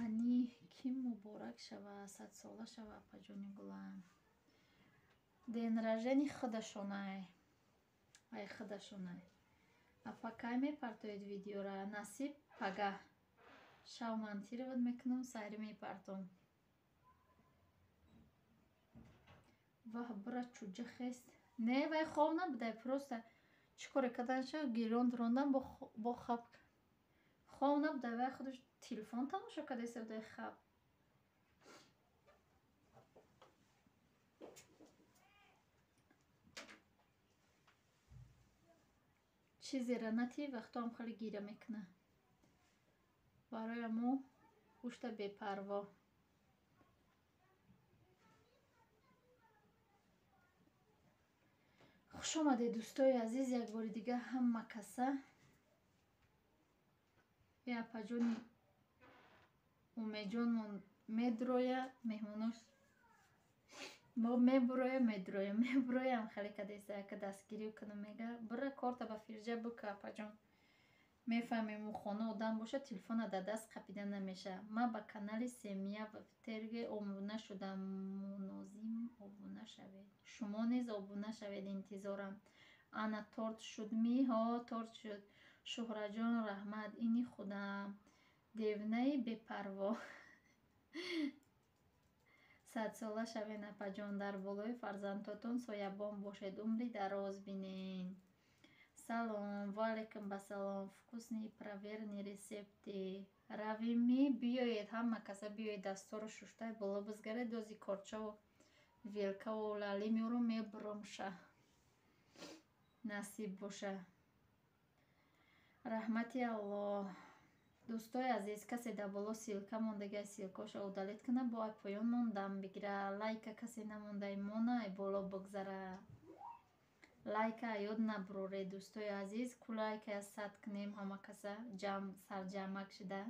Ани ким муборак шава, садсола шава, апаҷони гулам. День рождения худашонай. Ай худашонай. Апа, кай мепартоед видеора? Насиб, пагаҳ. Шав монтировать мекунам, сайри мепартом. Ваҳ, бура чуҷа хест. Не, вай хоб набудай, просто чӣ коре карданша, гирён рондан, бо хаб. Хоб набудай, вай худаш телефон тамошо кардаиста будай, хаб. Чизеро натӣ, вақтоам хеле гира мекуна. Барои мо гӯшта бепарво. Хуш омадед, дӯстои азиз, як бори дигар ҳама каса. Е, апаҷони Умедҷонмон медроя, меҳмонош мо мебуроя, медроя, мебуроям, хеле кадеста, яка дастгирӣ кунам, мега. Бура корта ба фирҷа бука, апаҷон. Мефаҳмем, у хона одам боша, телефона дар даст қапида намеша. Ман ба канали Семья в Терге обуна шудам, мунозим обуна шавед. Шумо низ обуна шавед, интизорам. Ана торт шуд ми? Ҳо, торт шуд. Шуҳраҷон, раҳмат, ини худам. Девнаи бепарво. Садсола шавен, апаҷон, дар болои фарзандотон соябон бошед, умри дароз бинен. Салом, ва алайкум ба салом. Вкусный, проверенный рецепты. Равимӣ, биёед, ҳама каса биёед, дастторо шуштай боло бизгаред, дози корчаву вилкаву лалӣ меорум, мебуромша. Насиб боша. Раҳмати Аллоҳ. Дӯстои азиз, касе дар боло ссылка мондагиа, ссылкаошо удалить куна, бо ай поён мондам бигира. Лайка касе намондай, мона ай боло бигзара. Лайка ёд набуроред, дӯстои азиз, ку лайка 100 кунем ҳама каса ҷамъ сарҷамъак шида.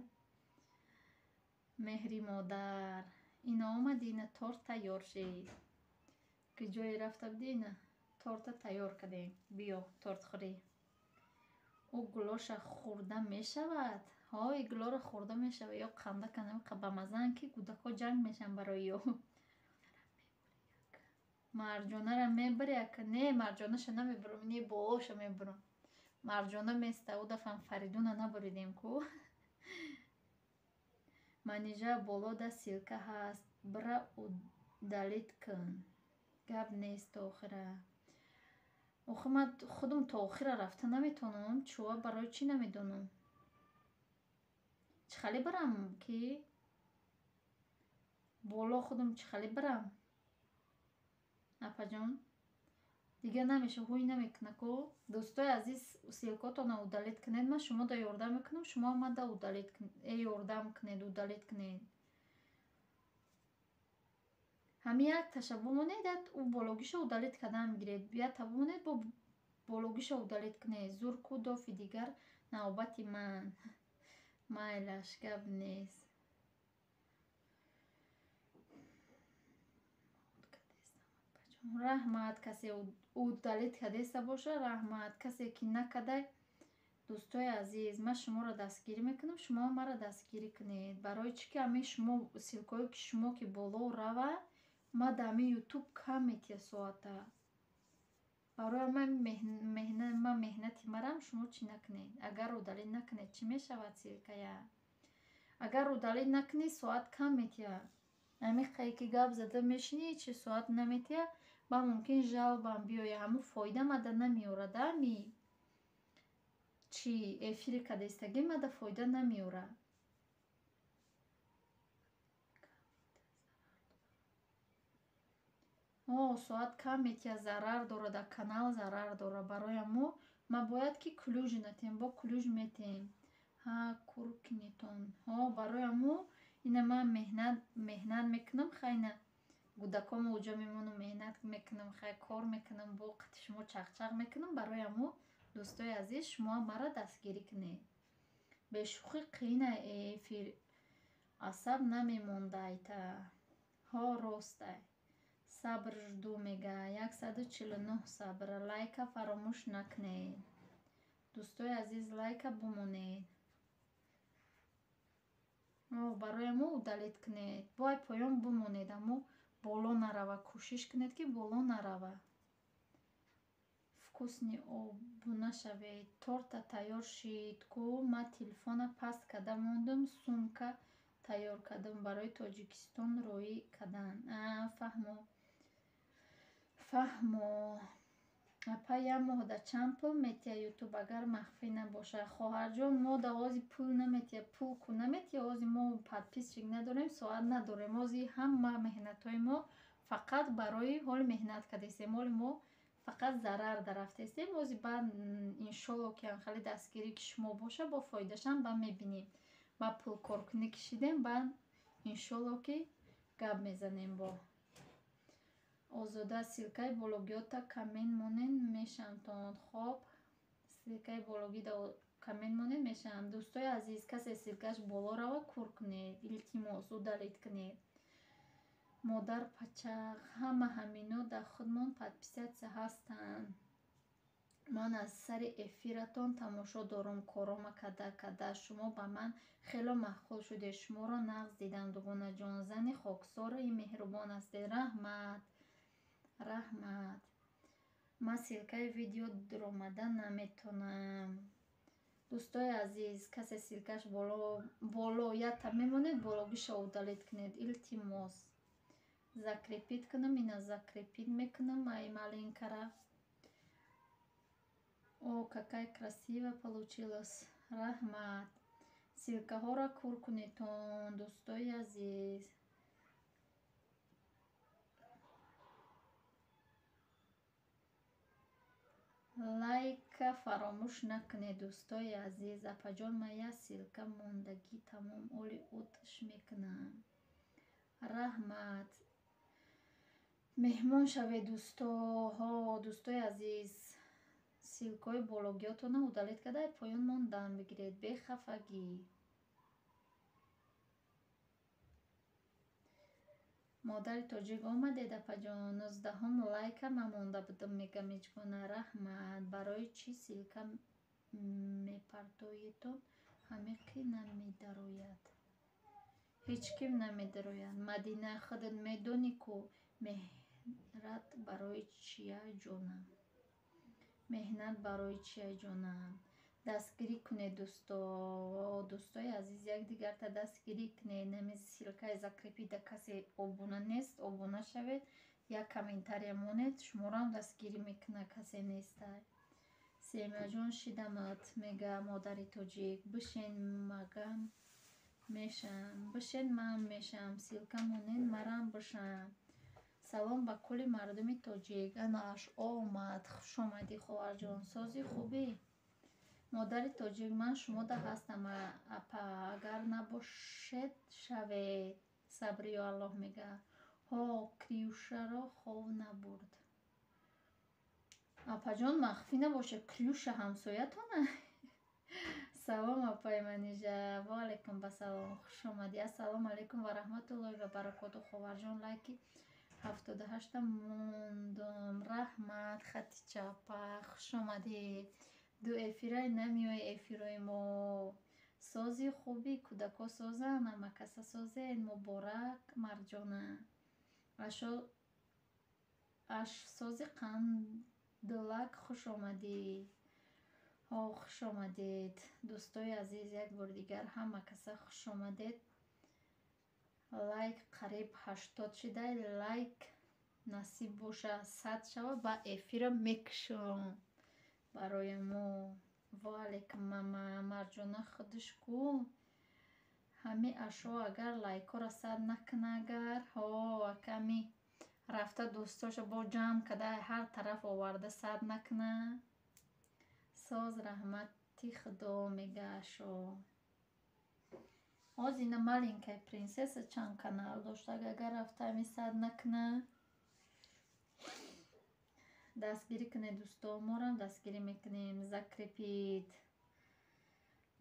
Меҳри модар. Ина омади, ина торт тайёр шид. Ки ҷое рафта будӣ, ина торта тайёр кардем. Биё, тортхӯрӣ. Ӯ гулоша хӯрда мешавад? Ҳо, и гулоро хӯрда мешавад. Ё қанда канам бамазаанд, ки кӯдакҳо ҷанг мешаванд барои ё. Марҷонара мебари ака? Не, марҷонаша намебарам, не, болоша мебарам. Марҷона места, ӯ дафъам Фаридуна набаридем ку. Манижа, болода ссылка ҳаст, бира удалить кун. Гап нест то охира. Охи ман худам то охира рафта наметавонам. Чӯа барои чӣ намедонам? Чӣ хеле барам ки боло худам чӣ хеле барам? Апаҷон, дигар намеша, ҳуй намекуна ку. Дӯстои азиз, ссылкотонро удалить кунед, ман шумода ёрдам мекунам, шумо мада удалить ёрдам кунед, удалить кунед. Ҳамин якташа бимонед, ӯ бологиша удалить кардан мегиред. Якта бимонед, бо бологиша удалить кунед. Зур ку дофи дигар навбати ман. Майлаш, гап нест. Раҳмат, касе удалить кардеста боша, раҳмат. Касе ки накардай, дӯстои азиз, ман шуморо дастгирӣ мекунам, шумо маро дастгирӣ кунед. Барои чӣ ки ҳамин шумо ссылкое ки шумо ки боло рава, ма дар ҳамин ютуб кам метия соата. Барои ман меҳнати марам шумо чӣ накунед. Агар удалить накунед, чӣ мешавад ссылкая? Агар удалить накунӣ, соат кам метия. Ҳамин қае ки гап зада мешинӣ, чи соат наметия, ба мумкин жалобам биёя. Ҳамун фоида мада намеорад, ами чи эфири кадестагӣ мада фоида намеорад. О, соат кам метия, зарар дорад, дар канал зарар дорад. Барои мо ма бояд ки ключ натем, бо ключ метем. Ҳа, кур кинетон. Ҳо, барои мо ина ман меҳнат мекунам, хайна гудакомо уҷо мемонам, меҳнат мекунам, хай кор мекунам, бо қати шумо чақчақ мекунам. Барои мо дӯстои азиз, шумо маро дастгирӣ кунед. Бешӯхӣ қиина эфир асаб намемондайта. Ҳо, ростай. Сабр жду мега. 149 сабр. Лайка фаромӯш накунед. Дӯстои азиз, лайка бимонед. Барои мо удалить кунед. Бой поён бимонед, аммо боло нарава. Кӯшиш кунед ки боло нарава. Вкусный обуна шавед. Торта тайёр шид ку. Ман телефона паст карда мондум, сумка тайёр кардам барои Тоҷикистон роӣ кардан. Фаҳмо. Фаҳмо. Апа, як моҳ да чанд пул метия ютуб, агар махфӣ набошад? Хоҳарҷон, мо да ҳози пул наметия, пул ку наметия, ҳози мо подписчик надорем, соат надорем. Ҳози ҳама меҳнатҳои мо фақат барои ҳоли меҳнат кардастем. Ҳоли мо фақат зарар дарафтастем. Ҳози баъд иншолло ки анхали дастгирӣ ки шумо боша, бо фоидашам ба мебинем. Ба пулкоркунӣ кишидем, баъд иншолло ки гап мезанем бо. Озода, ссылкаи бологиёта коммент монед мешавам. Хоб, ссылкаи бологида коммент монед мешавам. Дӯстои азиз, касе ссылкаш боло рава, кур кунед, илтимос, удалить кунед. Модар пачақ, ҳама ҳамино дар худмон подписаться ҳастанд. Ман аз сари эфиратон тамошо дорум, корома када када. Шумо ба ман хело маъқул шудед. Шуморо нағз дидам, дугонаҷон. Зани хоксори меҳрубон ҳастед. Раҳмат. Раҳмат. Ман ссылкаи видео дуромада наметонам. Дӯстои азиз, касе ссылкаш боло якта мемонед, бологиша удалить кунед, илтимос. Закрепить кунам, ина закрепить мекунам, ай маленькара. О, какая красиво получилось. Раҳмат. Ссылкаҳоро кур кунедтон, дӯстои азиз. Лайка фаромӯш накунед, дӯстои азиз. Апаҷон, ман як ссылка мондагӣ тамом, оли отш мекунам. Раҳмат. Меҳмон шавед, дӯстоҳо, дӯстои азиз. Ссылкаҳои бологиётонро удалить карда, поён мондан бигиред, бехафагӣ. Модари тоҷик омадед, апаҷон. 19-ум лайка ман монда будам, мегам ҳеҷгуна. Раҳмат. Барои чӣ ссылка мепартоедтон, ҳамиқи намедарояд? Ҳеҷ ким намедарояд. Мадина, худат медонӣ ку меҳрат барои чия ҷонам? Меҳнат барои чия ҷонам? Дастгирӣ кунед, дӯсто, дӯстои азиз, якдигарта дастгирӣ кунед. Нами ссылкаи закрепида касе обуна нест, обуна шавед. Як комментария монед, шуморо дастгирӣ мекуна, касе нестай. Семияҷон шидамат, мега модари тоҷик. Бишен магам мешам, бишен ман мешам, ссылка монед марам бишам. Салом ба кулли мардуми тоҷик. Ана аш омад. Хушомадӣ, хоҳарҷон. Сози хубӣ? Модари тоҷик, ман шумода ҳастам, апа. Агар набошед, шавед. Сабриё Аллоҳ мега. Ҳо, Криюшаро хов набурд. Апаҷон, махфӣ набошад, Криюша ҳамсоятона? Салом, апаи Манижа. Ва алайкум басалом. Хуш омадӣ. Ассалому алайкум ва раҳматуллоҳи ва баракоту. Ховарҷон, лайки 78-та мондум. Раҳмат, Хатича апа. Хуш омадӣ. Ду эфирай намеои эфирои мо. Сози хуби, кӯдако созанд, ҳамакаса созен. Муборак, Марҷона. Ашсози қандулак, хуш омадӣ. Ҳо, хуш омадед. Дӯстои азиз, як бори дигар ҳама каса хуш омадед. Лайк қариб 80 шидай. Лайк насиб боша, 100 шава, ба эфира мекушом барои мо. Ва алайкум мама. Марҷона худаш ку ҳами ашо агар лайкҳоро 100 накуна агар, ҳо, аками рафта дӯстоша бо ҷамъ када ҳар тараф оварда 100 накуна. Соз, раҳмати худо, мега ашо. Ҳоз ина маленькая принсесса чанд канал дошт, агар рафта ҳами 100 накуна. Дастгирӣ кунед, дӯсто, морам дастгирӣ мекунем. Закрепить.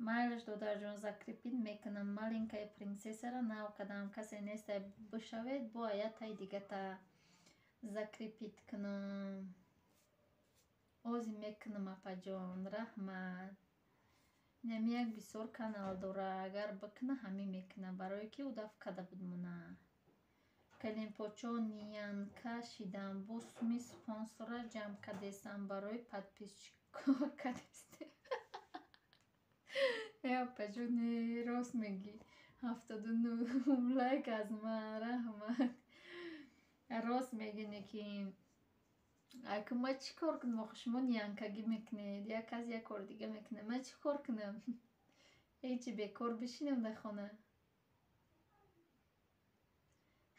Майлаш, додарҷон, закрепить мекунам. Маленькая принсессаро нав кардам. Касе нестай, бишавед, бо аятай дигата закрепить кунам. Ози мекунам, апаҷон, раҳмат. Инами як бисёр канал дора, агар бикуна ҳамин мекуна, барое ки ӯ даф карда буд мона. Калимпочо нянька шидам, бо суми спонсора ҷамъ кардесам барои подписчико кардесте. Э, апаҷони, рост мегӣ. 79 лайк аз ман, раҳмат. Рост мегӣ, лекин аку ман чӣ кор кунам? Охи шумо нянькагӣ мекунед, як кас як кори дига мекунад. Ман чӣ кор кунам? Ҳечи, бекор бишинам дар хона?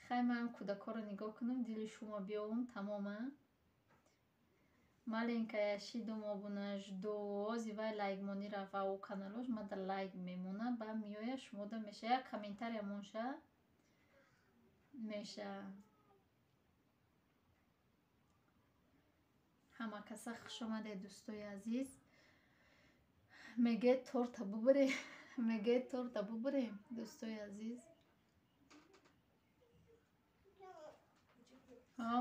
Хай, ман кӯдакҳоро нигоҳ кунам, дили шумо биёвам, тамом а? Маленькая шидум обуна жду. Ози вай лайкмонӣ рафт ва ӯ каналош мада лайк мемона, ба меоя шумода меша. Як комментария монша меша. Ҳама каса хуш омадед, дӯстои азиз. Мегӯед торта бубурем, мегӯед торта бубурем, дӯстои азиз.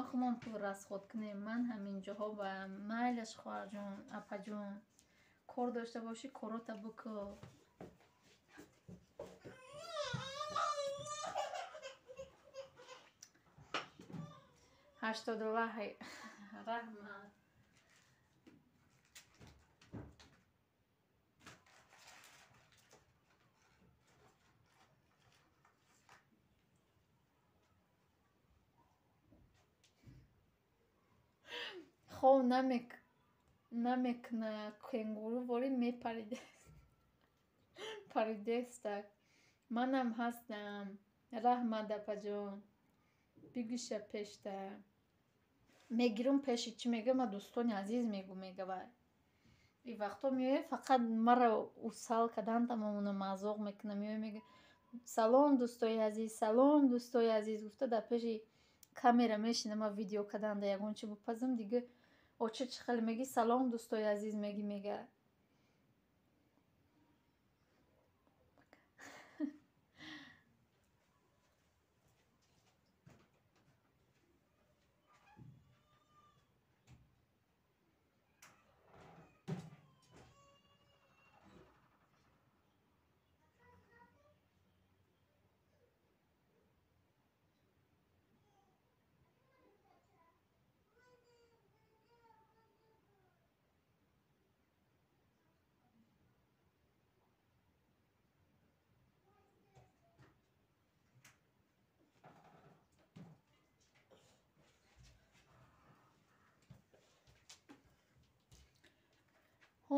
Хумон пул расход кунем. Ман ҳаминҷоҳо ба майлаш, хоҳарҷон, апаҷон, кор дошта бошӣ, корота бикӯ. 80 лайк. Раҳмат. Хов намекуна, кенгуру ворид мепаридестак. Манам ҳастам. Раҳмат, апаҷон. Бигӯша пешта. Мегирам пеши чӣ мега, ма дӯстони азиз мегӯ, мега вай. И вақто меоя, фақат маро усал кардан тамомуна мазоқ мекуна, меоя мега: салом, дӯстои азиз, салом, дӯстои азиз, гуфта дар пеши камера мешина, ма видео кардан да ягон чи бипазам, дига оча чӣ хеле мегӣ, салом, дӯстои азиз мегӣ, мега.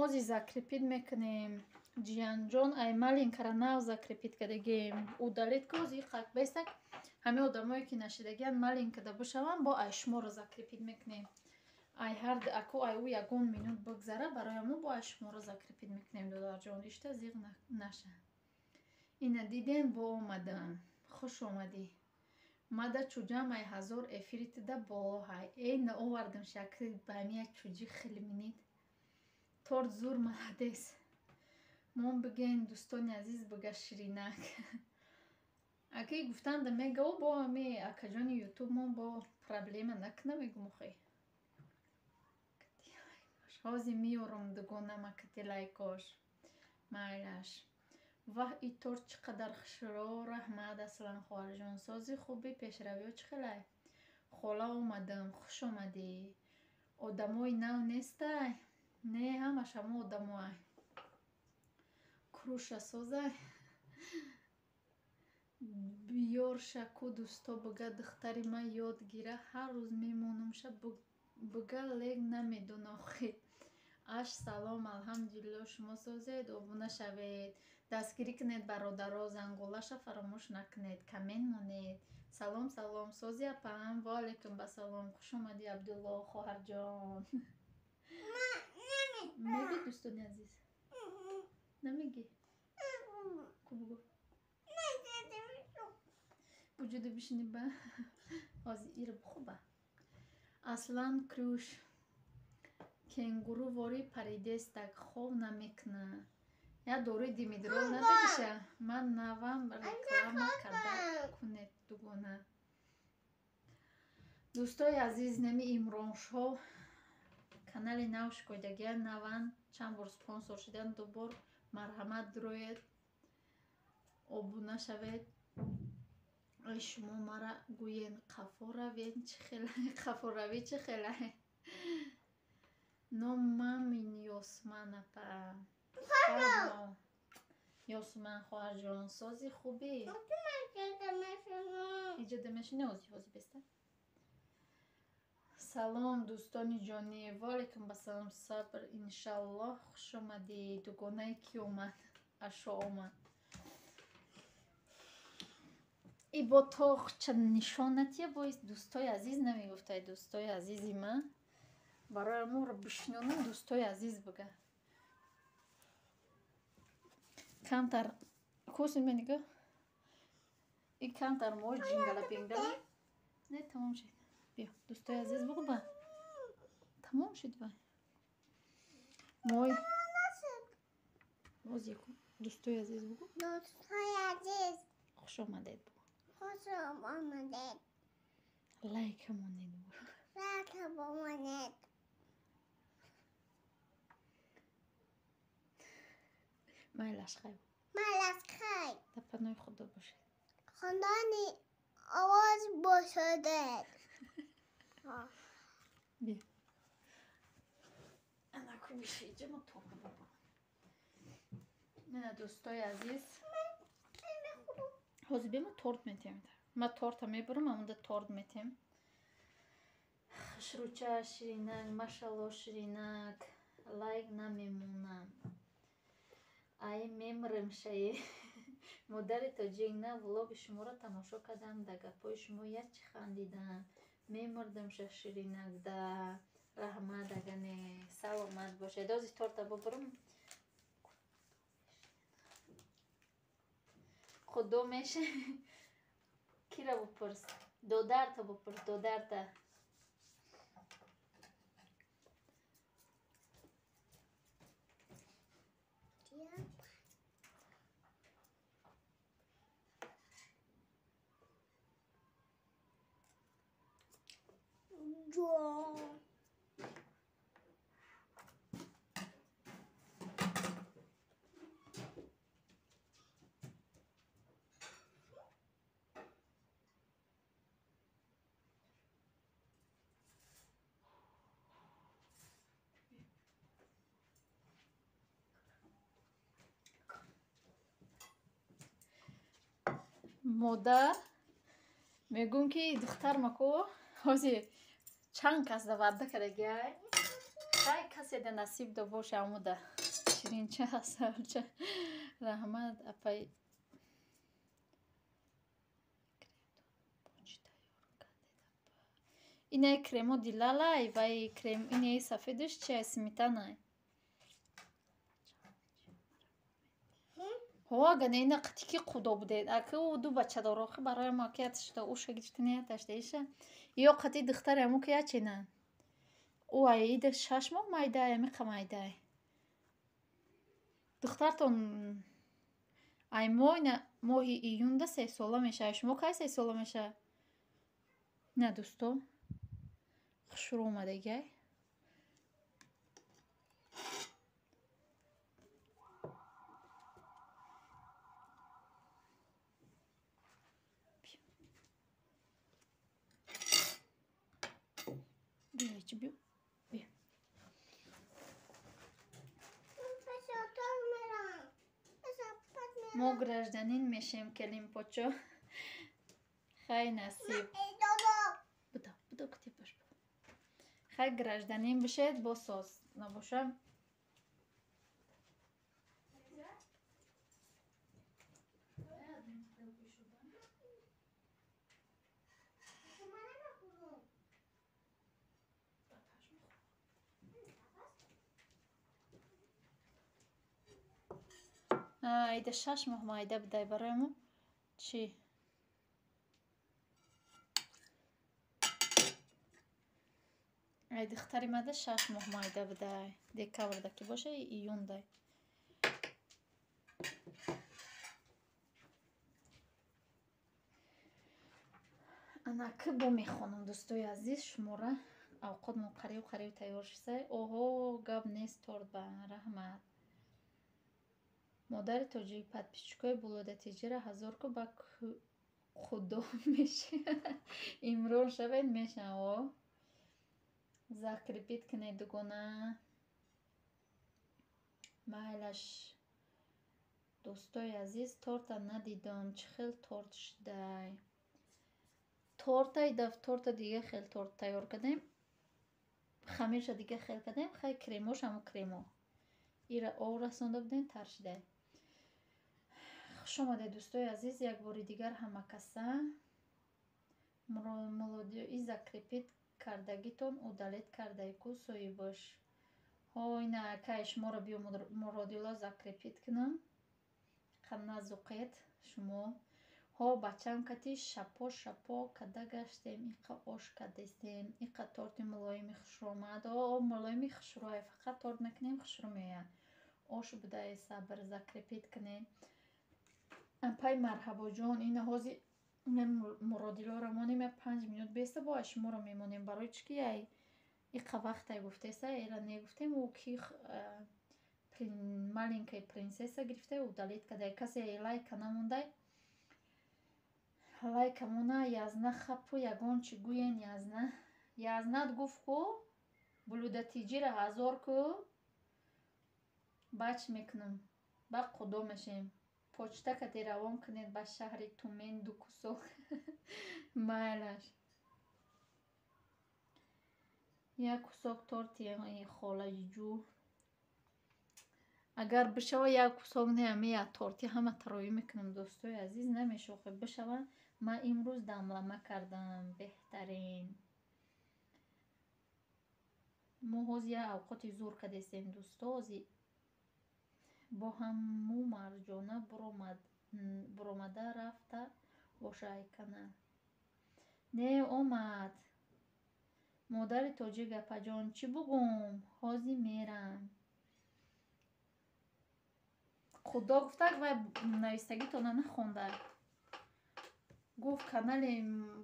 Ҳози закрепить мекунем. Ҷиянҷон ай малинкара нав закрепить кардагем. Удалить ку ҳози иқак бестак. Ҳамин одамое ки нашидагиан малинкада бишаванд, бо ай шуморо закрепить мекунем. Ай ҳар аку ай ӯ ягон минут бигзара, барои мо бо ай шуморо закрепить мекунем, додарҷон. Ишта зиғ наша. Ина дидем, бо омадам. Хуш омадӣ. Мада чуҷам ай 1000 эфири тида боло ҳай. Эй наовардам шакли бамия чуҷи хеле минит. Торт зур молодец. Мон биген дӯстони азиз бига ширинак. Аки гуфтанда мега о бо ами акаҷони ютуб мон бо проблема накуна мегум охи. Ҳози миёрум дугонама кати лайкош. Майлаш. Ваҳ и торт чӣ қадар хушро. Раҳмат Аслан хоҳарҷон. Сози хуби пешравиҳо чӣ хелай? Хола омадам. Хуш омадӣ. Одамои нав нестай? Не, ҳамаш ҳамо одамоай. Круша созай. Биёрша ку дӯсто бига духтари ман ёд гира. Ҳар рӯз мемонумша бига лек намедона охи. Аш салом алҳамдулилло шумо созед, обуна шавед. Дастгирӣ кунед бародаро, занголаша фаромӯш накунед, коммент монед. Салом салом, сози апаам, ва алайкум басалом. Хуш омадӣ Абдулло хоҳарҷон. Мегӣ дӯстони азиз? Намегӣ? Ку бугӯ? Буҷуда бишини ба. Ҳозир ира бихӯба. Аслан крюш. Кенгуру вори паридестак хов намекуна. Я дорои димидрол надагиша. Ман навам реклама карда кунед дугона. Дӯстои азиз, нами Имроншоҳ канали нав шикоидагия наван чанд бор спонсор шудан, ду бор марҳамат дуроед, обуна шавед. Ай шумо мара гӯен қафо равен чӣ хелай, қафо равӣ чӣ хелай. Ном мамин Ёсман апа. Ёсман хоҳарҷон, сози хубӣ? Иҷода мешинӣ? Ҳози ҳози беста. Салом дӯстони ҷонӣ, ва алайкум басалом. Сабр иншаллоҳ. Хуш омадӣ. Дугонаи ки омад? Ашо омад. И бо тоқча нишон натия боис дӯстои азиз намегуфтай дӯстои азизи ман. Барои моро бишинонам дӯстои азиз бига. Камтар кусин менига. И камтар мо ҷингала пингала. Не, тамом шид. Биё, дӯстои азиз бугу ба. Тамом шид вай. Мой. Боз яку. Дӯстои азиз бугу. Дӯстои азиз. Хуш омадед бугу. Хуш омадед. Лайка монед бугу. Лайка монед. Майлаш хай. Майлаш хай. Дар паноҳи Худо бошед. Хондани овоз бошед. Биё. Анаку биши иҷа мо торта бобурам. Ина дӯстои азиз. Ҳозир биё мо торт метем. Ма торта мебурам, амонда торт метем. Хушрӯча ширинак, машалло ширинак. Лайк намемонам. Ай мемрем шаи. Модари тоҷик на влоги шуморо тамошо кардам, да гапҳои шумо ячи хандидам. Мемурдам ша ширинак да. Раҳмат агане. Саломат бошед. Ҳозир торта бубурам. Худо меша. Кира бупурс? Додарта бупурс, додарта. Модар мегӯм ки духтар мако ҳозир чанд кас да ваъда кардагиай. Хай, касе да насиб до боша, амуда ширинча, асалча. Раҳмат, апай. Инаи кремо дилалай, вай крем, инаи сафедаш чиай, сметанай. Ҳо, ага не, ина қитики қудо будед. Аки ӯ ду бача дора, охи барои мо ки яташда уша гирифтани яташда иша. Ё қати духтари аму ки ячена. Ӯ ай ида 6 моҳ майдай, амиқа майдай. Духтартон ай мо ина моҳи июнда 3 сола мешавад. Шумо кай 3 сола мешавад? На, дӯсто, хушрӯ омадагиай. Биё, чӣ, биё, биё. Мо гражданин мешем, келинпочо. Хай, насиб. Будо, будо, кутепаш. Хай, гражданин бишед, босоз. Набоша. Ида 6 моҳ майда будай барои мо. Чӣ? Ай духтари мада 6 моҳ майда будай. Декабрда ки боша, июндай. Анаки бо мехонам, дӯстои азиз, шумора авқотмон қариб қариб тайёр шисай. Оҳо, гап нест, торт ба раҳмат. Модари тоҷик, подписчикои Блюдо ТЖра ҳазор ку, ба худо меши. Имрон шавед, мешав. Закрепить кунед, дугона. Майлаш, дӯстои азиз, торта надидам. Чӣ хел торт шудай? Торта идаф торта дига хел торт тайёр кардем. Хамирша дига хел кардем. Хай, кремош ҳамо кремо. Ира ов расонда будем, тар шудай. Хуш омадед, дӯстои азиз, як бори дигар ҳама каса. Молодиёи закрепить кардагитон удалить кардай ку соҳибаш. Ҳо, ина кай шуморо биё, Муродило, закрепить кунам. Қанна зуқед шумо. Ҳо, бачам кати шапо шапо када гаштем, иқа ош кадестем, иқа торти мулоими хушрӯ омад. О, мулоими хушрӯай, фақат торт мекунем, хушрӯ меояд. Ош будай, сабр, закрепить кунед. Апай Марҳабоҷон, ина ҳози Муродилоро монем, як 5 минут беста, бо шуморо мемонем. Барои чӣ ки ай иқа вақтай гуфтеса, эра негуфтем, ӯ ки маленькая принцесса гирифта удалить кадай. Касе лайка намондай, лайка мона, язна хапу, ягон чӣ гӯен, язна. Язнат гуфт ку, Блюдо ТЖра ҳазор ку, бач мекунам, ба худо мешем. Почта кати равон кунед ба шаҳри Тумен ду кусок. Майлаш. Як кусок торти холаҷӯ. Агар бишава, як кусок не, ами як торти ҳама тароӣ мекунам, дӯстои азиз, намешохе бишава. Ман имрӯз дамлама кардам, беҳтарин. Мо ҳозир як авқоти зур кардестем, дӯсто, ҳозир бо ҳаму Марҷона буромада рафта боша айкана. Не, омад. Модари тоҷик, апаҷон, чӣ бугум? Ҳозир мерам. Худо гуфтак, вай навистагитона нахонда. Гуфт канали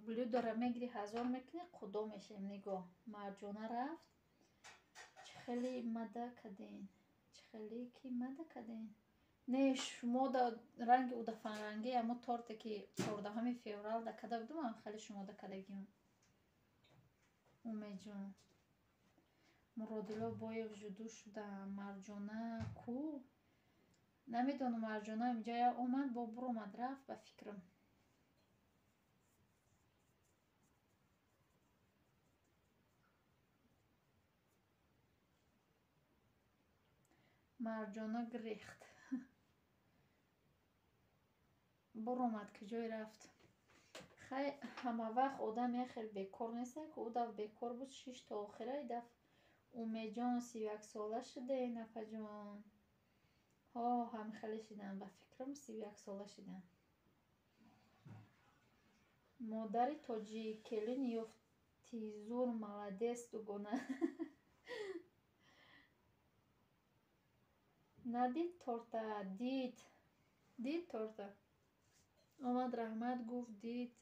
Блюдора мегири, ҳазор мекунӣ, худо мешем. Нигоҳ. Марҷона рафт. Чӣ хеле мада карден? Чӣ хеле ки мада карден? Не, шумо да ранги удафанранги амо торте ки 14-уми феврал да када будум, ам хеле шумо да кадагиам. Умедҷон. Муродило боев жуду шудам. Марҷона ку? Намедонам, Марҷона инҷа омад, бо буромад рафт, ба фикрам. Марҷона гирехт. Буромад, куҷое рафт? Хай, ҳама вақт одам як хел бекор нест, ку ӯ даф бекор буд, шиш то охира и даф. Умедҷон, 31 сола шуден, апаҷон? Ҳо, ҳамихеле шидан, ба фикрам, 31 сола шидан. Модари тоҷик, келин ёфтизур, молодец, дугона. Надид торта? Дид, дид торта. Омад, раҳмат гуфт, дид,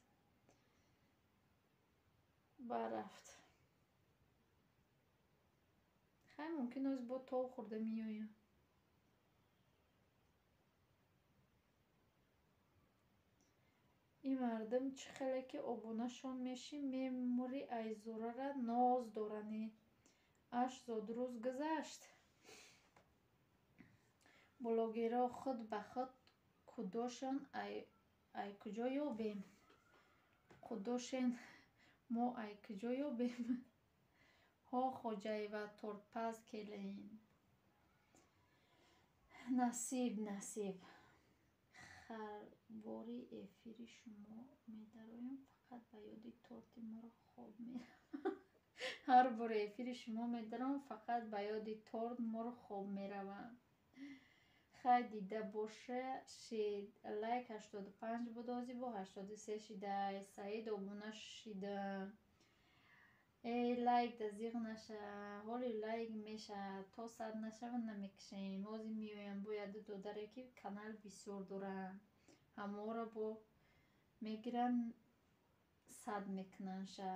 барафт. Хай, мумкин оз бо тов хӯрда меоям. Ин мардум чӣ хеле ки обунашон мешӣ, мемурӣ, ай зурара ноз дорани. Аш зодрӯз гузашт. Блогерҳо худ ба худ кудошон ай куҷо ёбем? Қудошен мо ай куҷо ёбем? Ҳо, Хоҷаева, тортпаз келин. Насиб, насиб. Ҳар бори эфири шумо медароям, фақат ба ёди торти моро хоб меравам. Ҳар бори эфири шумо медаром, фақат ба ёди торт моро хоб меравам. Хай, дида боша шид. Лайк 85 буд, ҳозир бо 83 шидай. Саид, обуна шидам. Эй, лайк да зиғ наша, ҳоли лайк мешавад, то 100 нашава намекушем. Ҳозир меоям бо яду додаре, ки канал бисёр доранд, ҳаморо бо мегиранд, 100 мекунандша.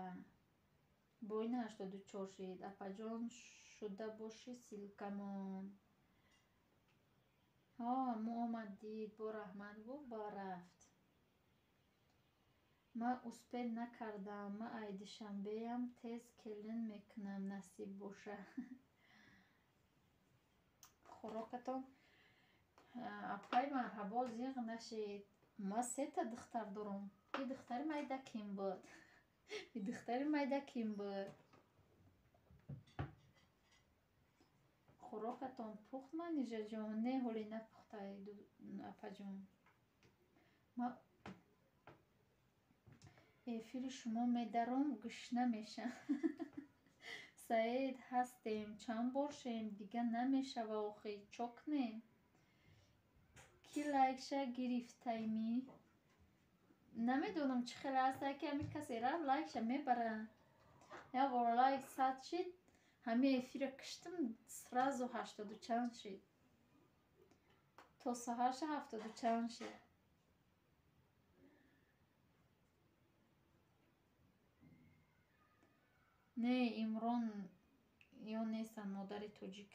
Бо ин 84 шид. Апаҷон, шуда бошӣ, ссылка мон. Ҳо, ҳамун омад, дид, бо раҳмат гуфт, ба рафт. Ман успеть накардам. Ман ай Душанбеам, тез келин мекунам, насиб боша. Хӯрокатон, апай, марҳабо, зиғ нашед. Ман сета духтар дорам. И духтари майда ким буд? И духтари майда ким буд? Хӯрокатон пухт, Манижаҷон? Не, ҳоле напухтай, апаҷон. Ман эфири шумо медаром, гушна мешам. Саид, ҳастем, чанд бор шем, дига намешава охи, чо кунем? Ки лайкша гирифтаймӣ? Намедонам, чӣ хеле аст, ки ҳамин касе рафт, лайкша мебара. Як бор лайк 100 шид, ҳамин эфира киштам, сразу ҳаштоду чанд шид. То саҳарша ҳафтоду чанд шид. Не, Имрон ё нестанд. Модари тоҷик,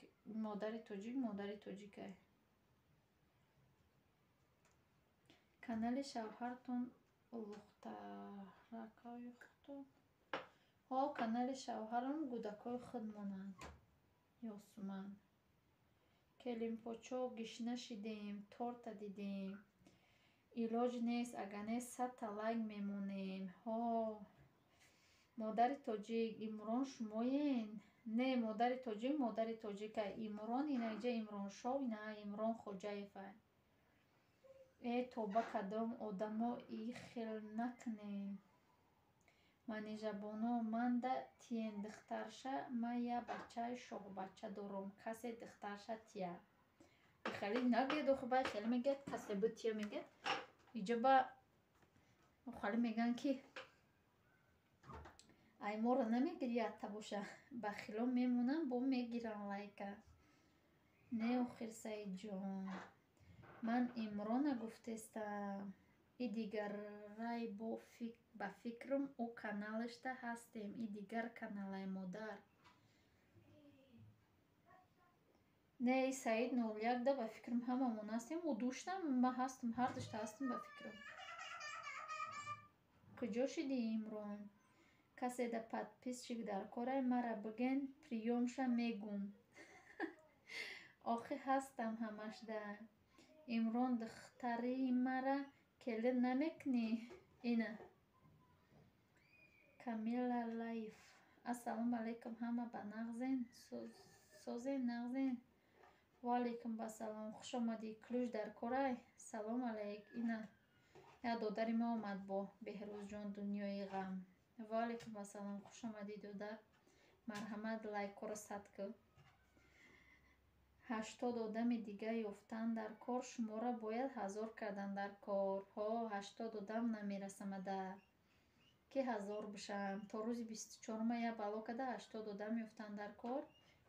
модари тоҷик, модари тоҷикай. Канали шавҳартон лухтаракҳои худтон? Ҳо, канали шавҳарам гудакҳои худ монанд. Ёсуман. Келинпочо, гишна шидем, торта дидем. Илоҷ нест, агар не 100-та лайк мемонем. Ҳо, модари тоҷик, Имрон шумоен? Не, модари тоҷик, модари тоҷика. Имрон инаҷа Имроншоҳ, ина Имрон Хоҷаева. Э, тоба кадом одамо, и хел накунем. Манижабоно, манда тиен духтарша, ман як бачаи шоҳбача дорам, касе духтарша тия. Хеле нагӯяд охи, баъд хеле мегӯяд, касе бутия мегӯяд. Иҷо ба хеле мегӯянд, ки ай моро намегирӣ, ятта боша. Бахило мемонанд, бо мегиранд лайка. Не, охир, Саидҷон. Ман Имрона гуфтестам. И дигарай ба фикрам, ӯ каналашда ҳастем. И дигар каналай, модар. Не, и Саид 01-да ба фикрам ҳамамон ҳастем. Ӯ душтам, ман ҳастам, ҳардушта ҳастам ба фикрам. Куҷо шидӣ, Имрон? Касе да подписчик дар корай, мара биген, приёмша мегум. Охи, ҳастам ҳамашда. Имрон, духтари мара келин намекунӣ? Ина. Камила Лайф. Ассалому алайкум, ҳама ба нағзен, созен, нағзен. Ва алайкум ассалом, хуш омадӣ. Ключ дар корай? Салом алайк. Ина як додари ма омад бо Беҳрӯзҷон, дунёи ғам. Ва алайкум ассалом, хуш омадӣ, додар. Марҳамат, лайкҳоро сад кӯ. 80 одами дига ёфтан дар кор, шуморо бояд 1000 кардан дар кор. Ҳо, 80 одам намерасамада, ки 1000 бишам. То рӯзи 24-ума як бало када 80 одам ёфтан дар кор.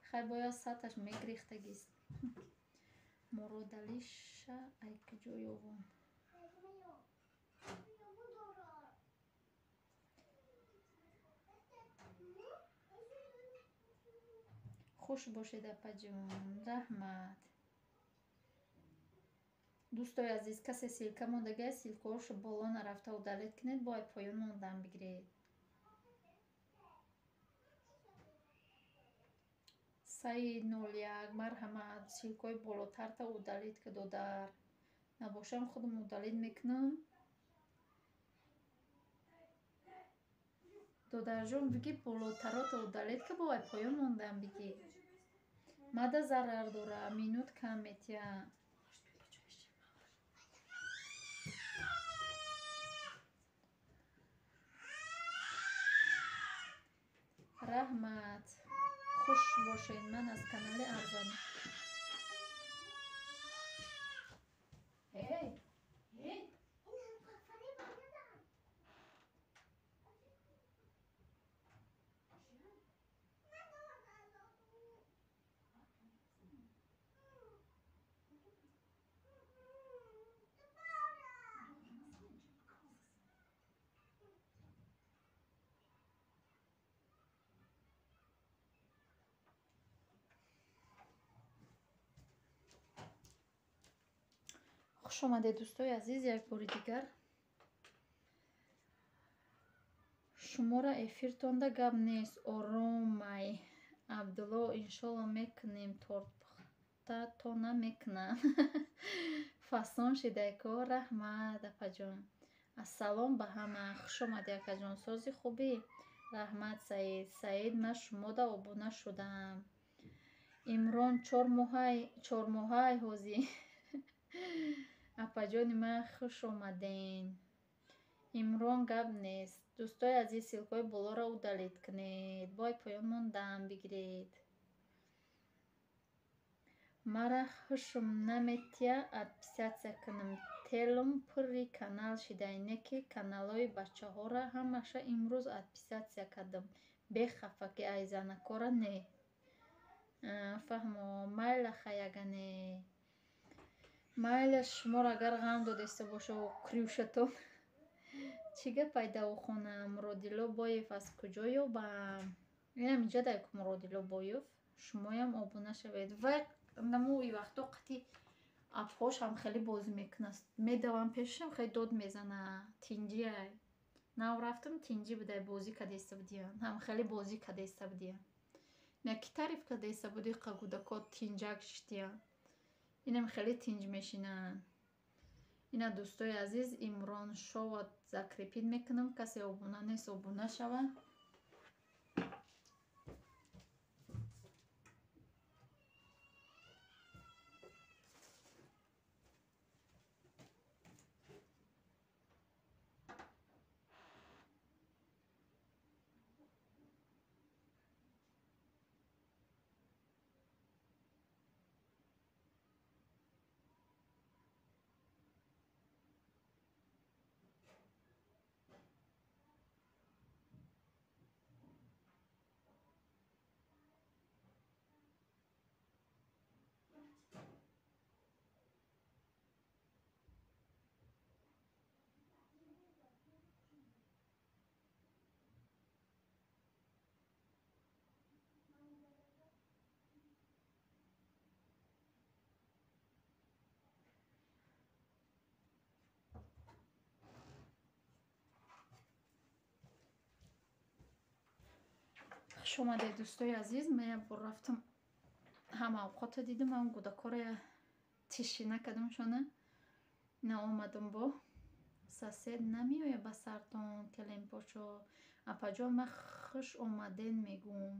Хай, бояд саташ мегирехтагист. Муродалиша ай куҷо ёвам? Хуш бошед, апаҷон, раҳмат. Дӯстои азиз, касе ссылка мондагиаст, ссылкаҳошо боло нарафта удалить кунед, бо ай поён мондан бигиред. Саид 01, марҳамат, ссылкаҳои болотарта удалить ки, додар. Набошам, худам удалить мекунам. Додарҷон, биги, болотарота удалить ки, бо ай поён мондан бигӣ. Мада зарар дора, минут кам метия. Раҳмат, хуш бошед. Ман аз канали Арзан. Эй, эй! Хуш омадед, дӯстои азиз, як бори дигар. Шуморо эфиртонда гап нест, оромай. Абдулло, иншолло мекунем, торт пухта то намекунам. Фасон шидай-ко, раҳмат, апаҷон. Ассалом ба ҳама, хуш омадӣ, акаҷон, сози хубӣ? Раҳмат, Саид. Саид, ман шумода обуна шудам. Имрон 4 моҳай ҳозӣ. Апаҷони ман, хуш омаден. Имрон, гап нест. Дӯстои азиз, ссылкаҳои болоро удалить кунед, бо ай поён мондан бигиред. Мара хушум наметия отписаться кунам, телум пурри канал шидай, не ки каналҳои бачаҳора ҳамаша имрӯз отписаться кардам. Бехафа ки ай занакора не. Фаҳмо, майла, хаягане. Майла, шуморо агар ғам додеста боша крюшатон. Чӣ гапай, Давухона? Муродилло Боев аз куҷо ёбам? Инам инҷа дай ку Муродилло Боев. Шумоям обуна шавед. Вай наму и вақто қати апҳош ҳам хеле бозӣ мекунад. Медавам пешашам, хеле дод мезана. Тинҷиай. Нав рафтам, тинҷӣ будай, бозӣ кадеста будиян. Ҳам хеле бозӣ кадеста будиян. На ки таъриф кадеста буди, қа кӯдако тинҷак шиштиян. Инам хеле тинҷ мешинанд. Ина, дӯстои азиз, Имрон шоуа закрепить мекунам. Касе обуна нест, обуна шава. Хуш омадед, дӯстои азиз. Ман як бор рафтам, ҳама авқотро дидам, ҳам кӯдакҳоро тишина кардамшона. На омадам бо сосед намеояд ба сартон келемпошо. Апаҷон, ман хуш омаден мегӯм.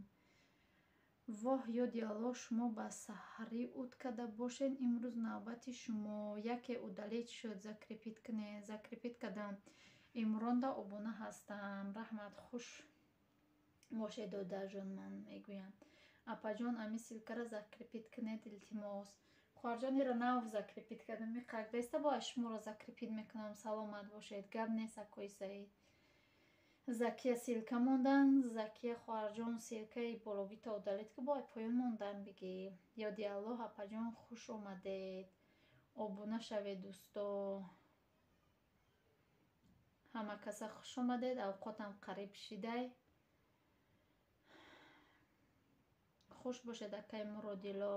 Воҳ, ёди Аллоҳ, шумо ба саҳарӣ уд карда бошед, имрӯз навбати шумо. Яке удалить шуд, закрепить кунед. Закрепить кардам. Имронда обуна ҳастам. Раҳмат, хуш бошед, додарҷон, ман мегӯям. Апаҷон, ами ссылкара закрепить кунед, илтимос. Хоҳарҷон, ира нав закрепить кардам. Иқак беста бо шуморо закрепить мекунам. Саломат бошед. Гап нест, акои Саид. Закия ссылка мондан. Закия хоҳарҷон, ссылкаи бологита удалить ки бо поён мондан бигӣ. Ёди Аллоҳ, апаҷон, хуш омадед. Обуна шавед, дӯсто. Ҳама каса хуш омадед. Авқотам қариб шидай. Хуш бошед, акаи Муродило.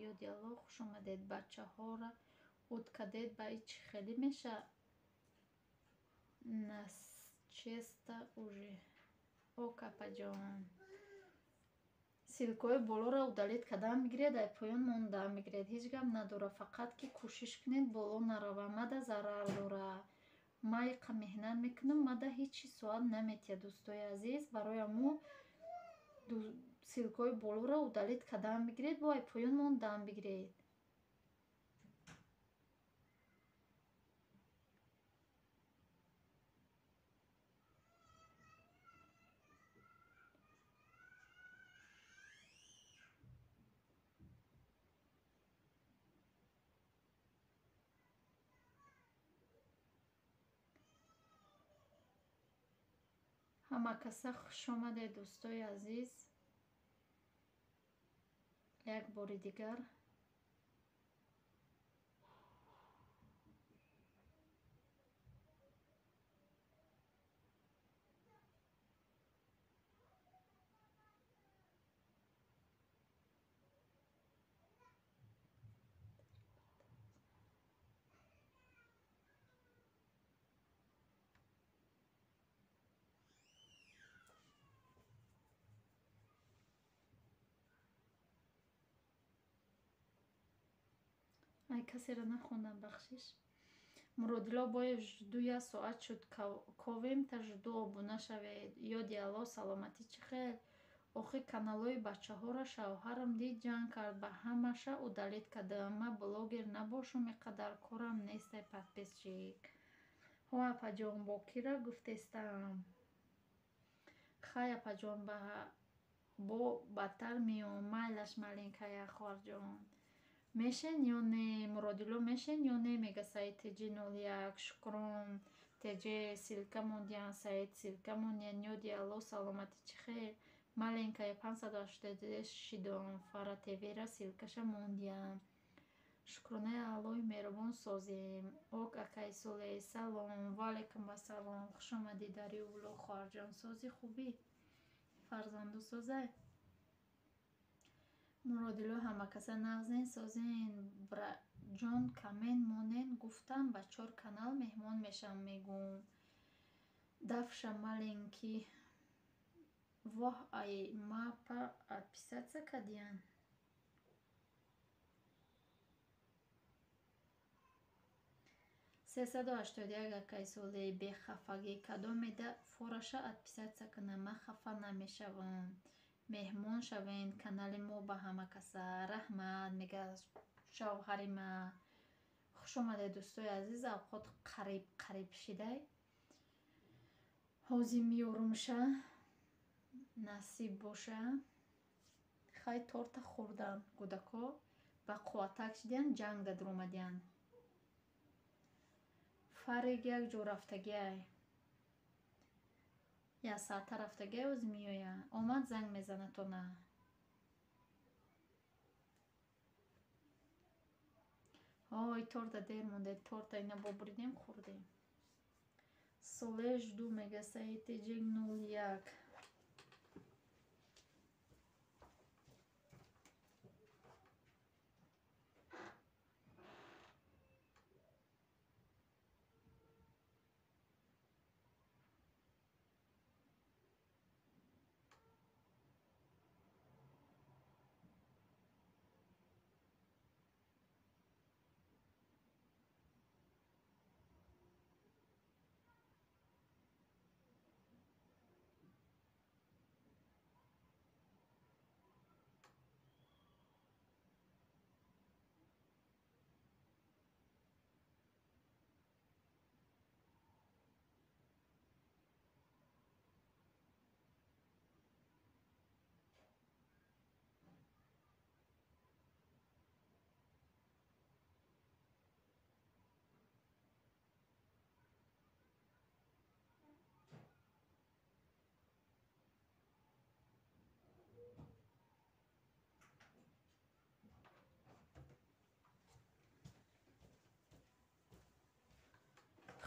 Ёди Аллоҳ, хуш омадед. Бачаҳора уд кардед, ба и чӣ хеле меша? Насчеста уже. Ок, апаҷон. Ссылкаҳои болоро удалить кардан бигиред, ай поён мондан бигиред. Ҳеҷ гап надора, фақат ки кӯшиш кунед боло нарава. Мада зарар дора. Ма иқа меҳнат мекунам, мада ҳеҷ соат наметиҳад, дӯстои азиз. Барои ҳамо ссылкаҳои болоро удалить кардан бигиред, бо ай поён мондан бигиред. Ҳама каса хуш омадед, дӯстои азиз. Як бори дигар. Ай, касеро нахондам, бахшиш. Муродило, бояд жду як соат шуд, ковем та жду, обуна шавед. Ёди Аллоҳ, саломатӣ чӣ хел? Охи каналҳои бачаҳоро шавҳарам дид, ҷанг кард, ба ҳамаша удалить кардам. Ма блогер набошум, иқадар корам нестай подписчик. Ҳо, апаҷон, бо кира гуфтестам? Хай, апаҷон, бо бадтар меом. Майлаш, маленькая хоҳарҷон. Мешен ё не? Муродило, мешен ё не? Мега Саид ТЖ 01. Шукрон. ТЖ ссылка мондиян, Саид ссылка мондиян. Ёди Аллоҳ, саломатӣ чӣ хел? Маленькая 582 шидом. Фара ТВра ссылкаша мондиян. Шукронаи Аллоҳи меҳрубон, созем. Ок, акаи Солеҳ, салом. Ваалайкум ассалом. Хуш омадӣ дар влог, хоҳарҷон. Сози хубӣ? Фарзанду созай? Муродило, ҳамакаса нағзен, созен. Браҷон, камен монен, гуфтам ба чор канал меҳмон мешам, мегӯм. Дафша маленький. Воҳ, ай ма па отписаться кардиян. 381, акаи Солеҳ, бехафагӣ кадомеда фораша отписаться кунам, ман хафа намешавам. Меҳмон шавен канали мо ба ҳама каса. Раҳмат, мега шавҳари ма. Хуш омадед, дӯстои азиз. Авқот қариб қариб шидай. Ҳозир меёрумша, насиб боша. Хай, торта хӯрдам, кӯдако ба қувватак шидиян, ҷанг даромадиян. Фарег як ҷо рафтагиай. Як соата рафтагиай, оз меоя. Омад, занг мезанад то на. Ой, торта дер монде, торта ина бобуридем, хӯрдем. Солеҳ жду, мега Саид ТЖ 01.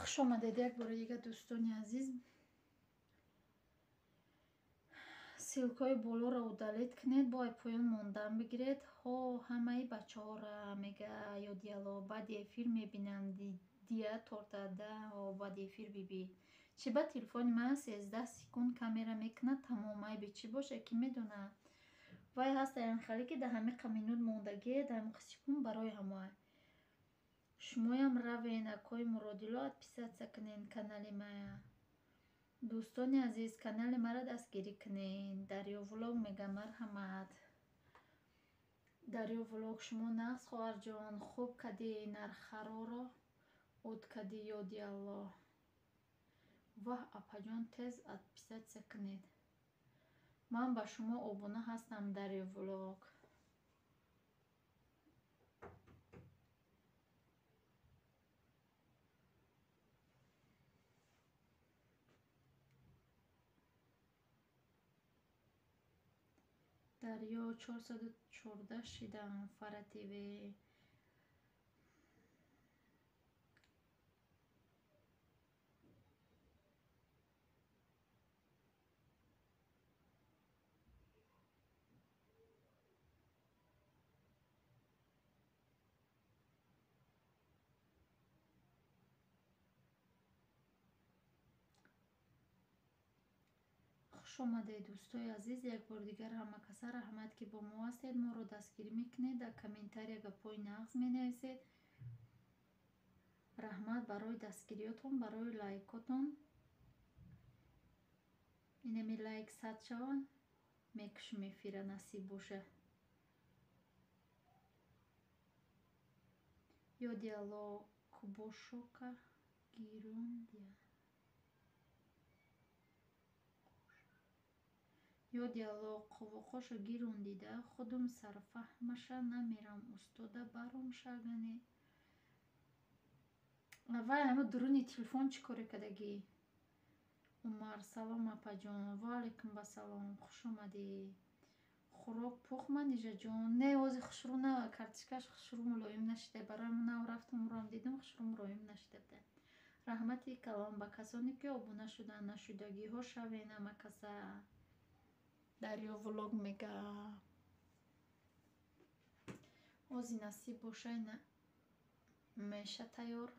Хуш омадед як бори дига, дӯстони азиз. Ссылкаҳои болоро удалить кунед, бо ай поён мондан бигиред. Ҳо, ҳамаи бачаҳора мега ёдияло, баъди эфир мебинам дия тортада. Ҳо, баъди эфир бибӣ. Чӣ ба телефони ман 13 секунд камера мекунад, тамом. Айби чӣ боша, кӣ медонад? Вай ҳастаян хеле ки дар ҳамиқа минут мондагие, дар ҳамиқа секунд барои ҳамоа. Шумоям равен, акои Муродило, отписаться кунен канали мая. Дӯстони азиз, канали маро дастгирӣ кунед. Дарё влог мега, марҳамат. Дарё влог, шумо нағз, хоҳарҷон, хуб кадӣ, нархароро уд кадӣ, ёди Аллоҳ. Ваҳ, апаҷон, тез отписаться кунед. Ман ба шумо обуна ҳастам, Дарё влог. Дарё 414 шидам, Фара ТВ. Хуш омадед, дӯстои азиз, як бори дигар ҳама каса раҳмат, ки бо мо ҳастед, моро дастгирӣ мекунед, дар комментария гапҳои нағз менависед. Раҳмат барои дастгириётон, барои лайкотон. Инами лайк 100 шава, мекушем эфира, насиб боша. Ёди Аллоҳ, кубошока гирондия. Ёди Аллоҳ, қовоқошо гирондида, худум сарфаҳмаша намерам, устода баром шагане. Вай ҳама дуруни телефон чӣ коре кардагӣ? Умар, салом апаҷон, ва алайкум вассалом, хуш омадӣ. Хӯрок пухт, Манижаҷон? Не, ҳозир хушрӯ на, картишкаш хушрӯ мулоим нашида. Барои нав рафтам, урам дидам, хушрӯ мулоим нашида буда. Раҳмати калом ба касоне ки обуна шуданд, нашудагиҳо шавен ҳама каса. Дарё влог мега. Ози насиб боша, ина меша тайёр.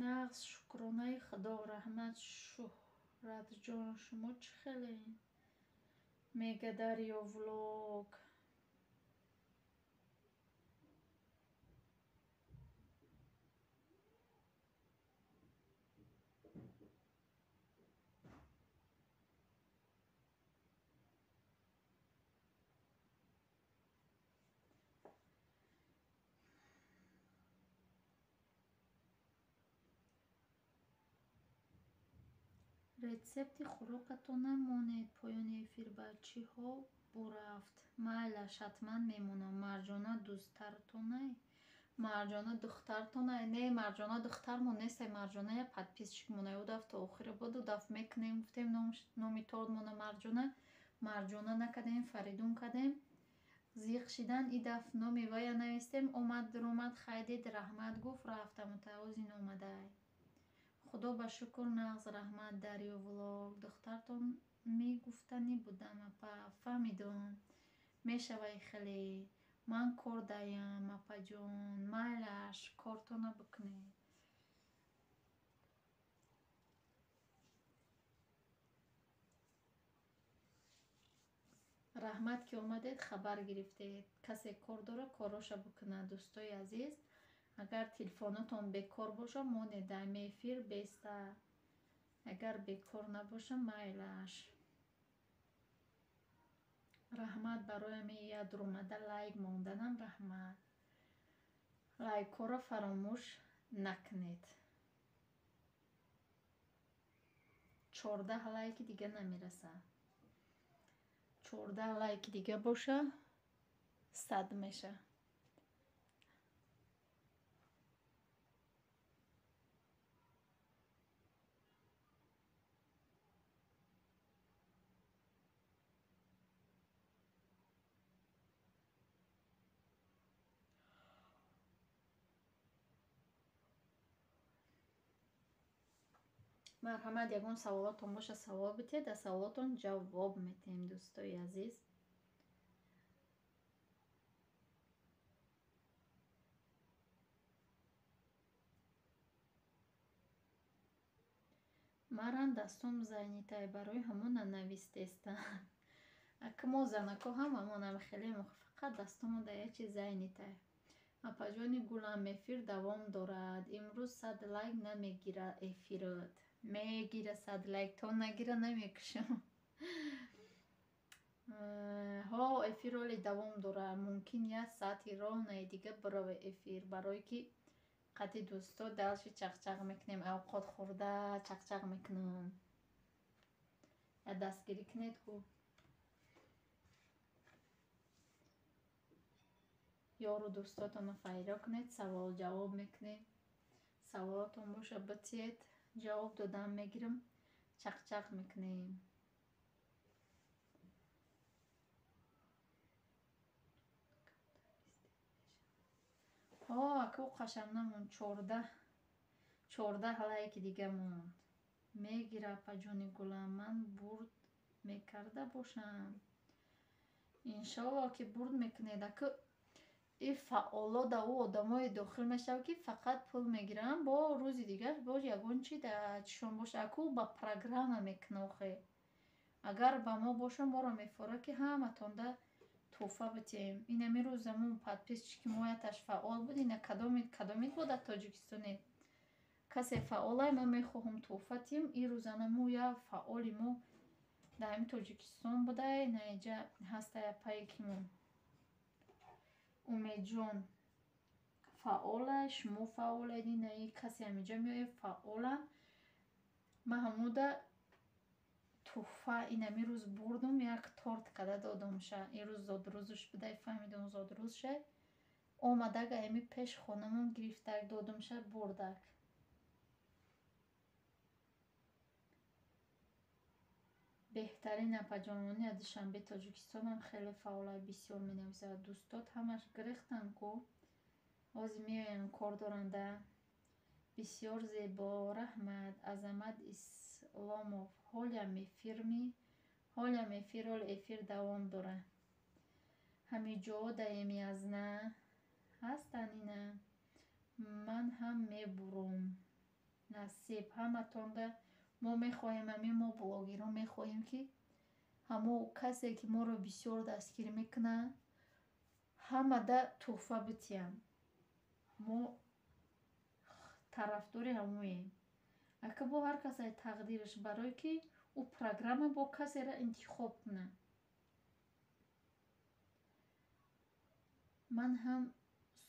Нағз, шукронаи Худо, раҳмат, Шӯҳратҷон, шумо чӣ хеле? Мега Дарё влог. Рецепти хӯрокатон намонед поёни эфир, ба чиҳо бурафт? Майлаш, ҳатман мемонам. Марҷона дӯстартонай? Марҷона духтартонай? Не, Марҷона духтармон нестай, Марҷона я подписчикмонай. Ӯ дафт то охира буд, ӯ дафт мекунем, гуфтем номи тортмона Марҷона. Марҷона накардем, Фаридун кардем. Зиқ шидан, и дафт номи вая навистем, омад, дуромад, хай дид, раҳмат гуфт, рафт, амутаоз ин омадай. Худо ба шукр, нағз, раҳмат, Дарё влог. Духтартон мегуфтанӣ будам, апа, фаҳмидум. Мешавай хеле. Ман кор даям, апаҷон, майлаш, кортона бикунед. Раҳмат, ки омадед, хабар гирифтед. Касе кор дора, короша бикунад, дӯстои азиз. Агар телефонотон бекор боша, монед дайми эфир беста. Агар бекор набоша, майлаш. Раҳмат барои ҳамин як дуромада лайк монданам, раҳмат. Лайкҳоро фаромӯш накунед. 14 лайки дига намерасад. 14 лайки дига боша, 100 меша. Марҳамат, ягон саволотон боша, савол битед, дар саволотон ҷавоб метиҳем, дӯстои азиз. Марам дастом занятый, барои ҳамон нанавистестам. Ака, мо занако ҳамамонам хеле фақат дастомон дар як чиз занятый. Апаҷони гулам, эфир давом дорад? Имрӯз 100 лайк намегира эфирот. Мегира 100 лайк, то нагира намекушам. Ҳо, эфир оле давом дорад. Мумкин як саати ровнаи дига бирава эфир, барое ки қати дӯсто дальше чақчақ мекунем, авқот хӯрда чақчақ мекунам. Я дастгирӣ кунед ку. Ёру дӯстотонро файро кунед, савол ҷавоб мекунем. Саволотон боша, битиед, ҷавоб додан мегирам, чақчақ мекунем. Ҳо, ака, қашам намонд, 14 лайки дига монд. Мегира, апаҷони гулам, ман бурд мекарда бошам. Иншоалло, ки бурд мекунед. Ака, и фаъоло да ӯ одамое дохил мешавад, ки фақат пул мегиранд, бо рӯзи дигар боз ягон чи дар чишон боша. Аку ба программа мекунад охе. Агар ба мо боша, моро мефорад, ки ҳаматонда тӯҳфа битиҳем. Инами рӯзамон подписчики мо яташ фаъол буд, ина кадомид буд дар Тоҷикистонед? Касе фаъолай, ман мехоҳам тӯҳфа тиҳам. Ин рӯзана мо я фаъоли мо дар ҳамин Тоҷикистон будай, на иҷа ҳастай апае кимон. Умедҷон фаъолай, шумо фаъолед, инаи касе ҳамиҷа меояд фаъолан. Ман ҳамуда тӯҳфа инами рӯз бурдум, як торт када додумша. Ин рӯз зодрӯзаш будай, фаҳмидум зодрӯзшай. Омадак ами пеш хонамон гирифтак, додумша, бурдак. Беҳтарин апаҷонони аз Душанбе, Тоҷикистонам хеле фаъолай, бисёр менависад. Дӯстот ҳамаш гирехтанд ку. Ҳозир меоянд, кор доранда. Бисёр зебо, раҳмат. Азамат Исломов, ҳолям эфирми? Ҳолям эфир, ҳол эфир давом дорад. Ҳамиҷо даем язна ҳастанд ина. Ман ҳам мебурум. Насиб ҳаматонда. Мо мехоҳем, ҳамин мо блогерон мехоҳем, ки ҳамо касе, ки моро бисёр дастгирӣ мекунад, ҳамада тӯҳфа битиҳанд. Мо тарафдори ҳамоем. Ака, бо ҳар кас ай тақдираш, барое ки ӯ программа бо касеро интихоб кунад. Ман ҳам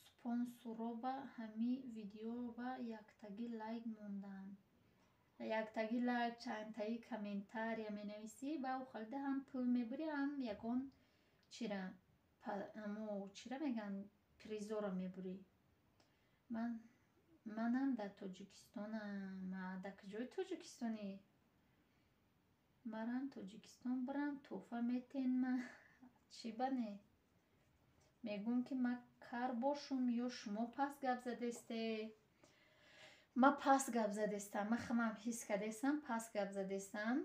спонсороба ҳамин видеоба яктагӣ лайк мондам. Яктагӣ лайк, чандтаи комментария менависӣ, ба ӯ халида ҳам пул мебурӣ, ҳам ягон чира, ҳамо чира мегӯянд, призора мебурӣ. Манам дар Тоҷикистонам. Дар куҷои Тоҷикистонӣ? Марам Тоҷикистон бирам, тӯҳфа метен ма. Чӣ ба не? Мегӯм, ки ман кар бошум ё шумо паст гап задесте? Ман паст гап задестам, ман хамам ҳис кардестам, паст гап задестам.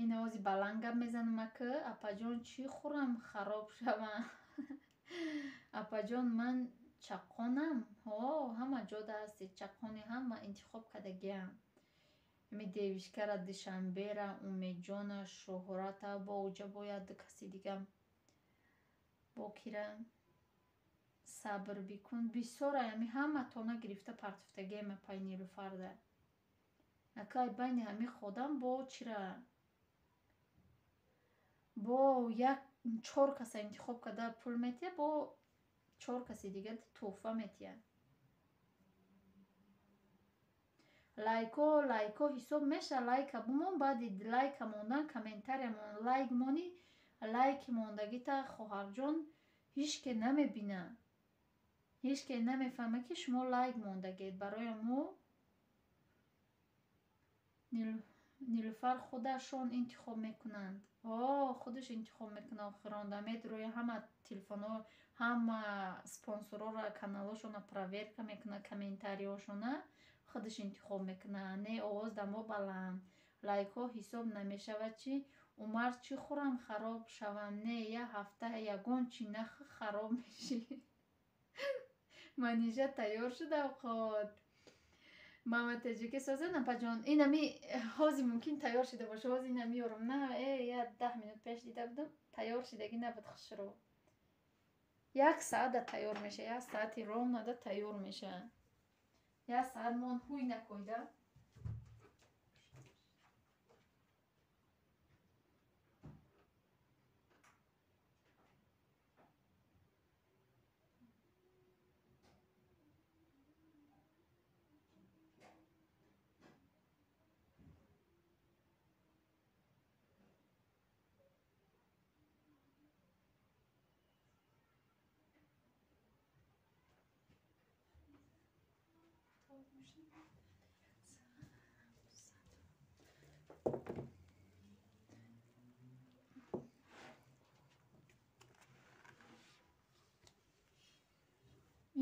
Ин овози баланд гап мезанам ака. Апаҷон, чӣ хӯрам хароб шавам? Апаҷон, ман чаққонам? Ҳо, ҳама ҷода ҳасти чаққони, ҳама интихоб кардагиам. Ами девишкара, Душанбера, Умедҷона, Шӯҳрата, бо уҷа бояд ду каси дига бо кира сабр бикун. Бисёрай ами ҳаматона гирифта партофтагиам апай Нилуфарда. Акай байни ҳами ходам бо чира бо як чор каса интихоб карда пул метиҳад, бо чор каси дига тӯҳфа метиҳад. Лайко, лайко ҳисоб мешавад, лайка бумон, баъди лайка мондан комментария мон, лайк монӣ, лайки мондагита, хоҳарҷон, ҳичке намебина. Ҳичке намефаҳмад, ки шумо лайк мондагед. Барои мо Нилуфар худашон интихоб мекунанд. О, худаш интихоб мекунад охиронда. Медроя ҳама телефонҳо, ҳама спонсорора, каналҳошона проверка мекунад, комментариҳошона. Худаш интихоб мекунад. Не, овоз дамо баланд. Лайкҳо ҳисоб намешавад чӣ? Умар чӣ хӯрам хароб шавам? Не, як ҳафта ягон чӣ нахӯ хароб мешӣ. Манижа тайёр шуд авқот. Мама таҷикӣ созед, апаҷон. Инами ҳозир мумкин тайёр шуда боша. Ҳозир ина меёрам. На, я 10 минут пеш дида будам. Тайёр шидагӣ набуд хушрӯ. Як саата тайёр меша, як саати ровнада тайёр меша. Як саат мон ҳуй накойда.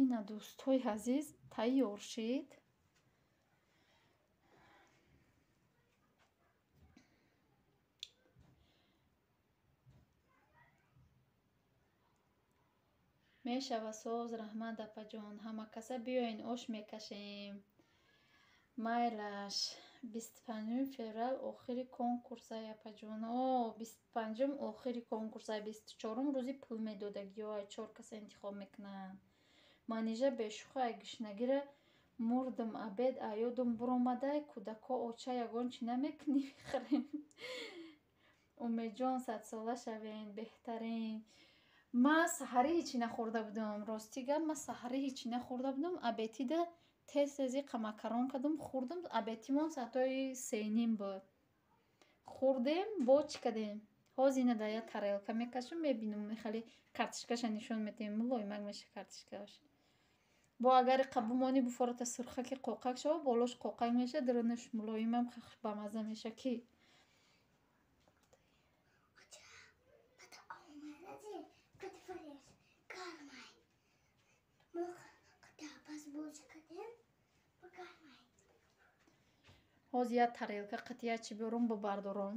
Ина дӯстҳои азиз тайёр шид. Мешава соз, раҳмат апаҷон. Ҳама каса биёен ош мекашем. Майлаш. 25 феврал охири конкурсай апаҷон. О, 25 охири конкурсай, 24 рӯзи пул медодагиё, ай 4 каса интихоб мекунанд. Манижа бешӯхӣ ай гушнагира мурдам обед аёдум буромадай кӯдако оча ягон чӣ намекунӣ мехӯрем. Умедҷон садсола шавен, беҳтарин. Ман саҳарӣ ҳечӣ нахӯрда будам. Рости гап, ман саҳарӣ ҳечӣ нахӯрда будам. Абетида тез тези макарон кардам, хӯрдам. Абетимон соатҳои 3:30 буд. Хӯрдем, бо чӣ кардем? Ҳозир ина дар як тарелка мекашам, мебинам, хеле картишкаша нишон медиҳем, мулоимак меша картишкааш. Бо агар иқа бумонӣ буфората сурхаки қоқак шава, болош қоқак меша, дарунаш мулоимам бамаза меша ки. Ҳозир як тарелка қатъи як чӣ биёрам бубардорам.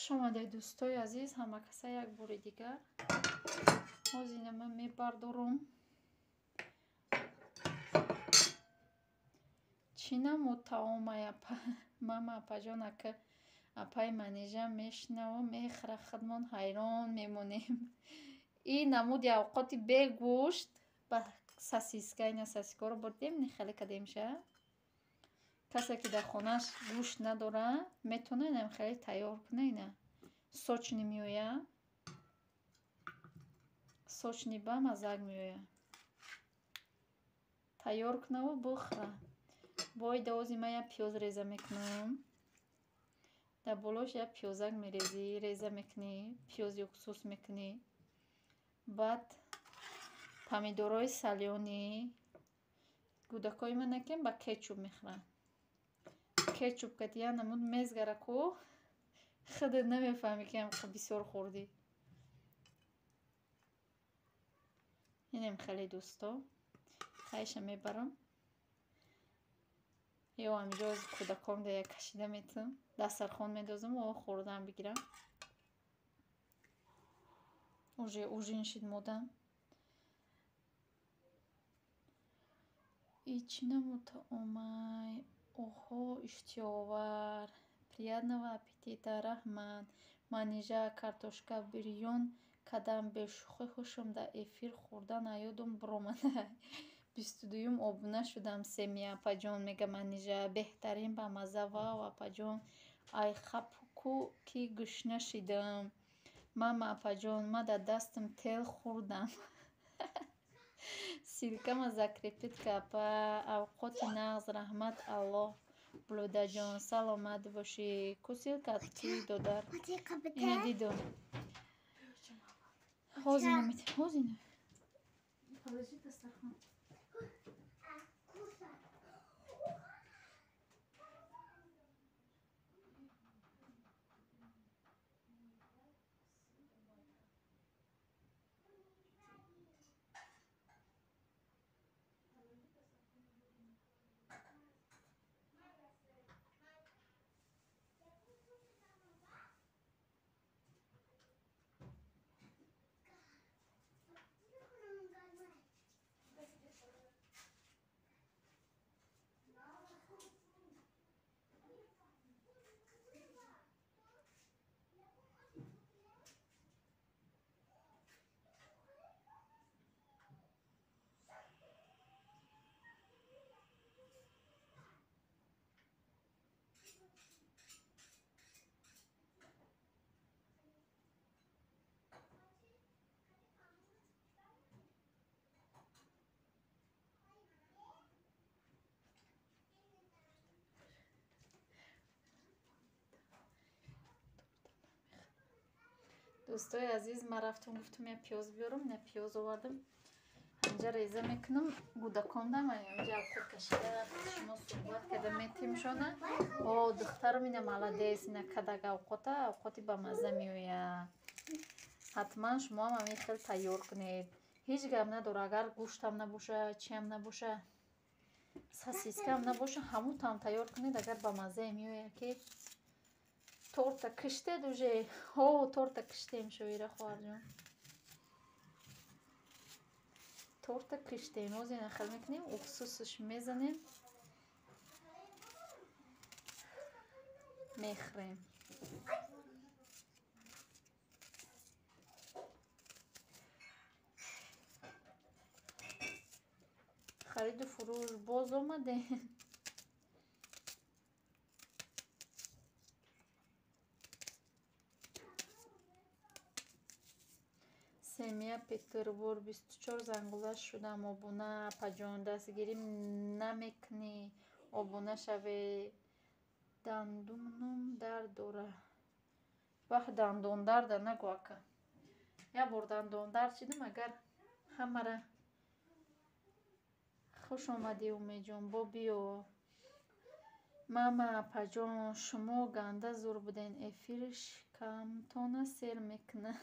Хуш омадед дӯстои азиз, ҳама каса як бори дигар. Ҳозир ина ман мебардорам. Чӣ намуд таомай апа? Мама апаҷон ака апаи Манижа мешинаву мехӯра, худмон ҳайрон мемонем. Ин намуди авқоти бегӯшт ба сосиска, ина сосискаро бурдем, хеле кадемша. Касе ки дар хонааш гӯшт надора, метавона инам хеле тайёр куна ина. Сочни меоя. Сочни ба маззак меоя. Тайёр кунаву бухӯра. Бо ида ози ман як пиёз реза мекунам. Дар болош як пиёзак мерезӣ, реза мекунӣ, пиёзи уксус мекунӣ. Баъд помидорҳои салёнӣ. Кӯдакҳои ман накем ба кетчуп мехӯранд. Кетчуп кати як намуд мезгара ку худат намефаҳмӣ ки ҳамқа бисёр хӯрдӣ. Инем хеле дӯсто. Хайша мебарам. Ё ҳаминҷо кӯдаком да як кашида метам, дастархон медозам, о хӯрдан бигирам. Уже ужин шид модам. И чӣ намуд таомай? Оҳо, иштиҳовар. Приятного аппетита, раҳмат. Манижа картошка бирён кадам бешӯхӣ ҳушам дар эфир хӯрдан аёдум буромада. 22-юм обуна шудам семия апаҷон, мега Манижа. Беҳтарин бамазза, вау апаҷон. Ай хапку ки гушна шидам. Мама апаҷон, ма дар дастам тел хӯрдам. Силкама закрепит ка апа. Авқоти нағз, раҳмат Аллоҳ. Блудаҷон, саломат бошӣ. Кусилка ти додар. Ина дидум. Ҳозир намед, ҳозир. Положи дастархон. Дӯстои азиз, ман рафтум, гуфтум я пиёз биёрам, на пиёз овардам. Ҳамҷа реза мекунам, гудакондам, ҳамҷа авқот кашида, шумо суҳбат карда метимшона. О, духтарам ина молодец, ина кадаг авқота, авқоти бамазза меояд. Ҳатман шумоам ҳамин хел тайёр кунед. Ҳеҷ гап надора, агар гӯштам набоша, чиам набоша, сосискаам набоша, ҳамутам тайёр кунед, агар бамаззае меояд ки торта киштед уже. Ҳо, торта киштем, Шоира хоҳарҷон. Торта киштем. Ҳозир ина хел мекунем, уксусш мезанем, мехӯрем. Хариду фурӯш боз омадем. Семья Петербург 24 зангула шудам. Обуна апаҷон, дастгирӣ намекунӣ, обуна шаве. Дандунум дард дора. Вах, дандондарда нагӯ ака. Як бор дандондард шидам, агар ҳамара. Хуш омадӣ, Умедҷон, бо биё. Мама апаҷон, шумо ганда зур буден. Эфир шикамтона сер мекуна.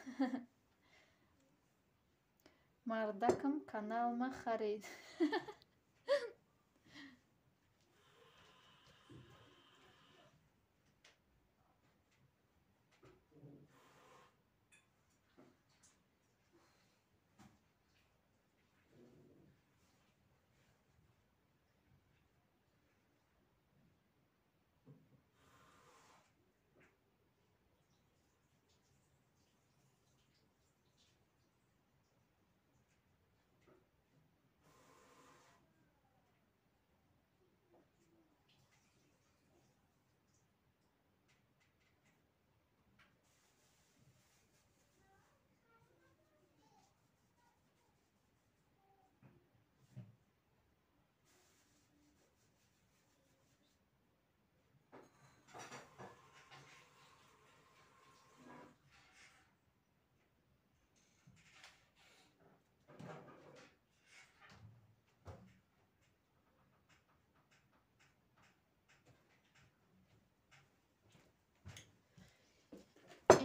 Мардакам каналма харид.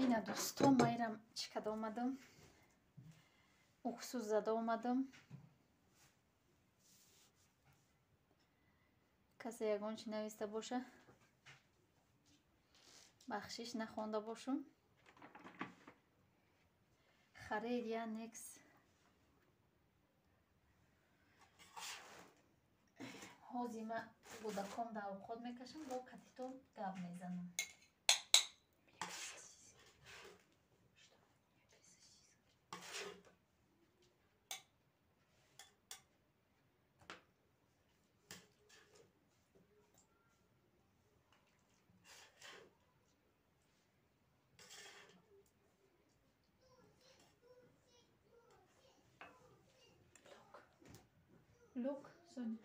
Ина дӯсто, майрам чӣ када омадам? Уксус зада омадам. Касе ягон чӣ нависта боша, бахшиш, нахонда бошум. Харид Яндекс. Ҳозир ма гудаком да авқот мекашам, бо катитон гап мезанам. Look, Соня.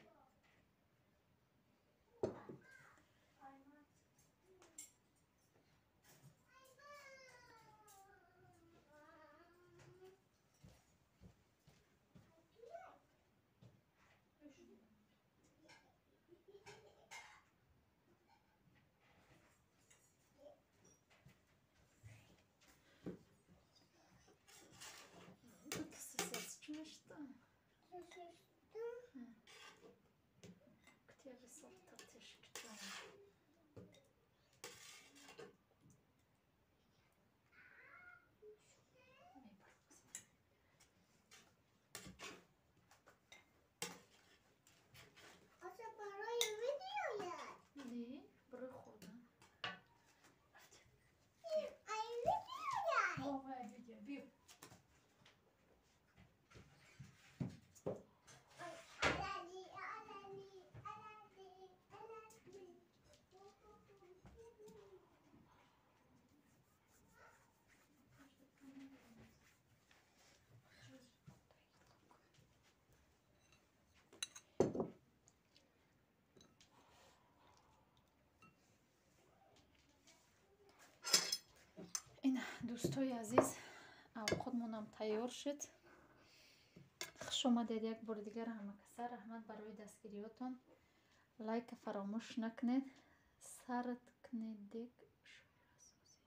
Ин дӯстои азиз, авқотмонам тайёр шуд. Хуш омадед як бори дигар ҳама каса. Раҳмат барои дастгириётон. Лайка фаромӯш накунед. Сард кунед дек шоирасозӣ.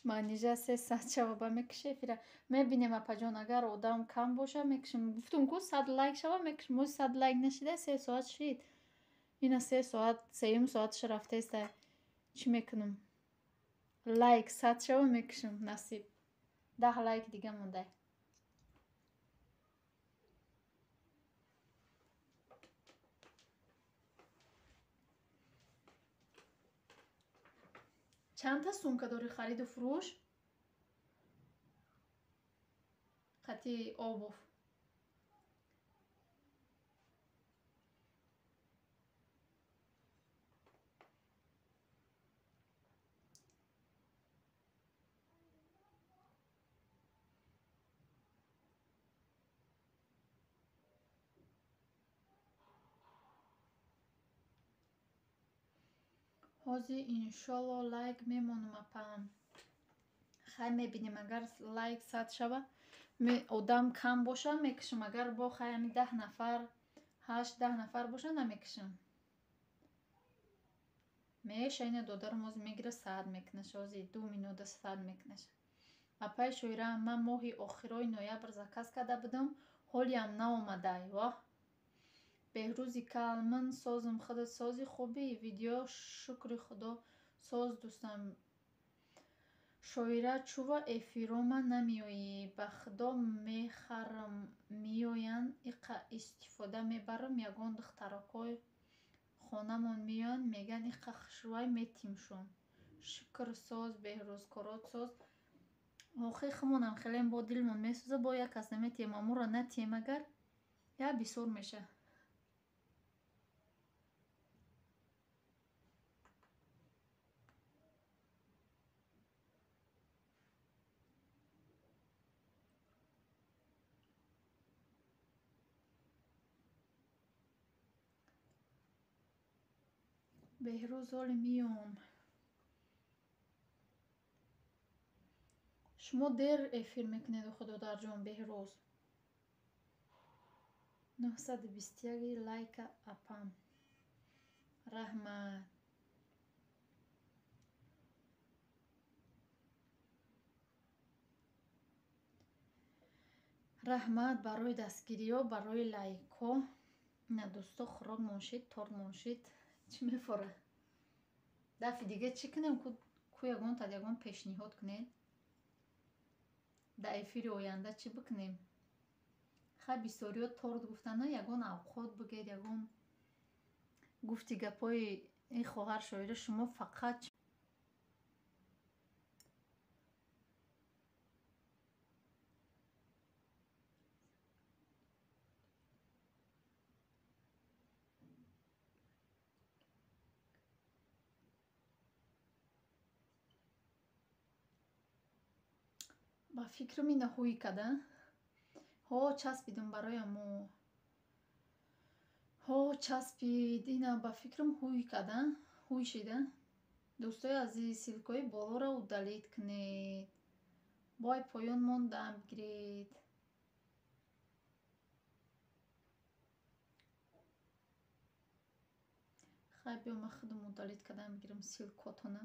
Манижа 3 саат шава мекише эфира. Мебинем апаҷон, агар одам кам боша мекишем. Гуфтум ку 100 лайк шава мекишем. Мо 100 лайк нашида 3 соат шид. Ина 3 соат, сеюм соатш рафтеста. Чӣ мекунам? Лайк 100 шава мекишем, насиб. 10 лайк дига монда. Чандта сумка дорӣ хариду фурӯш? Қати обув. Ҳозир иншолло лайк мемонам апаам. Хай мебинем, агар лайк 100 шава, одам кам боша мекишам, агар бо хай ҳами 10 нафар, 8-10 нафар боша намекишам. Меша ина додарам ҳозир мегира саат мекунаш, ҳозир 2 минута саат мекунаш. Апаи Шоира, ман моҳи охирои ноябр заказ карда будам, ҳолиам наомадай. Воҳ! Беҳрӯзи кал, ман созам, худат сози хуби видео, шукри худо соз дӯстам. Шоира, чува эфирома намеоӣ? Ба худо мехарам, меоянд, иқа истифода мебарам, ягон духтаракҳои хонамон меоянд, мегӯянд иқа хушрӯай метимшон. Шукр соз, Беҳрӯз, корот соз. Охи хумонам хелем бо дилмон месӯза, бо як кас наметием, амуро натием агар, я бисёр меша. Беҳрӯз ҳоле меом. Шумо дер эфир мекунед, худодарҷон Беҳрӯз. 921 лайка апам. Раҳмат. Раҳмат барои дастгириҳо, барои лайкҳо. Ина дӯсто, хӯрок моншид, торт моншид. Чӣ мефора? Дафъи дига чӣ кунем? Ку ягон тад ягон пешниҳод кунед? Дар эфири оянда чӣ бикунем? Хай бисёриҳо торт гуфтана, ягон авқот бигӯед, ягон гуфти гапҳои ин хоҳар Шоира, шумо фақат ба фикрам ина ҳуй када. Ҳо часпидам барои амо. Ҳо часпид, ина ба фикрам ҳуй када, ҳуй шида. Дӯстои азиз, ссылкаҳои болоро удалить кунед. Бой поён мондам бигиред. Хай, биё, ман худам удалить кардан мегирам ссылкотона.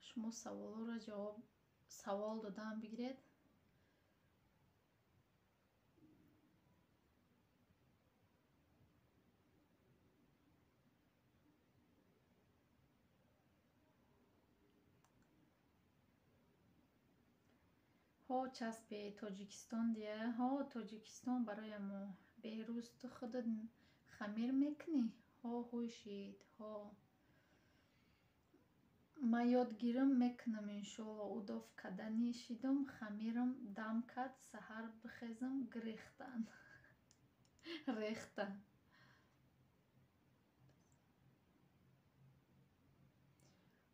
Шумо саволҳоро ҷавоб, савол додан бигиред. Ҳо, часпе Тоҷикистон дия. Ҳо, Тоҷикистон барои мо. Беҳрӯз, ту худат хамир мекунӣ? Ҳо, ҳуй шид. Ҳо, ман ёд гирам, мекунам, иншоалло. Удов каданӣ шидум, хамирам дам кард, саҳар бихезам, гирехтан, рехтан.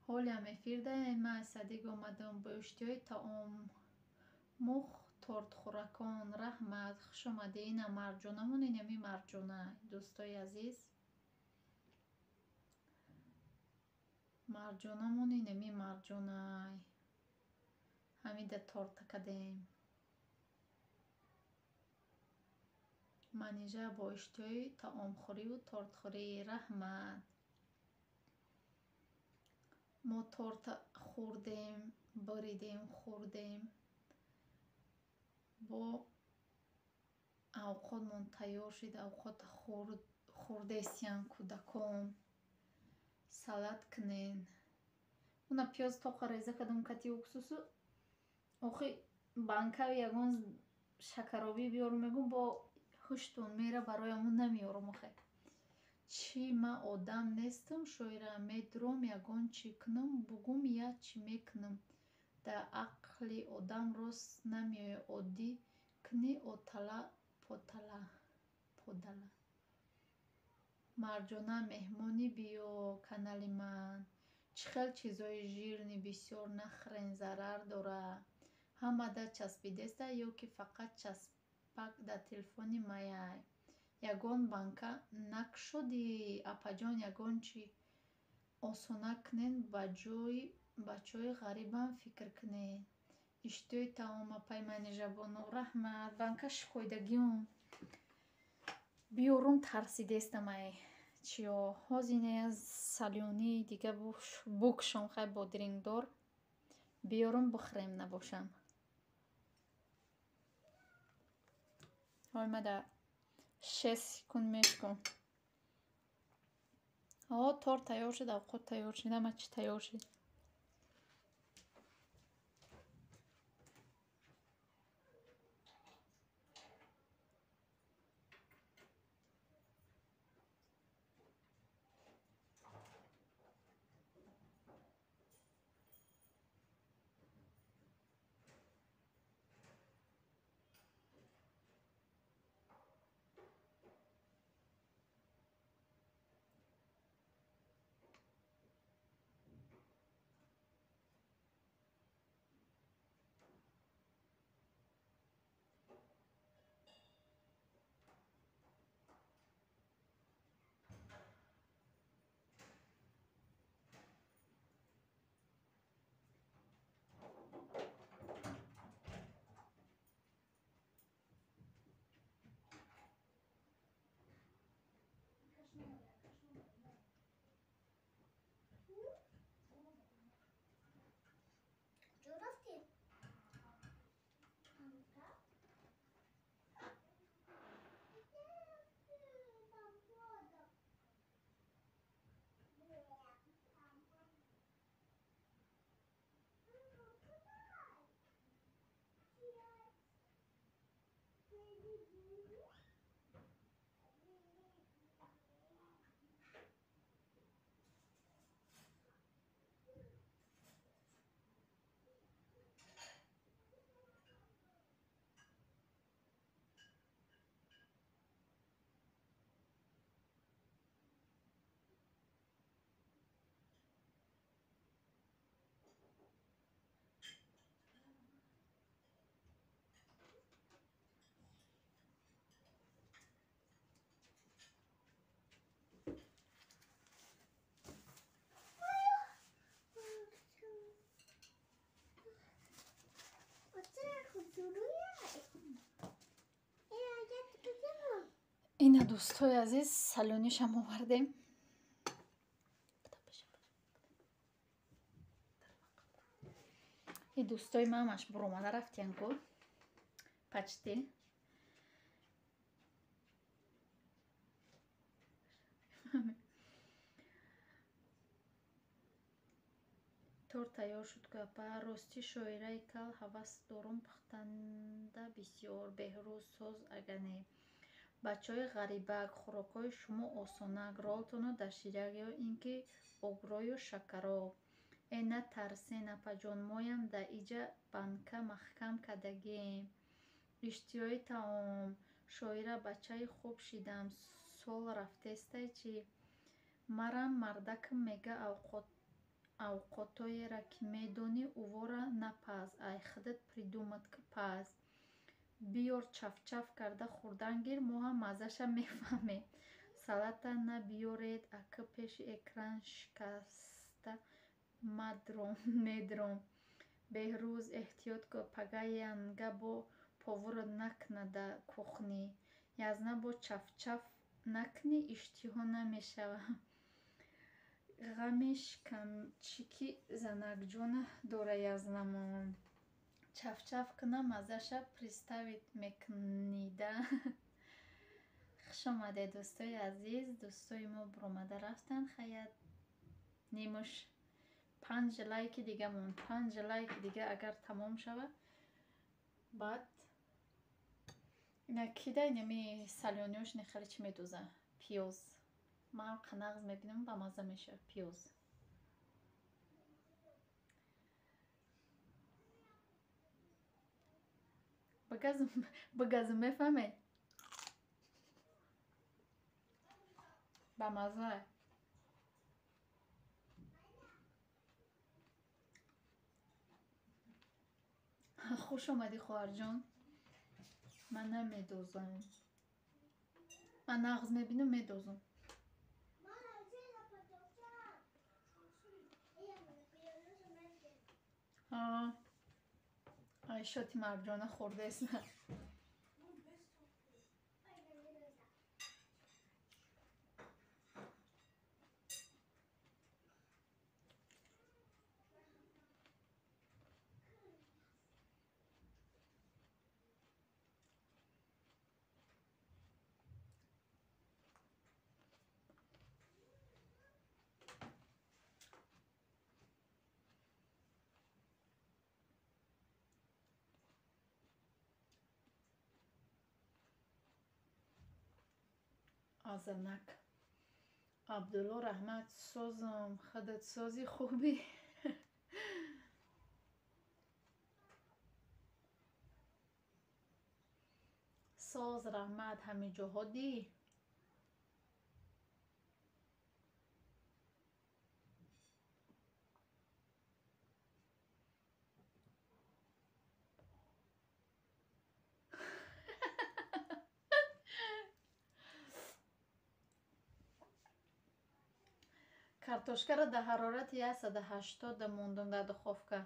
Ҳолиам эфирдаем. Ман аз садик омадам. Бо иштиҳои таоммух тортхӯракон. Раҳмат, хушомадӣ. Ина марҷонамон, инами марҷона, дӯстои азиз. Марҷонамон инами марҷонай. Ҳамида торта кардем. Манижа, бо иштиҳои таомхӯриву тортхӯрӣ. Раҳмат. Мо торта хӯрдем, буридем, хӯрдем. Бо авқотмон тайёр шид, авқота хӯрдесиян кӯдакон. Салат кунен. Уна пиёз тоқа реза кардам кати уксусу. Охи, банкави ягон шакаробӣ биёрум, мегӯм, бо ҳуштон мера, барои ҳамон намеёрам охе. Чӣ, ман одам нестам, шоира? Медуром, ягон чӣ кунам, бугум, як чӣ мекунам. Дар ақли одам рост намеояд, оддӣ кунӣ, отала потала подала. Марҷона, меҳмонӣ биё канали ман. Чӣ хел чизҳои жирный бисёр нахӯрен, зарар дора. Ҳамада часпидеста ё ки фақат часпак дар телефони маяй? Ягон банка накушодӣ, апаҷон, ягон чӣ осона кунен, ба ҷои бачаҳои ғарибам фикр кунед. Иштиҳои таом, апай Манижабону, раҳмат. Банка шикоидагиюм. Биёрум, тарсидестам ай чиё. Ҳозир ина солёный дига букшом, хай, бодирингдор биёрум, бихӯрем набошам. Ҳой, ма дар 6 секунд мешкум. О, торт тайёр шуд, авқот тайёр шуд, ҳама чӣ тайёр шуд. Куҷо рафтем? Ина, дӯстои азиз, солёныйшам овардем. И дӯстои мамаш буромада рафтиян ку почти. Торт тайёр шуд ку апа. Ростӣ шоираи кал ҳавас дорум пухтанда бисёр. Беҳрӯз соз ага не. Бачаҳои ғарибак, хӯрокҳои шумо осонак, ролтоно дар ширяк ё ин ки огрою шакароб. Э натарсен апаҷон, моям да иҷа банка маҳкам кардагием. Иштиҳои таом. Шоира бачаи хуб шидам, сол рафтестай чӣ? Марам мардакам мега авқотоеро ки медонӣ увора напаз, ай худат придумать ки паз. Биёр чафчаф карда хӯрдан гир, мо ҳам маззаша мефаҳмем. Салата набиёред, ака пеши экран шикаста медром. Беҳрӯз эҳтиёт кун, пага янга бо повурат накна да кухни. Язна бо чафчаф накунӣ, иштиҳо намешава. Ғами шикамчики занакҷона дора язнамон. Чафчаф куна маззаша представить мекунида. Хуш омадед дӯстои азиз. Дӯстои мо буромада рафтанд. Хаят нимуш 5 лайки дига монд. 5 лайки дига агар тамом шавад, баъд ина кида инами салёниёш нехеле чӣ медоза? Пиёз. Ман қанағз мебинам, ба мазза мешавад пиёз. Бигазм мефаҳмед? Ба мазза. Хуш омадӣ хоҳарҷон. Ман намедозам. Ман нағз мебинам, медозам. Ай шоти марҷона хӯрдаест. Азанак. Абдулло раҳмат, созам, худат сози хубӣ. Соз раҳмат, ҳамиҷоҳо дӣ. Картошкаро дар ҳарорати 180 мондум дар духовка.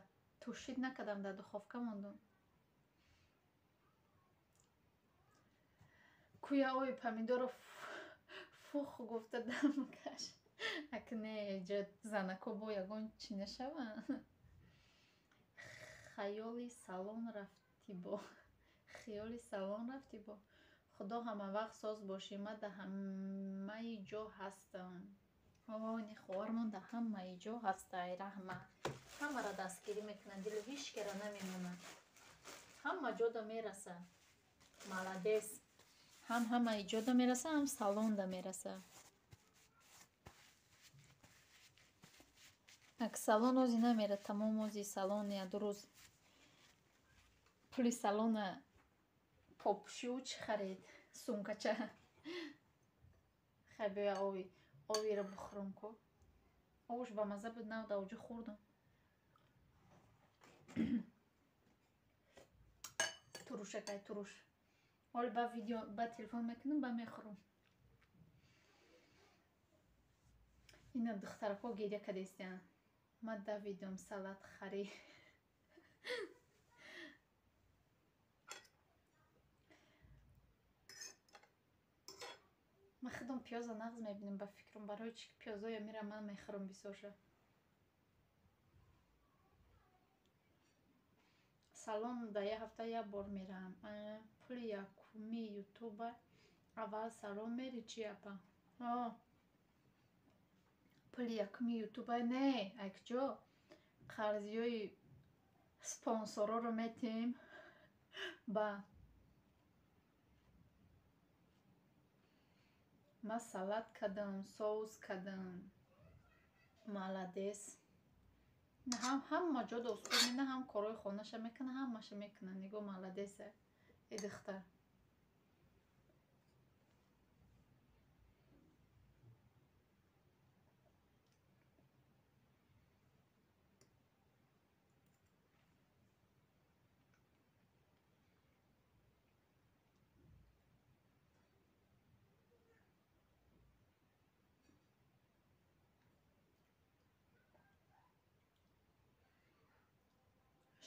Тушид накардам, дар духовка мондум. Куя ои помидорро фух гуфта дам каш. Ак не, ҷа занако бо ягон чӣ нашаванд. Хаёли салон рафтӣ бо. Хиёли салон рафтӣ бо. Худо ҳамавақт соз бошӣ, ман дар ҳамаи ҷо ҳастам. О, не хоҳармон дар ҳамаи ҷо ҳастай, раҳмат. Ҳамаро дастгирӣ мекунад, дили ҳеҷ кара намемонад. Ҳама ҷода мераса. Молодец. Ҳам ҳамаи ҷода мераса, ҳам салонда мераса. Ак салон ози намера, тамом ози салон яду рӯз пули салона попшӯ чӣ харид? Сумкача. Хай биёя ови овиро бухӯрам ку. Овуш ба мазза буд, нав дар оҷо хӯрдам. Турушакай туруш. Ҳоли ба видео ба телефон мекунам, ба мехӯрам. Ина духтарако гиря кардестиянд. Ман давидам салат харӣ. Ман худам пиёза нағз мебинам ба фикрам, барои чӣ пиёзоя мира ман мехӯрам бисёрша. Салон дар як ҳафта як бор мерам. Пули якуми ютуба аввал салон мери чи апа? Пули якуми ютуба не, айкҷо қарзиёи спонсорҳоро метиҳем ба ман салат кардам, соус кардам. Молодец. Ҳама ҷо дӯстон мена, ҳам корҳои хонаша мекунад, ҳамаша мекунад. Нигоҳ, молодец э духтар.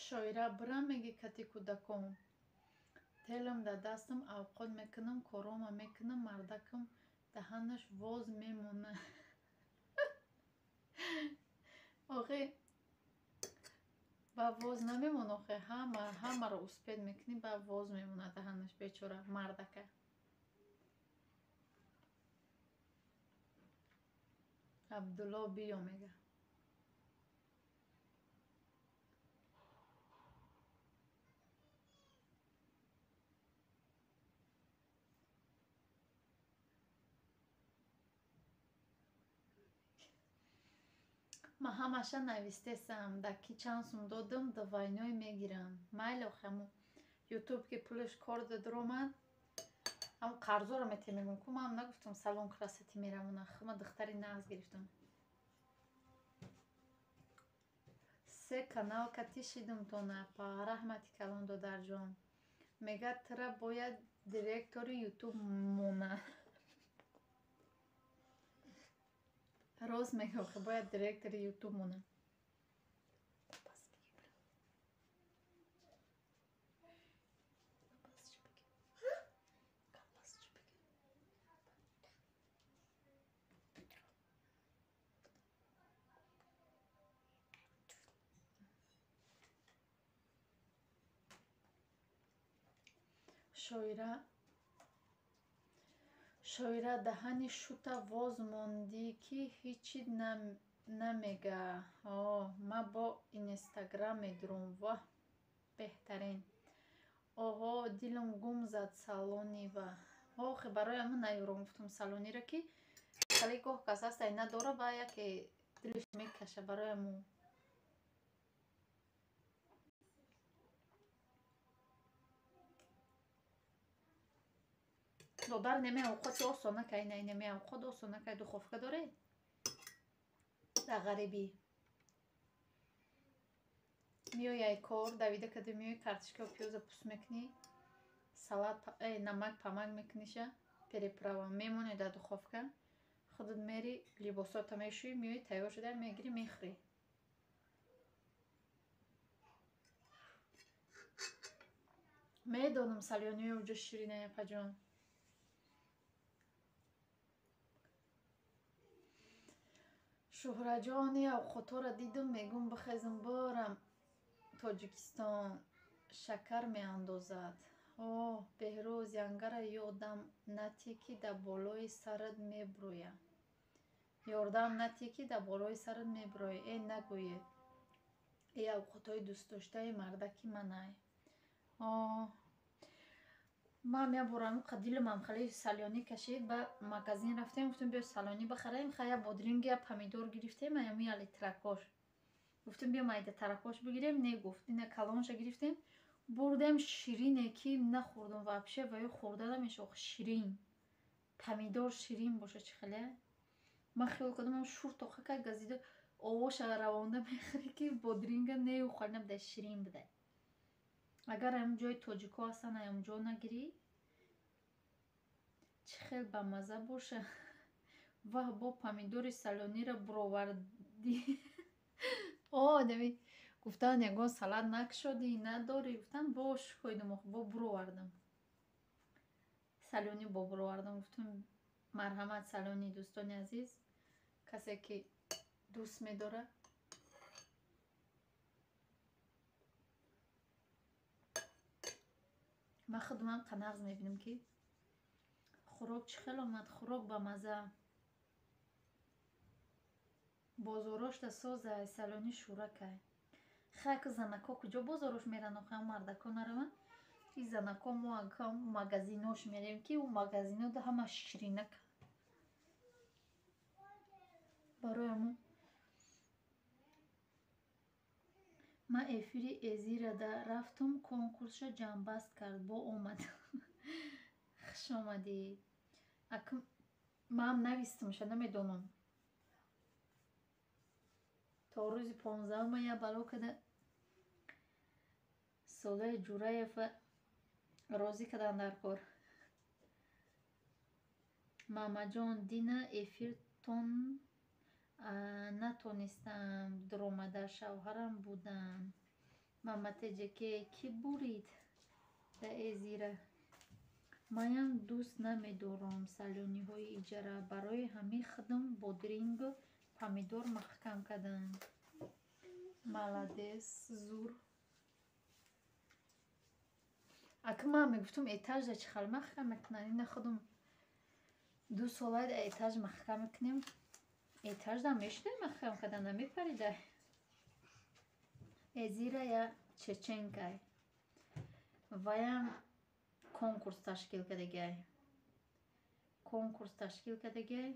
Шоира бирам меги кати кӯдакон. Телам дар дастам, авқот мекунам, корома мекунам, мардакам даҳанаш воз мемонад. Охи ба воз намемон, охи ҳамаро успеть мекунӣ, ба воз мемонад даҳанаш бечора мардака. Абдулло биё мега. Ман ҳамаша навистесам, дар ки чанд сум додам, двойной мегирам. Майли охи ҳамун ютуб ки пулаш кор даромад, ҳамун қарзоро метем мегӯм ку ман нагуфтам салон красоты меравонам, ман духтари нағз гирифтам. Се канал кати шидам то напа, раҳмати калон додарҷон. Мега тра бояд директори ютуб мона. Рост мега, охи бояд директори ютуб мона. Шоира даҳани шута воз мондӣ ки ҳичи намега. Ман бо инстаграм медурам. Воҳ, беҳтарин. Оҳо, дилам гум зад салонива. Охи барои ҳамун наёрам гуфтам салонира ки хеле гоҳ кас ҳаст ай надора ва яке дилаш мекаша барои ҳамун. Додар неме авқоти осона кай, не неме авқот осона кай, духовка доре? Дар ғарибӣ. Миёй ай кор, давида када миёй картошка ва пиёза пӯст мекунӣ, салат, намак памак мекуниша, переправа мемонӣ дар духовка, худат мери либосота мешӯӣ, миёй тайёр шуда мегирӣ мехӯрӣ. Медонам салёниҳои уҷо ширинай апаҷон. Шӯҳраҷони авқотҳоро дидум, мегӯм бихезам борам Тоҷикистон. Шакар меандозад. О, Беҳрӯз, янгара ёдам натӣ ки дар болои сарат мебурӯя. Ёрдам натӣ ки дар болои сарат мебурӯя. Э, нагӯед. Э авқотҳои дӯстдоштаи мардаки манай. О, ман як бор ҳамун дилам хеле салёнӣ кашид, ба магазин рафтем, гуфтем биё салёнӣ бихарем, хай як бодринг, як помидор гирифтем, ҳамин яли тракош. Гуфтем биё майда таракош бигирем, не гуфт. Ина калонша гирифтем, бурдем ширине ки нахӯрдам вообще, ва ё хӯрда намешавад, ох ширин. Помидор ширин боша чӣ хеле. Ман хиёл кардам шур тоқа кай газида овоша равонда мехӯрӣ ки бодринга не хӯрда набуда, ширин буда. Агар ҳамун ҷои тоҷико ҳастанд, ҳамун ҷо нагирӣ, чӣ хел бамазза боша. Ваҳ, бо помидори салёниро буровардӣ. О, нами гуфтанд ягон салат накушодӣ, надорӣ. Гуфтанд бош шукоидам, ох бо буровардам. Салёнӣ бо буровардам. Гуфтам марҳамат салёнӣ, дӯстони азиз, касе ки дӯст медорад. Ман худумам қанағз мебинам, ки хӯрок чӣ хел омад, хӯрок ба маза. Бозорошда созай, салони шӯракай. Хайку занако куҷо бозорош меран, охи мардако нараванд. И занако мо магазинош мерем, ки ӯ магазинода ҳама ширинак. Барои ҳамон ман эфири Эзирада рафтум, конкурсша ҷамъбаст кард, бо омад. Хуш омадӣ. Акм манам навистумша, намедонам. То рӯзи 15-ма я бало када Солеҳ Ҷураева розӣ кадан дар кор. Мамаҷон, дина эфиртон натонистам дуромада, шавҳарам буданд. Мама Теҷеке, кӣ бурид да Эзира? Маям дӯст намедорам салониҳои иҷара, барои ҳамин худам бодирингу помидор маҳкам кардам. Молодец, зур. Ака ман мегуфтум этажда чӣ хел маҳкам мекунанд, ина худам 2 сола этаж маҳкам мекунем. Этажда мешудем маҳкам кардан, намепарида. Эзира я чеченкай. Ваям конкурс ташкил кардагиай. Конкурс ташкил кардагиай.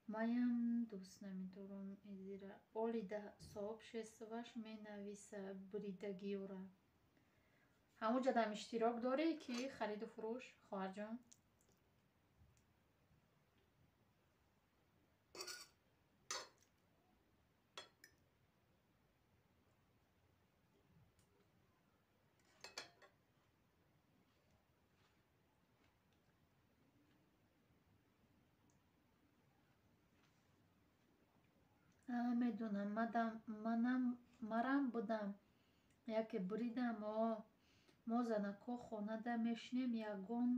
Маям дӯст намедорам Эзира. Оли да сообществаш менависа буридагиёра. Ҳамуҷадам иштирок дорӣ, ки хариду фурӯш, хоҳарҷон? Медонам, манам будам, яке буридам. О, мо занако хонада мешинем, ягон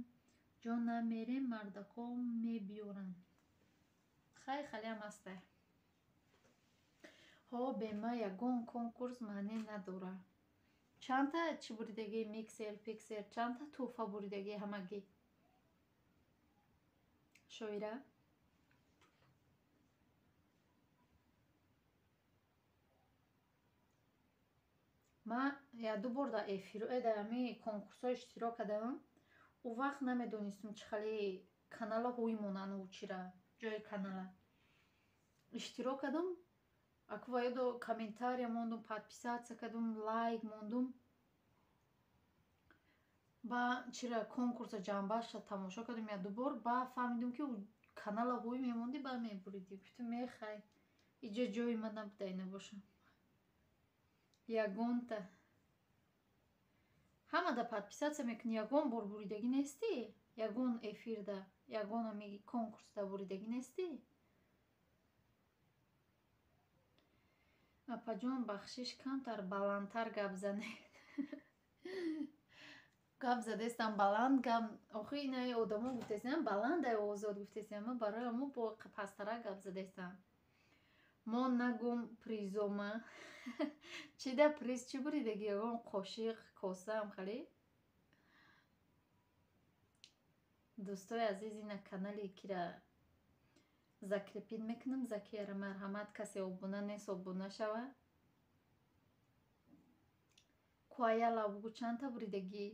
ҷо намерем, мардако мебиёранд. Хай, халиам ҳастай. Ҳо, бема ягон конкурс маъне надора. Чандта чӣ буридагӣ, миксер, пиксер, чандта тӯҳфа буридагӣ ҳамагӣ? Шоира? Ман як-ду бор дар эфир, дар ҳамин конкурсҳо иштирок кардам. Ӯ вақт намедонистум, чӣ хеле канала ҳуй монанд, ӯ чира, ҷои канала. Иштирок кардам, аку ва ёдо комментария мондум, подписаться кардум, лайк мондум. Ба чира конкурса ҷамъбастша тамошо кардум як-ду бор, ба фаҳмидум, ки канала ҳуй мемондӣ, ба мебуридӣ. Гуфтум, мехай, иҷо ҷои ман набуда ина боша. Ягонта. Ҳамада подписаться мекунӣ, ягон бор буридагӣ нестӣ? Ягон эфирда, ягон ҳами конкурсда буридагӣ нестӣ? Апаҷон, бахшиш, камтар баландтар гап занед. Гап задестам баланд, гап охи инаи одамо гуфтесиям, баландай озод гуфтесиям, ман барои ҳамо бо пасттарак гап задестам. Мо нагум призома. Чӣ да приз, чӣ буридагӣ? Ягон қошиқ, косаам хали? Дӯстои азиз, ина канали кира закрепить мекунам, Закияра марҳамат, касе обуна нест, обуна шава. Куаяла бугу чандта буридагӣ?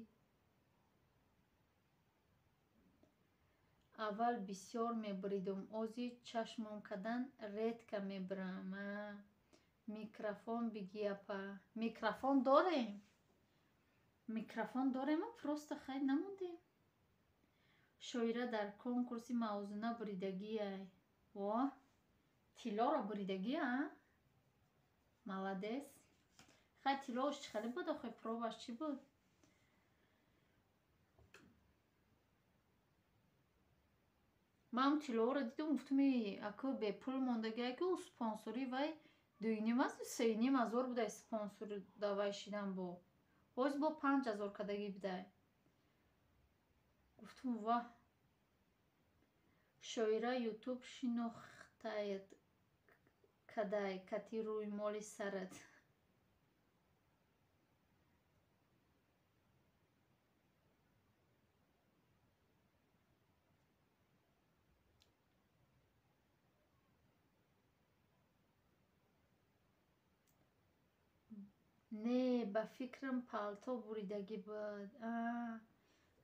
Аввал бисёр мебуридум, ози чашмом кадан редко мебурам. Микрофон бигӣ, апа. Микрофон дорем. Микрофон дорем, просто хай намондем. Шоира дар конкурси мавзуна буридагиай. Во, тиллоро буридагӣ, а? Молодец. Хай тиллош чӣ хеле буд, охи пробаш чӣ буд? Ман тиллоро дидум, гуфтум, аку бепул мондагиай, ки ӯ спонсори вай 2,5 аст, 3,5 ҳазор будай спонсор давай шидан бо. Ҳоз бо 5 ҳазор кардагӣ будай. Гуфтум, ваҳ. Шоира ютуб шинохтаят кадай, кати рӯймоли сарат. Не, ба фикрам палто буридагӣ буд.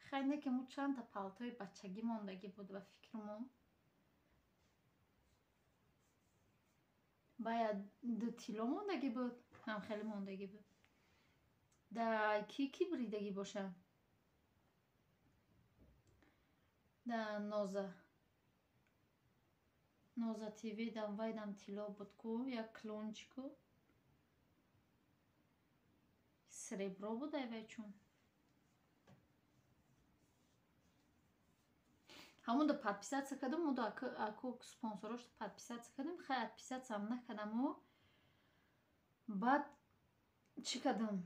Хай не ки мо чандта палтои бачагӣ мондагӣ буд ба фикрмо. Бая ду тилло мондагӣ буд, ҳам хеле мондагӣ буд. Да ки ки буридагӣ боша? Да Ноза. Ноза ТВ дам вайдам тилло буд ку, як клончику. Сребро буд айвай чун. Ҳамонда подписаться кардам, мода аку спонсорошто подписаться кардам, хай отписаться-ам накардаму. Баъд чӣ кардам?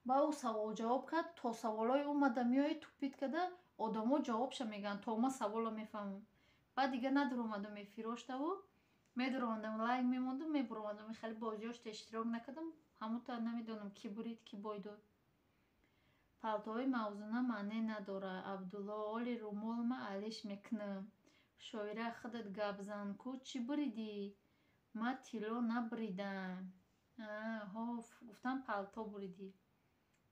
Ба ӯ савол ҷавоб кард, то саволҳои омада меои тупит карда, одамо ҷавобша мегӯянд, то ма саволо мефаҳмам. Баъд дига надуромадам эфироштаву, медуромадам, лайк мемондам, мебуромадам. Хеле бозиёшта иштирок накардам, ҳамута намедонам ки бурид, ки бой дод. Палтоҳои мавзуна маъне надорад. Абдулло, оли румол ма алиш мекунам. Шоира, худат гап зан ку, чӣ буридӣ? Ма тилло набуридам. Ҳо, гуфтам палто буридӣ.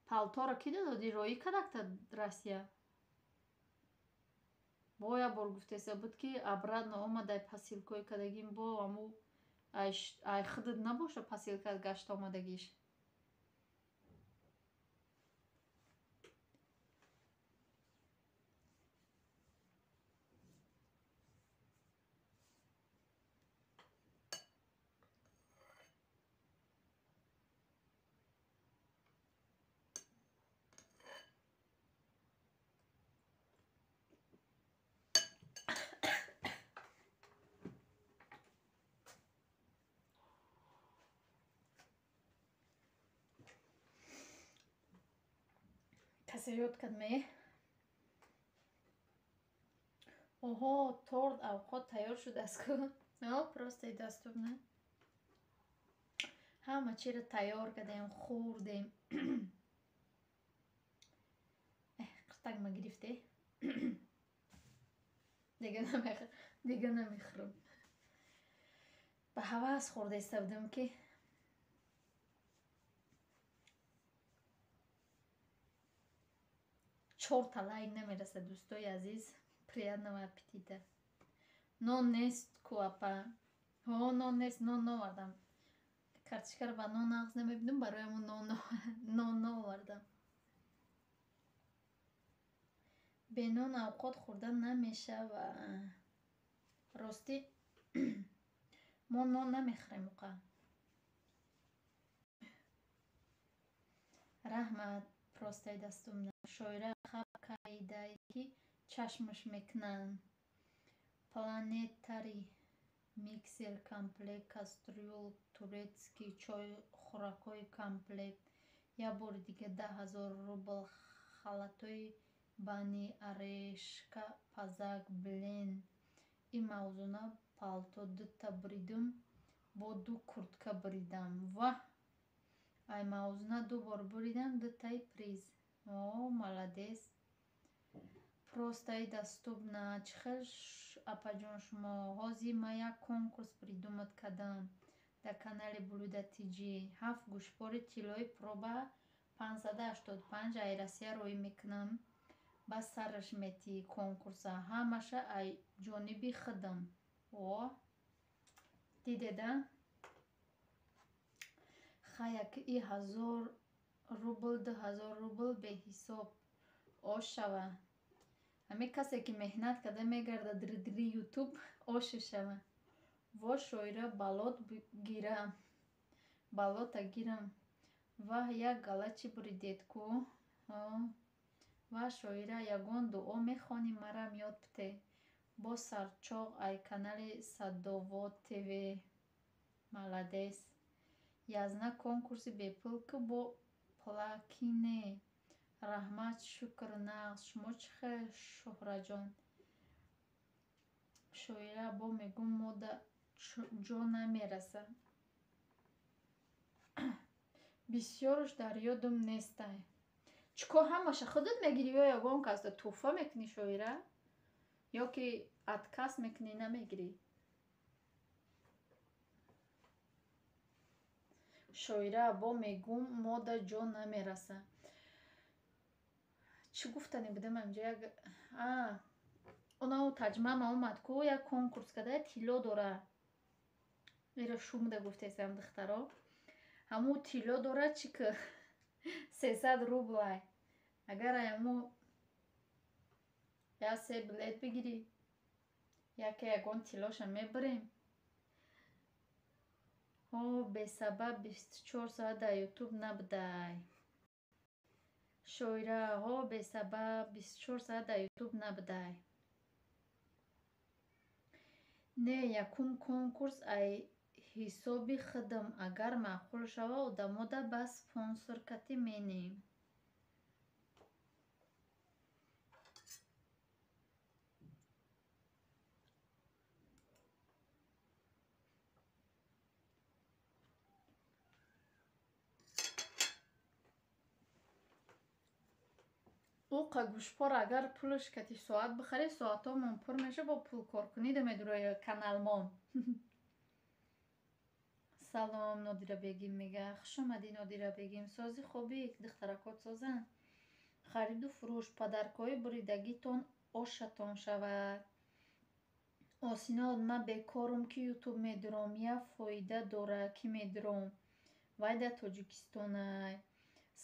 Палторо ки дододӣ? Роӣ кардакта Россия? Бо як бор гуфтеса буд ки обратно омадай посилкаи кардагим, бо аму ай худат набоша посилкат гашта омадагиш. Касе ёд кард ме? Оҳо, торт авқот тайёр шудааст ку. Просто и доступно. Ҳама чиро тайёр кардем, хӯрдем. Қиртак ма гирифте. Дига намехӯрам. Ба ҳавас хӯрда иста будам ки чорта лайк намерасад, дӯстои азиз. Приятного аппетита. Нон нест ку, апа? Ҳо, нон нест, нон новардам. Картишкаро ба нон нағз намебинам, барои ҳамон нон новардам. Бе нон авқот хӯрда намешавад. Ростӣ мо нон намехӯрем уқа. Раҳмат, простаи дастум. Шоира хаб кайдай ки чашмаш мекунанд. Планетари миксер комплект, кастрюл, турецкий чой, хӯракҳои комплект. Як бори дига 10 000 рубл, халатҳои бани, орешка, пазак, блин. Ин мавзуна палто дута буридум, бо ду куртка буридам. Ваҳ! Ай мавзуна ду бор буридам, дутаи приз. О, молодец. Просто и доступно. Чӣ хел, апаҷон, шумо? Ҳозир ман як конкурс придумать кардам дар канали Блюда ТЖ. Ҳафт гӯшвори тиллои проба 585 ай Россия роӣ мекунам. Ба сараш метии конкурса. Ҳамаша ай ҷониби худам. О, дидеда? Хай, яки и 1000 рубл, 2000 рубл беҳисоб ош шава. Ҳамин касе ки меҳнат карда мегардад дри ютуб оше шава. Во, шоира, балот гирам. Балота гирам. Ваҳ, як гала чӣ буридед ку? Ва, шоира, ягон дуо мехонӣ, марам ёд бите. Бо сарчоқ ай канали Садовод ТВ. Молодец. Язна конкурси бепул ку бо плаки не. Раҳмат, шукр, нағз. Шумо чӣ хел, Шуҳраҷон? Шоира, бо мегӯм мода ҷо намераса. Бисёрш дар ёдам нестай. Чӣ кор, ҳамаша худат мегирӣ ё ягон касда тӯҳфа мекунӣ, шоира? Ё ки отказ мекунӣ, намегирӣ? Шоира, бо мегум, мода ҷо намераса. Чӣ гуфтане будам инҷа? Як онау таҷмама омад ку, як конкурс када, тилло дора. Ира шумда гуфтесам, духтаро. Ҳаму тилло дора, чӣ ки 300 рублай. Агар ҳаму я се билет бигирӣ, яке ягон тиллоша мебарем. Ҳо, бесабаб 24 соат дар ютуб набудай. Шоира, ҳо, бесабаб 24 соат дар ютуб набудай. Не, якум конкурс ай ҳисоби худам, агар маъқул шава, одамода ба спонсор кати менем. Оқа гӯшпора агар пулаш кати соат бихарӣ, соатҳомон пур меша, бо пулкоркунӣ да медурои каналмон. Салом, Нодира бегим мега. Хуш омадӣ, Нодира бегим. Сози хубӣ, духтаракот созанд. Хариду фурӯш, падаркҳои буридагитон ошатон шавад. Осинод, ман бекорум ки ютуб медуром, я фоида дора ки медуром. Вай дар Тоҷикистонай.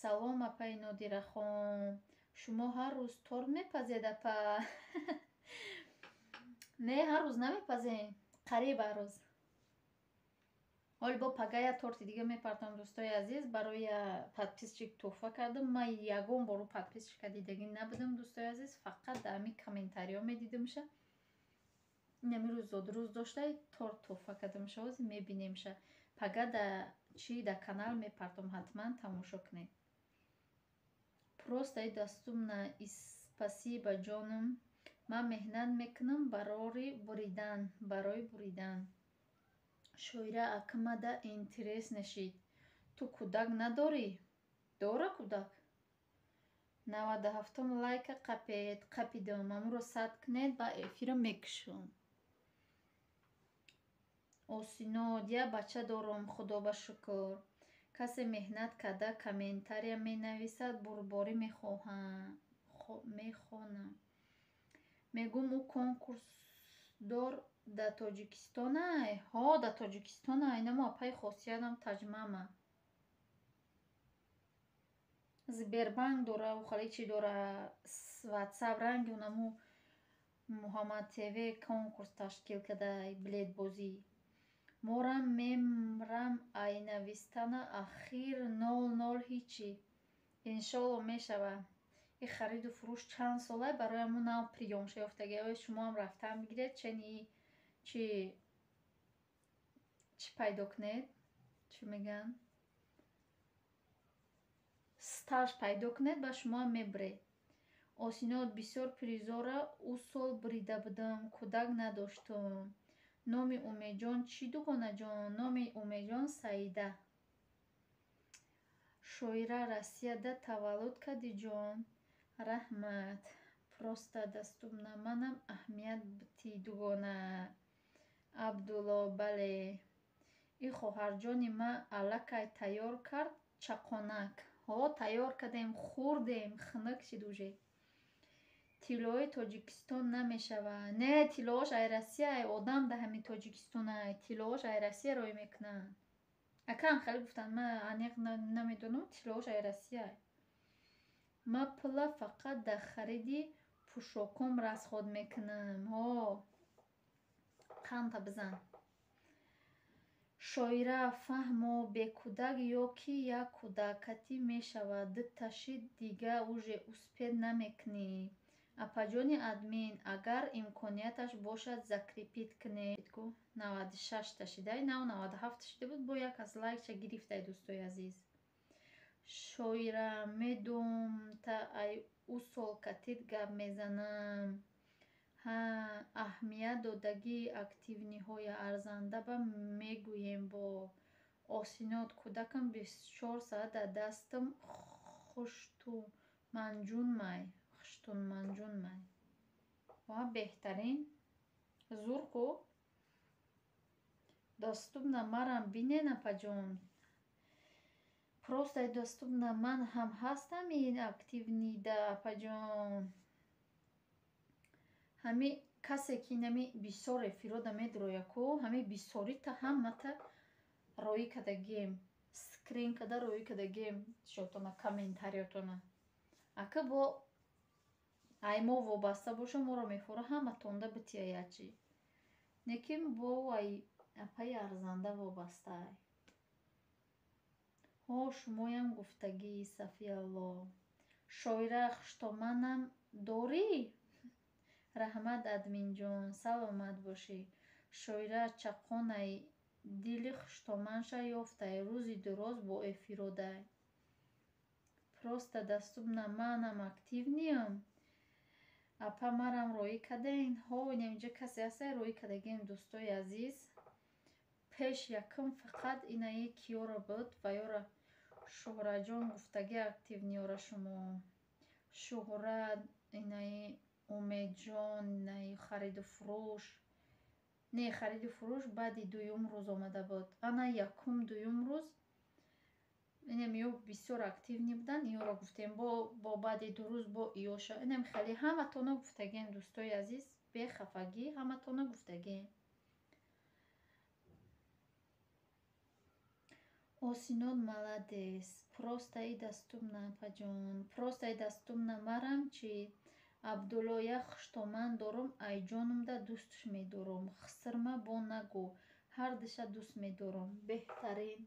Салом, апаи Нодирахон. Шумо ҳар рӯз торт мепазед, апа? Не, ҳар рӯз намепазем. Қариб ҳар рӯз. Ҳоли бо пага я торти дига мепартам, дӯстои азиз, барои подписчик туҳфа кардам. Ман ягон бору подписчика дидагӣ набудам, дӯстои азиз, фақат дар ҳамин комментариҳо медидимша. Инами рӯз зодрӯз доштай, торт туҳфа кардамша, ҳозир мебинемша. Пага да чӣ дар канал мепартам, ҳатман тамошо кунед. Просто и доступно и спасибо, ҷонум. Ман меҳнат мекунам барори буридан, барои буридан. Шоира, акмада интерес нашид. Ту кӯдак надорӣ? Дора кӯдак? 97-ум лайка қапед, қапидам. Амуро сад кунед, ба эфира мекушам. Осинод, я бача дорам, худо ба шукр. Касе меҳнат карда комментария менависад, бурборӣ мехонам. Мегум, ӯ конкурсдор дар Тоҷикистонай? Ҳо, дар Тоҷикистонай. Инамо апаи хосиятам таҷмама. Сбербанк дора, ӯ хали чӣ дора, ватсап ранги унаму Муҳаммад ТВ конкурс ташкил кардай, билетбозӣ. Морам мемрам ай навистана, ахир 00 ҳичи. Иншолло мешава. И хариду фурӯш чанд солай барои ҳамун нав приёмша ёфтагӣ. Оё шумоам рафтан бигиред, чени чӣ чӣ пайдо кунед? Чӣ мегӯянд? Стаж пайдо кунед, ба шумоам мебиред. Осинод, бисёр призора ӯ сол бурида будам, кӯдак надоштум. Номи Умедҷон чӣ, дугонаҷон? Номи Умедҷон Саида. Шоира, Россияда таваллуд кардӣ, ҷон? Раҳмат. Просто доступно, манам аҳамият битӣ, дугона. Абдулло, бале. И хоҳарҷони ман аллакай тайёр кард чақонак. Ҳо, тайёр кардем, хӯрдем, хунук шид уже. Тиллои Тоҷикистон намешава. Не, тиллоаш ай Россия, ай одам да ҳамин Тоҷикистонай. Тиллоаш ай Россия рой мекунанд. Акам хеле гуфтанд, ман аниқ намедонам, тиллоаш ай Россия. Ман пула фақат дар хариди пӯшоком расход мекунам. Ҳо, қанта бизан. Шоира, фаҳмо, бекӯдак ё ки як кӯдакатӣ мешавад, дуташи дига уже успеть намекунӣ. Апаҷони админ, агар имконияташ бошад, закрепить кунед. 96-та шидай, нав 97-та шида буд, бо як аз лайкча гирифтай, дӯстои азиз. Шоира, медум та ай ӯ сол катит гап мезанам. Ҳа, аҳамият додагии активниҳоя арзанда ба мегӯем бо. Осинод, кӯдакам 24 соат дар дастам хуштуманҷунмай. Хуштунманҷунмай. Ва беҳтарин. Зур ку. Доступно, марам бинен, апаҷон. Просто доступна, ман ҳам ҳастам ин активный да, апаҷон. Ҳами касе ки инами бисёр эфирода медроя ку, ҳами бисёрита ҳамата роӣ кардагием, скрин када роӣ кардагием шотона, комментариётона. Ака бо ай мо вобаста боша, моро мефора ҳаматонда битияячи. Лекин бо ай апаи арзанда вобастаай. Ҳо, шумоям гуфтагӣ, Сафиалло. Шоира, хуштоманам дорӣ? Раҳмат, админҷон, саломат бошӣ. Шоира чаққонай, дили хуштоманша ёфтай, рӯзи дуроз бо эфиродай. Просто доступна, манам активный ам. Апа, марам роӣ карден? Ҳо, инаминҷа касе ҳастай, роӣ кардагием, дӯстои азиз. Пеш якум фақат инаи киёро буд ва ёра Шуҳраҷон гуфтагӣ активный ёра шумо. Шуҳра, инаи Умедҷон, инаи хариду фурӯш. Не, хариду фурӯш баъди дуюм рӯз омада буд. Ана якум дуюм рӯз инам ё бисёр активный буданд, иёро гуфтем, бо баъди 2 рӯз бо иёша. Инам хеле ҳаматона гуфтагием, дӯстои азиз, бехафагӣ ҳаматона гуфтагием. Осинод молодец. Просто и доступна, апаҷон. Просто и доступна, марам чӣ? Абдулло, як хуштоман дорум, ай ҷонумда дӯстш медорум. Хисрма бо нагӯ, ҳардуша дӯст медорум. Беҳтарин.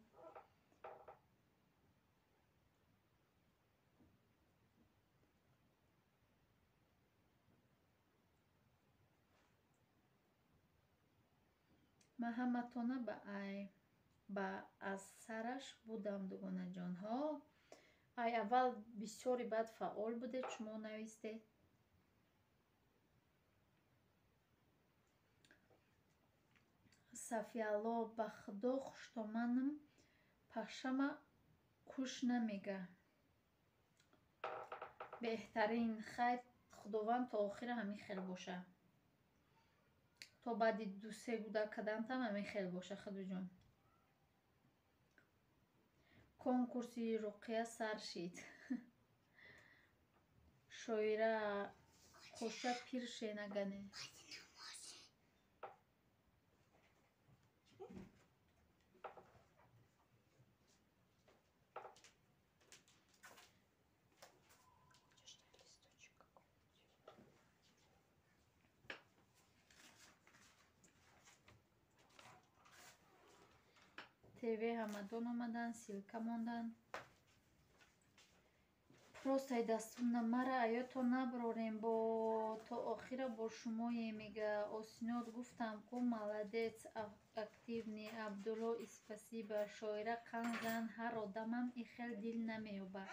Ман ҳаматона ба ай ба аз сараш будам, дугонаҷонҳо. Ай аввал бисёри баъд фаъол будед, шумо навистед. Сафиалло, ба худо хуштоманам пашама куш намега. Беҳтарин. Хайр, Худованд то охира ҳамин хел боша. То баъди 2-се гудак кардантам ҳамин хел боша, худоҷон. Конкурси руқия сар шид. Шоира, қоша пир шенагане. ТВ ҳамадон омаданд, ссылка монданд. Просто дастуна, мара аёто наброрем, бо то охира бо шумое, мега. Осинод, гуфтам ку, молодец, активный. Абдулло, спасибо. Шоира, қанзан, ҳар одамам и хел дил намеёбад.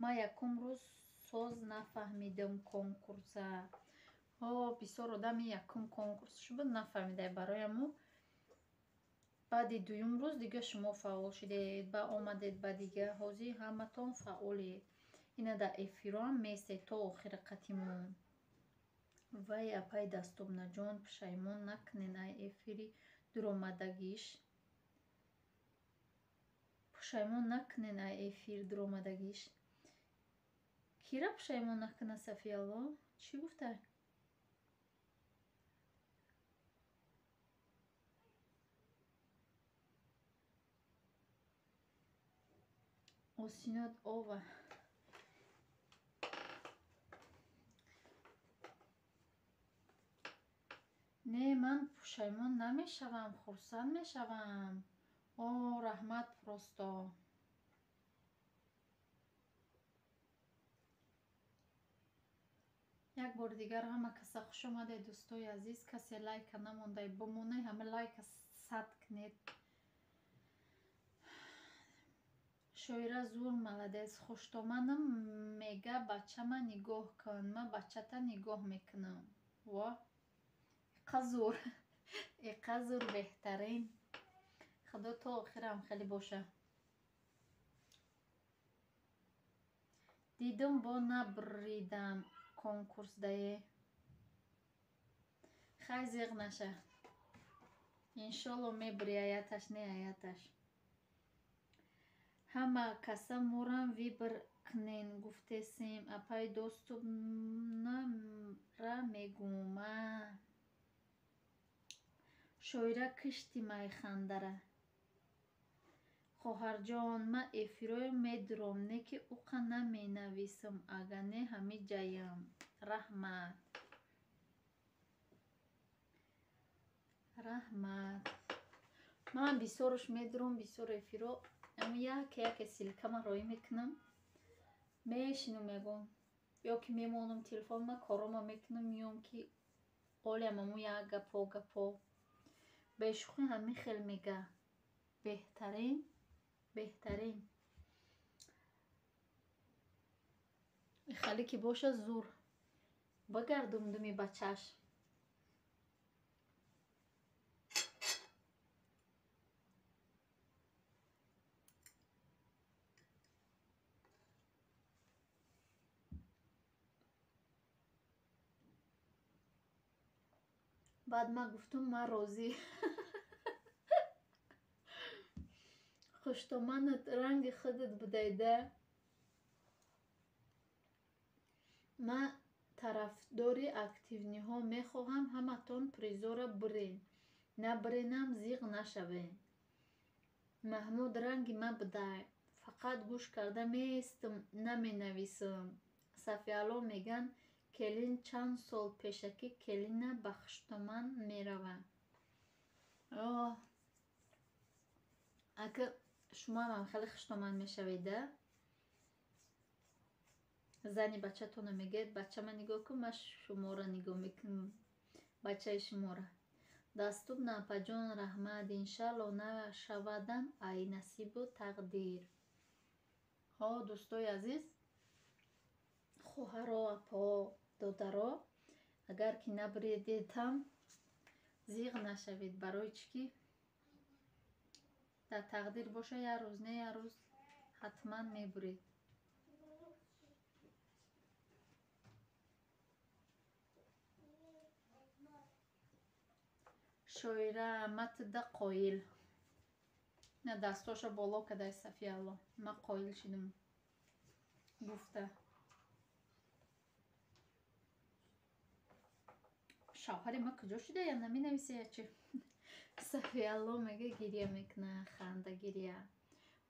Ман якум рӯз соз нафаҳмидам конкурса. Ҳо, бисёр одами якум конкурс шуд нафаҳмидай, барояму баъди дуюм рӯз дига шумо фаъол шудед, ба омадед, ба дига ҳозир ҳаматон фаъолед. Ина дар эфироам местед то охири қатимон. Вай, апай Дастубнаҷон, пушаймон накунен ай эфири дуромадагиш. Пушаймон накунен ай эфир дуромадагиш. Кира пушаймон накуна, Сафиалло? Чӣ гуфтай? Осинод ова. Не, ман пушаймон намешавам, хурсанд мешавам. О, раҳмат, просто. Як бори дигар ҳама каса хуш омадед, дӯстои азиз. Касе лайка намондай, бимонай, ҳама лайка сад кунед. Шоира зур молодец. Хуштоманам мега, бачама нигоҳ кун. Ман бачата нигоҳ мекунам. Во, иқа зур, иқа зур, беҳтарин. Худо то охирам хеле боша. Дидум, бо набридам конкурсдае. Хай, зиғ наша. Иншолло мебури аяташ, не аяташ. Ҳама каса морам выбор кнен гуфтесем. Апай доступнара мегум. Шоира кишти майхандара. Хоҳарҷон, ман эфирҳоро медуром, не ки уқа наменависам, ага не ҳами ҷаям. Раҳмат. Раҳмат. Ман бисёрш медуром, бисёр эфирҳо. Ама яке яке ссылкама роӣ мекунам. Мешинам ягон. Ё ки мемонам телефонма, корома мекунам, меём ки олиам аму як гапо гапо. Бешӯхӣ ҳамин хел мега. Беҳтарин, беҳтарин. Хеле ки боша зур. Багардум думи бачаш. Баъд ман гуфтум ман розӣ. Хуштоманат ранги худат будайда. Ман тарафдори активниҳо мехоҳам ҳаматон призора бирен. Набиренам зиғ нашавен. Маҳмуд ранги ман будай. Фақат гӯш карда меистам, наменависам. Сафиало меган келин чанд сол пешакӣ келина ба хуштоман мерава. Оҳ. Ака шумоам хеле хуштоман мешавед, да? Зани бачатонро мегӯяд, бачама нигоҳ кун, ман шуморо нигоҳ мекунам. Бачаи шуморо. Дастур апаҷон раҳмат, иншалло нашавадам ай насибу тақдир. Ҳо, дӯстои азиз, хоҳаро, апо, додаро, агар ки набиридедам зиғ нашавед, барои чӣ ки дар тақдир боша, як рӯз не як рӯз ҳатман мебуред. Шоира матда қоил. На дастоша боло кадай Сафиалло. Ман қоил шидам. Гуфта. Шавҳари ман куҷо шуда? Я наменависа я чӣ? Сафиалло мега гиря мекуна, ханда гиря.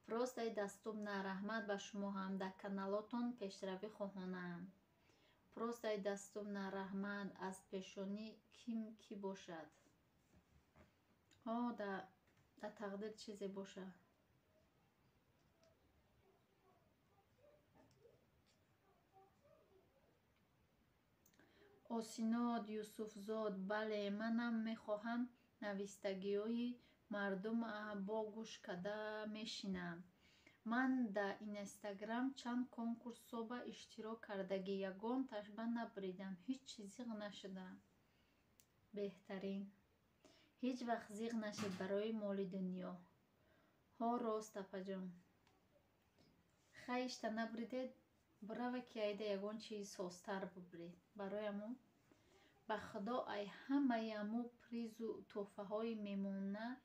Просто ай дастуб на раҳмат ба шумо ҳам дар каналотон пешравӣ хоҳонам. Просто ай дастуб на раҳмат аз пешонӣ ким кӣ бошад. Ҳо, дар тақдир чизе бошад. Осинод Юсуфзод, бале, манам мехоҳам навистагиҳои мардум бо гӯш карда мешинам. Ман дар Инстаграм чанд конкурсҳоба иштирок кардагӣ, ягонташба набуридам, ҳеҷ зиғ нашудам. Беҳтарин. Ҳеҷ вақт зиғ нашед барои моли дунё. Ҳо, рост, апаҷон. Хай ишта набуридед, бирава ки айда ягон чизи созтар бубуред. Барои аму ба худо ай ҳамаи аму призу тӯҳфаҳои мемонад,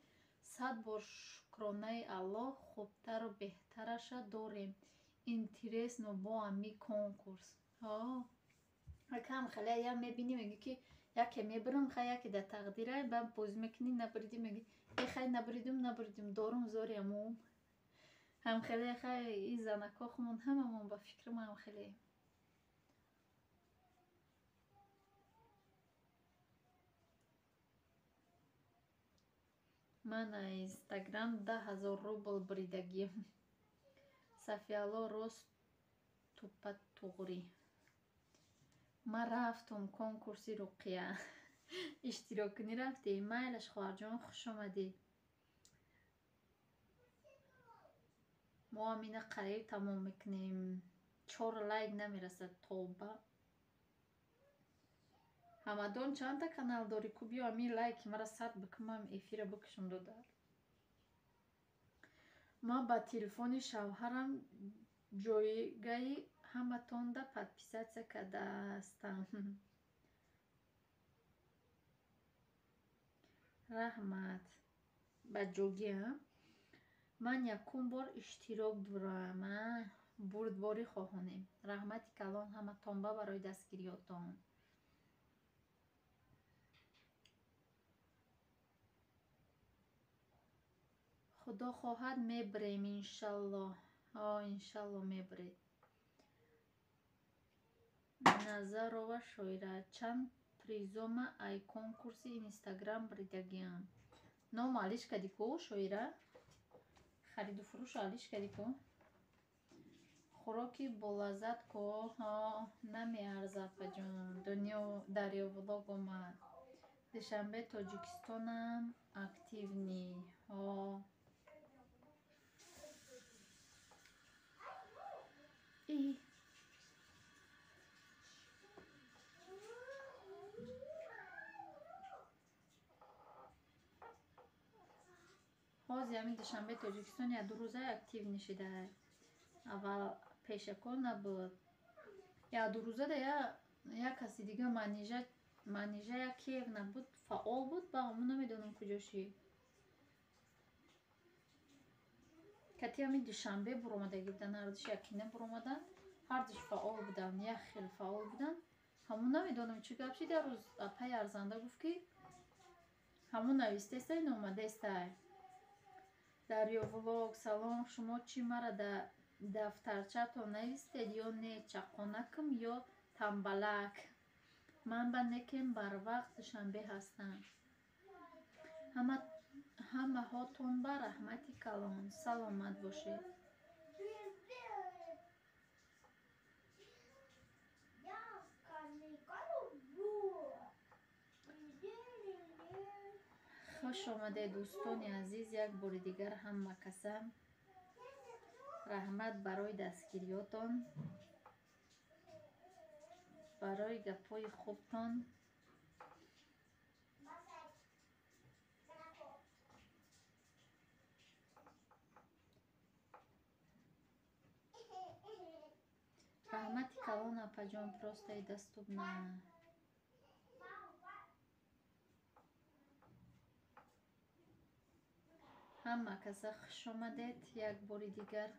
сад бор шукронаи Аллоҳ хубтару беҳтараша дорем. Интересно бо ами конкурс. Ҳо, акам хеле я мебинӣ, мегӯӣ ки яке мебурам, хай яке дар тақдирай, баъд бозӣ мекунӣ, набуридӣ, мегӯӣ э хай набуридум, набуридум, дорум зори аму. Ҳамхеле хай и занако хумон ҳамамон ба фикрам ҳамхеле. Ман аз Инстаграм 10 000 рубл буридагиам. Сафиало рост тупа туғрӣ. Ман рафтум конкурси Руқия. Иштирок кунӣ рафтӣ? Майлаш хоҳарҷон, хуш омадӣ. Мо ҳам ина қариб тамом мекунем. 4 лайк намерасад тоба. Ҳамадон чандта канал дорӣ? Ку биё ҳамин лайки мара сад бикун, ман эфира бикушам додар. Ман ба телефони шавҳарам ҷойгаи ҳаматонда подписаться кардаастам. Раҳмат. Ба ҷогӣ, а? Ман якум бор иштирок дорам. Бурдборӣ хоҳонем. Раҳмати калон ҳаматонба барои дастгириётон. Худо хоҳад мебирем иншаллоҳ. Иншаллоҳ мебиред. Назарова Шоира. Чанд призома ай конкурси Инстаграм бридагиам. Ном алиш кади ку, Шоира? Хариду фурӯш алиш кади ку? Хӯроки болаззат ко намеарзад апаҷон. Дунё Дарёвлог омад. Душанбе Тоҷикистонам активный. Ҳозир ҳамин Душанбе Тоҷикистон як ду рӯза актив нишида. Аввал пешакон набуд. Як ду рӯзада як каси дига Манижа як Киев набуд, фаъол буд, ба ҳамон намедонам куҷо шид. Кати ҳамин Душанбе буромадагӣ буданд, ҳардуш якина буромаданд, ҳардуш фаъол буданд, як хел фаъол буданд. Ҳамон намедонам чӣ гап шид. Як рӯз апаи арзанда гуфт, ки ҳамон навистестай, номадестай. Дарёвлог, салом, шумо чӣ мара дар дафтарчаатон навистед ё не? Чаққонакам ё тамбалак? Ман ба некем барвақт Душанбе ҳастам. Ҳамаҳотон ба раҳмати калон. Саломат бошед. Хуш омадед, дӯстони азиз, як бори дигар ҳама каса. Раҳмат барои дастгириётон, барои гапҳои хубтон. Раҳмати калон, апаҷон, просто и доступна. Ҳама каса хуш омадед як бори дигар.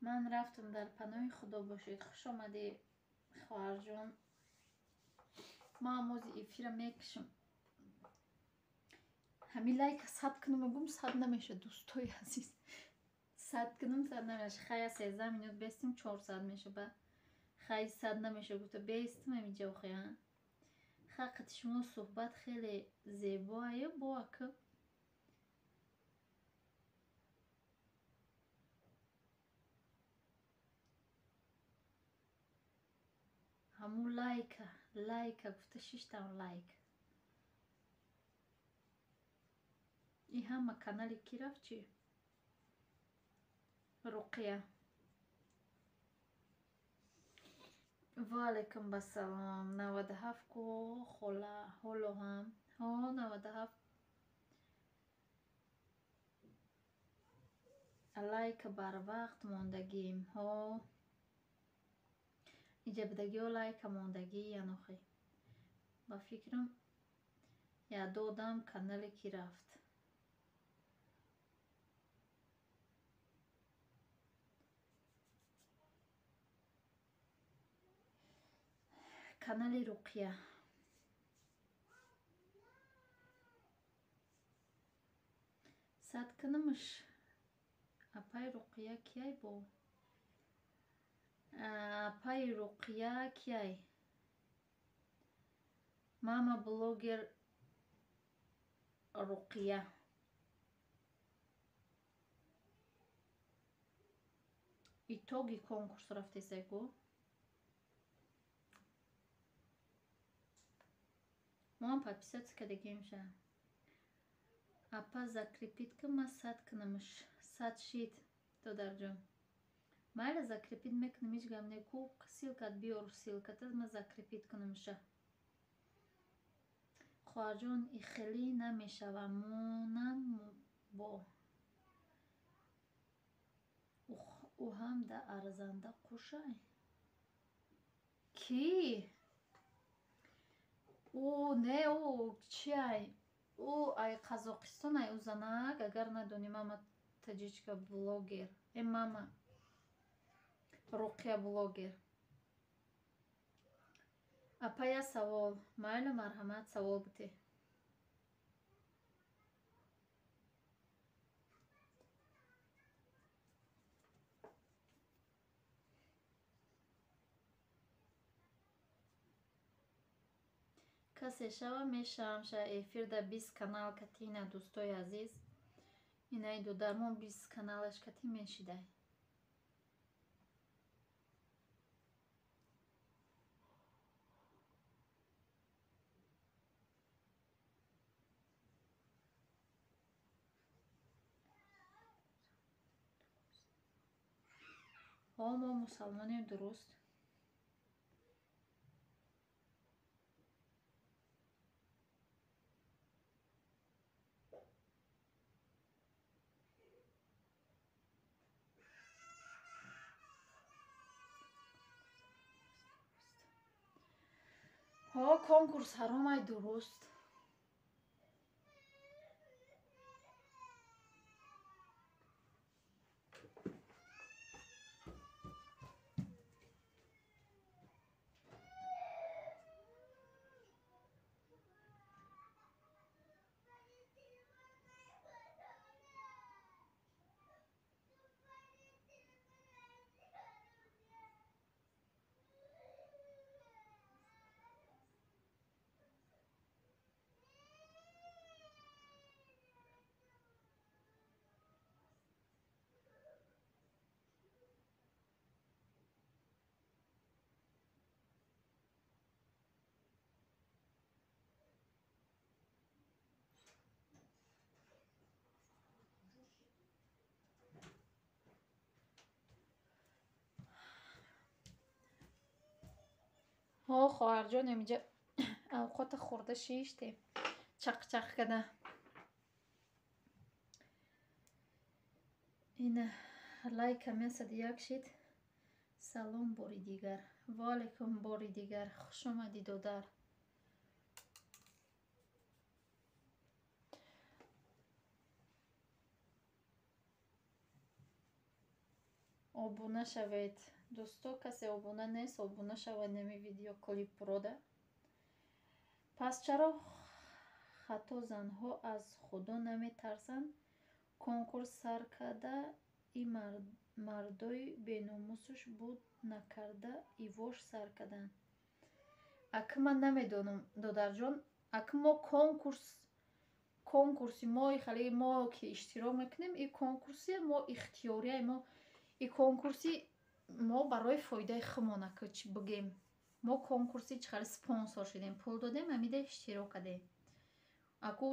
Ман рафтам, дар паноҳи Худо бошед. Хуш омадӣ, хоҳарҷон. Ман ҳам эфира мекушам. Ҳамин лайка сад кунам, мегӯм, сад намешад, дӯстои азиз. Сад кунам, сад намешад. Хая 13 минут бестим, 400 меша. Ба хай сад намеша гуфта бестим ҳаминҷа охи. Ҳаққати шумо суҳбат хеле зебоаю бо ака. Ҳамун лайка, лайка гуфта шиштам лайк. И ҳама канали ки рафт чӣ? Руқия. Ва алайкум басалом. 97 ку хола ҳоло ҳам. Ҳо, 97. Лайка барвақт мондагим. Ҳо. Иҷабдагиҳо лайка мондагӣ янохи. Ба фикрам як ду одам канале ки рафт. Канали Руқия. Сад кунамш. Апаи Руқия кияй бо? Апаи Руқия кияй? Мама блогер Руқия. Итоги конкурс рафтесай ку? Моам подписаться кардагимша. Апа закрепить ка ма сад кунамш. Сад шид, додарҷон. Майла закрепить мекунам, ҳеҷ гап не ку, ссылкат биёр, ссылката ма закрепить кунамша. Хоҳарҷон, ихелӣ намешава, монам бо. Ӯ ҳам да арзанда қушай? Кӣ? Ӯ не, ӯ чиай? Ӯ ай Қазоқистон ай, ӯ занак, агар надонӣ, мама таҷичка блогер. Э, мама Руқия блогер. Апа, я савол. Майлу, марҳамат, савол бите. Касе шава мешавам ша эфирда 20 канал катина, дӯстои азиз. Инаи дудармон 20 каналаш кати мешидай. Ҳо, мо мусалмонем, дуруст. Ҳо, конкурс ҳаромай, дуруст. Ҳо, хоҳарҷон, инҷа авқота хӯрда шиштем. Чақ-чақ када. Ина лайкам 101 шид. Салом бори дигар. Ва алайкум бори дигар. Хуш омадӣ, додар. Обуна шавед. Дӯсто, касе обуна нест, обуна шавад нами видеоклипрода. Пас чаро хато занҳо аз Худо наметарсанд? Конкурс сар карда, и мардои беномусуш буд накарда, ивош сар карданд. Аки ман намедонам, додарҷон, аки мо конкурси мо хеле мо ки иштирок мекунем, и конкурси мо ихтиёрия мо, и конкурси мо барои фоидаи худмон, аки чӣ бигем. Мо конкурси чӣ хеле спонсор шудем, пул додем, ҳамида иштирок кардем. Аку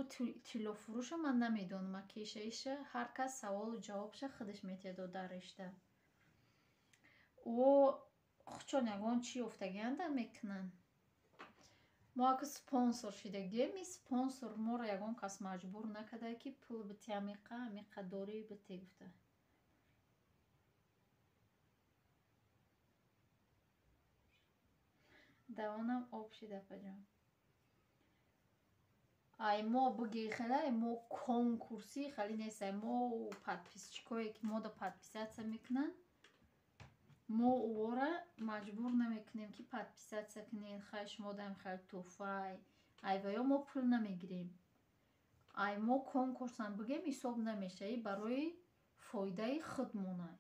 тиллофурӯша ман намедонам, аки иша иша ҳар кас саволу ҷавобша худаш метиҳад додар ишта. Ӯ худшон ягон чӣ ёфтагианда мекунанд. Мо аки спонсор шидагием, и спонсор моро ягон кас маҷбур накарда, ки пул бите, амиқа, амиқа дорӣ бите гуфта. Давонам об шид, апаҷон. Ай мо биги хеле, ай мо конкурси хеле нест, ай мо подписчикое ки мода подписаться мекунанд, мо ӯора маҷбур намекунем, ки подписаться кунед, хай шумо даем хеле тӯҳфай. Ай ва ё мо пул намегирем. Ай мо конкурсам бигем ҳисоб намешавад, и барои фоидаи худмонай.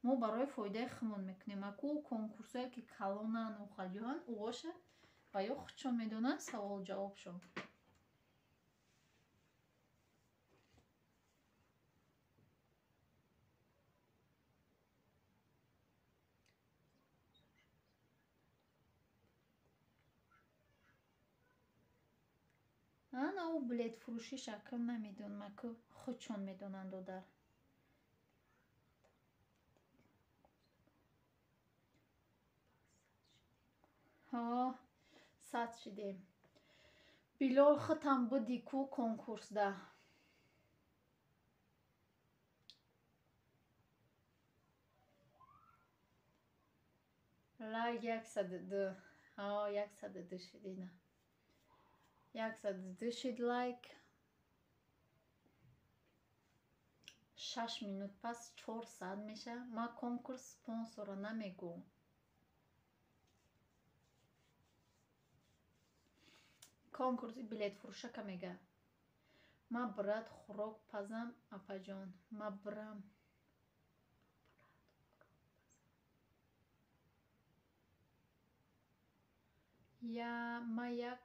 Мо барои фоидаи худмон мекунем. Аку конкурсое ки калонанд, ухалиёанд, ӯоша ва ё худшон медонанд савол ҷавобшон. Ана ӯ билетфурӯшиш акм намедонам, аку худшон медонанд, додар. Ҳо, сад шидем. Билол, худам буди ку конкурсда. Лайк 102. Ҳо, 102 шид ина. 102 шид лайк. 6 минут пас 400 меша. Ман конкурс спонсора намегӯм. Конкурси билетфурӯшака мега. Ман брат хӯрок пазам, апаҷон. Ман брам. Я ман як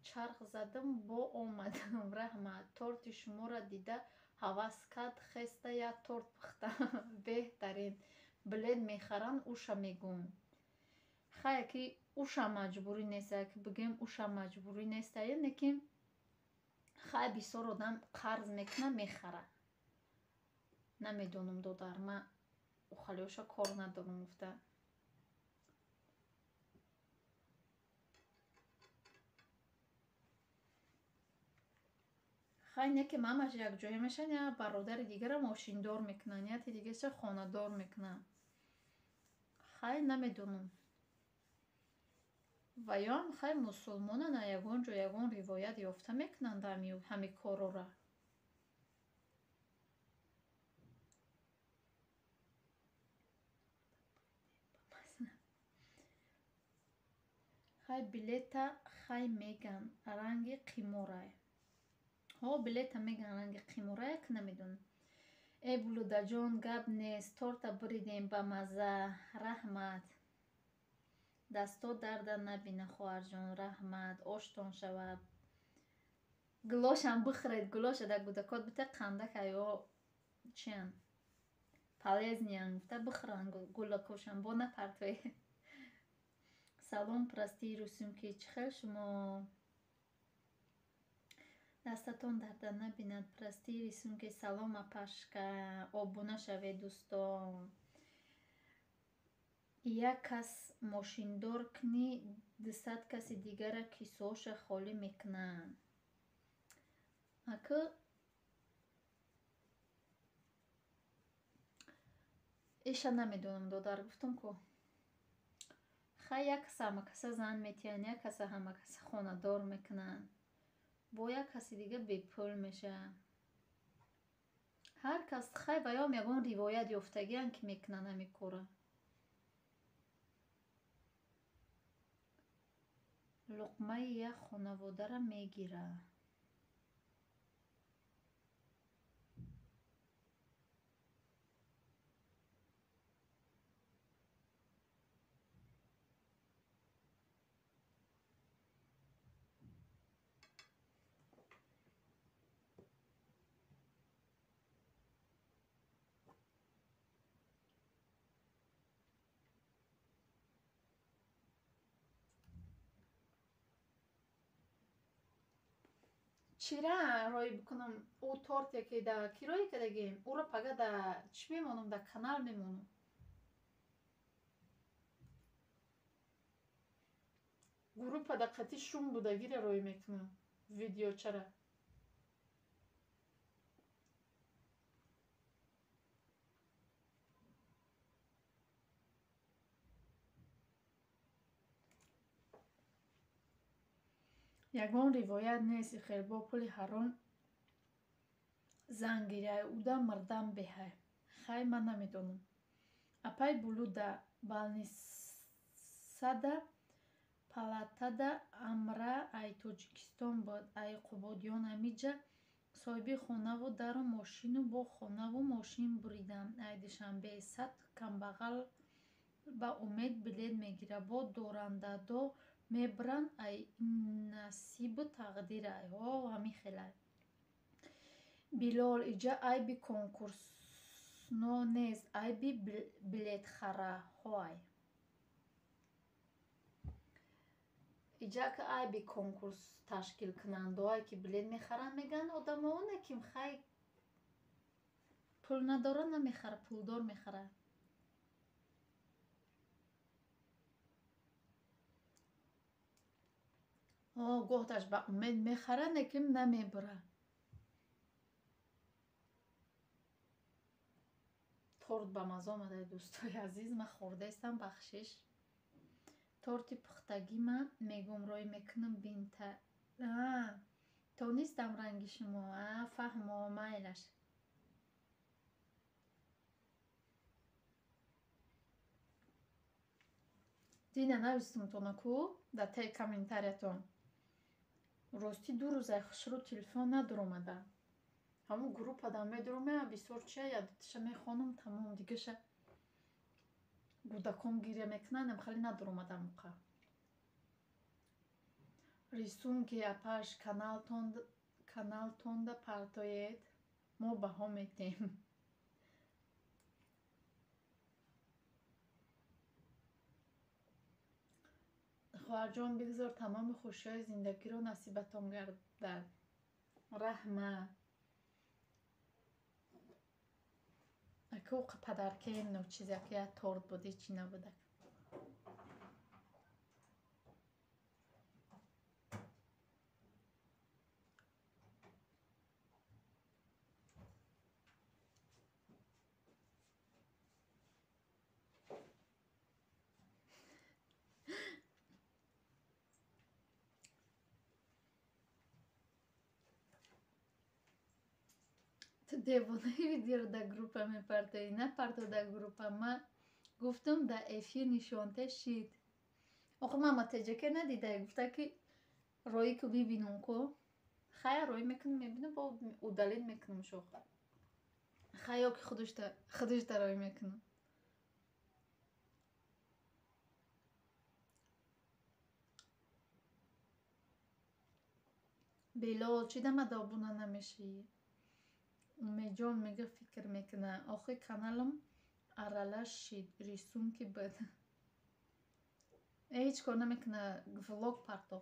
чарх задам, бо омадам. Раҳмат. Торти шуморо дида ҳавас кард, хеста як торт пухтам. Беҳтарин. Билет мехаранд, уша мегӯм. Хая ки уша маҷбурӣ нест, ки бигӯем уша маҷбурӣ нест, лекин хай бисёр одам қарз мекуна, мехара. Намедонам, додар, ман ухалиёша кор надорам гуфта. Хай не ки мамаш якҷоя мешаванд, я бародари дигара мошиндор мекунанд, яте дигаша хонадор мекунанд. Хай намедонам. Ва ёам хай мусулмонанд, ягон ҷо ягон ривоят ёфта мекунанд ҳами корора. Хай билета хай меган ранги қиморай. Ҳо, билета меган ранги қиморай, ки намедонам. Э Булудаҷон, гап нест, торта буридем ба мазза. Раҳмат. Дасто дарда набина, хоҳарҷон, раҳмат. Оштон шавад. Гулошам бихӯред, гулоша дар гудакот бита қандака ё чиян? Полезниян гуфта бихӯранд гулакошам, бо напартоед. Салом, прости русумки, чӣ хел шумо? Дастатон дарда набинад, прости рисунки. Салом, апашка, обуна шавед, дӯстон. Як кас мошиндор кунӣ, 200 каси дигара кисоша холӣ мекунанд. Аку иша намедонам, додар, гуфтам ку. Хай як каса ҳама каса зан метиҳанд, як каса ҳама каса хонадор мекунанд. Бо як каси дига бепул мешавад. Ҳар кас хай ва ём ягон ривоят ёфтагианд, ки мекунанд ҳамин корро. Луқмаи як хонаводаро мегирад. Чира роӣ бикунам? Ӯ торте ки да ки роӣ кардагем, ӯро пага да чӣ мемонам, да канал мемонам. Группа да қатӣ шум будагиро роӣ мекунам. Видеочара. Ягон ривоят нест, хел бо пули ҳаром зан гиряй, уда мирдам беҳай. Хай ман намедонам. Апай Булуда балнисада палатада амра ай Тоҷикистон буд, ай Қубодиён амиҷа соҳиби хонаву дару мошину бо хонаву мошин буридам. Ай Душанбе 100 камбағал ба умед билет мегира, бо дорандадо мебаранд, ай насибу тақдирай. Ҳо, ҳамин хелай. Билол, иҷа айби конкурсно нест, айби билетхараҳоай. Иҷа ки айби конкурс ташкилкунандаое ки билет мехаранд, мегӯянд одамо оне ки хай пул надорад намехара, пулдор мехарад. Гоҳташ ба умед мехара, лекин намебура. Торт ба маза омада, дӯстои азиз, ман хӯрдаистам, бахшиш. Торти пухтагима мегум рой мекунам бинта. То нистам ранги шумо. Фаҳмо, майлаш. Дина навистумтона ку дар таи комментариятон. Ростӣ 2 рӯза хушрӯ телефон надуромада. Ҳамун группадам медуромая, бисёр чия ядтиша мехонам, тамом дигаша гудакон гиря мекунанд, хеле надуромада муқа. Рисунки апаш каналтонда партоед, мо баҳо метем. Хоҳарҷон, бигзор тамоми хушиҳои зиндагиро насибатон гардад. Раҳмат. Аку падаркаем ночизак я торт буд, ҳечи набудак. Девонаи видеоро дар группа мепартоӣ. Напарто дар группа. Ман гуфтам дар эфир нишонта шид. Охо мама теҷаке надида, гуфта ки роӣ ку бибинум ку. Хая роӣ мекунам, мебинам, бо удалить мекунам шох. Хая ки худушта роӣ мекунам. Билол, чӣ дама обуна намешавӣ? Умедҷон мега фикр мекуна. Охи каналам аралаш шид, рисунки буд. Ҳеҷ кор намекуна, влог парто.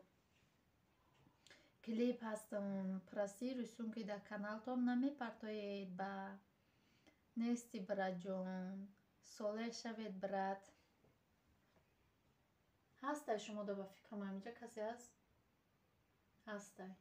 Клип ҳастам, проси рисунки дар каналтон намепартоед ба. Нести братҷон, солеҳ шавед брат. Ҳастай шумо да ба фикрам ҳаминҷа касе ҳаст? Ҳастай.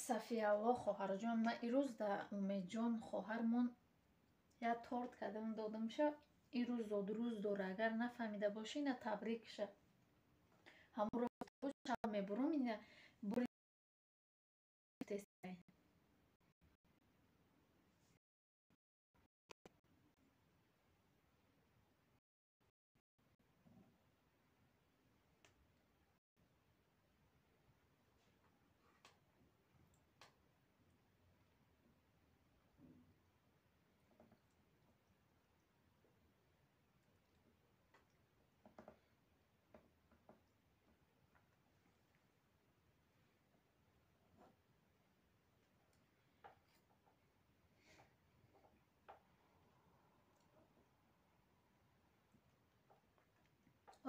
Сафиялло хоҳарҷон, ман ирӯз да Умедҷон хоҳармон я торт кардам додамша. Ирӯз зодрӯз дора, агар нафаҳмида бошӣ, ина табрикша. Ҳамонро шаб мебурам, ина бури тестай.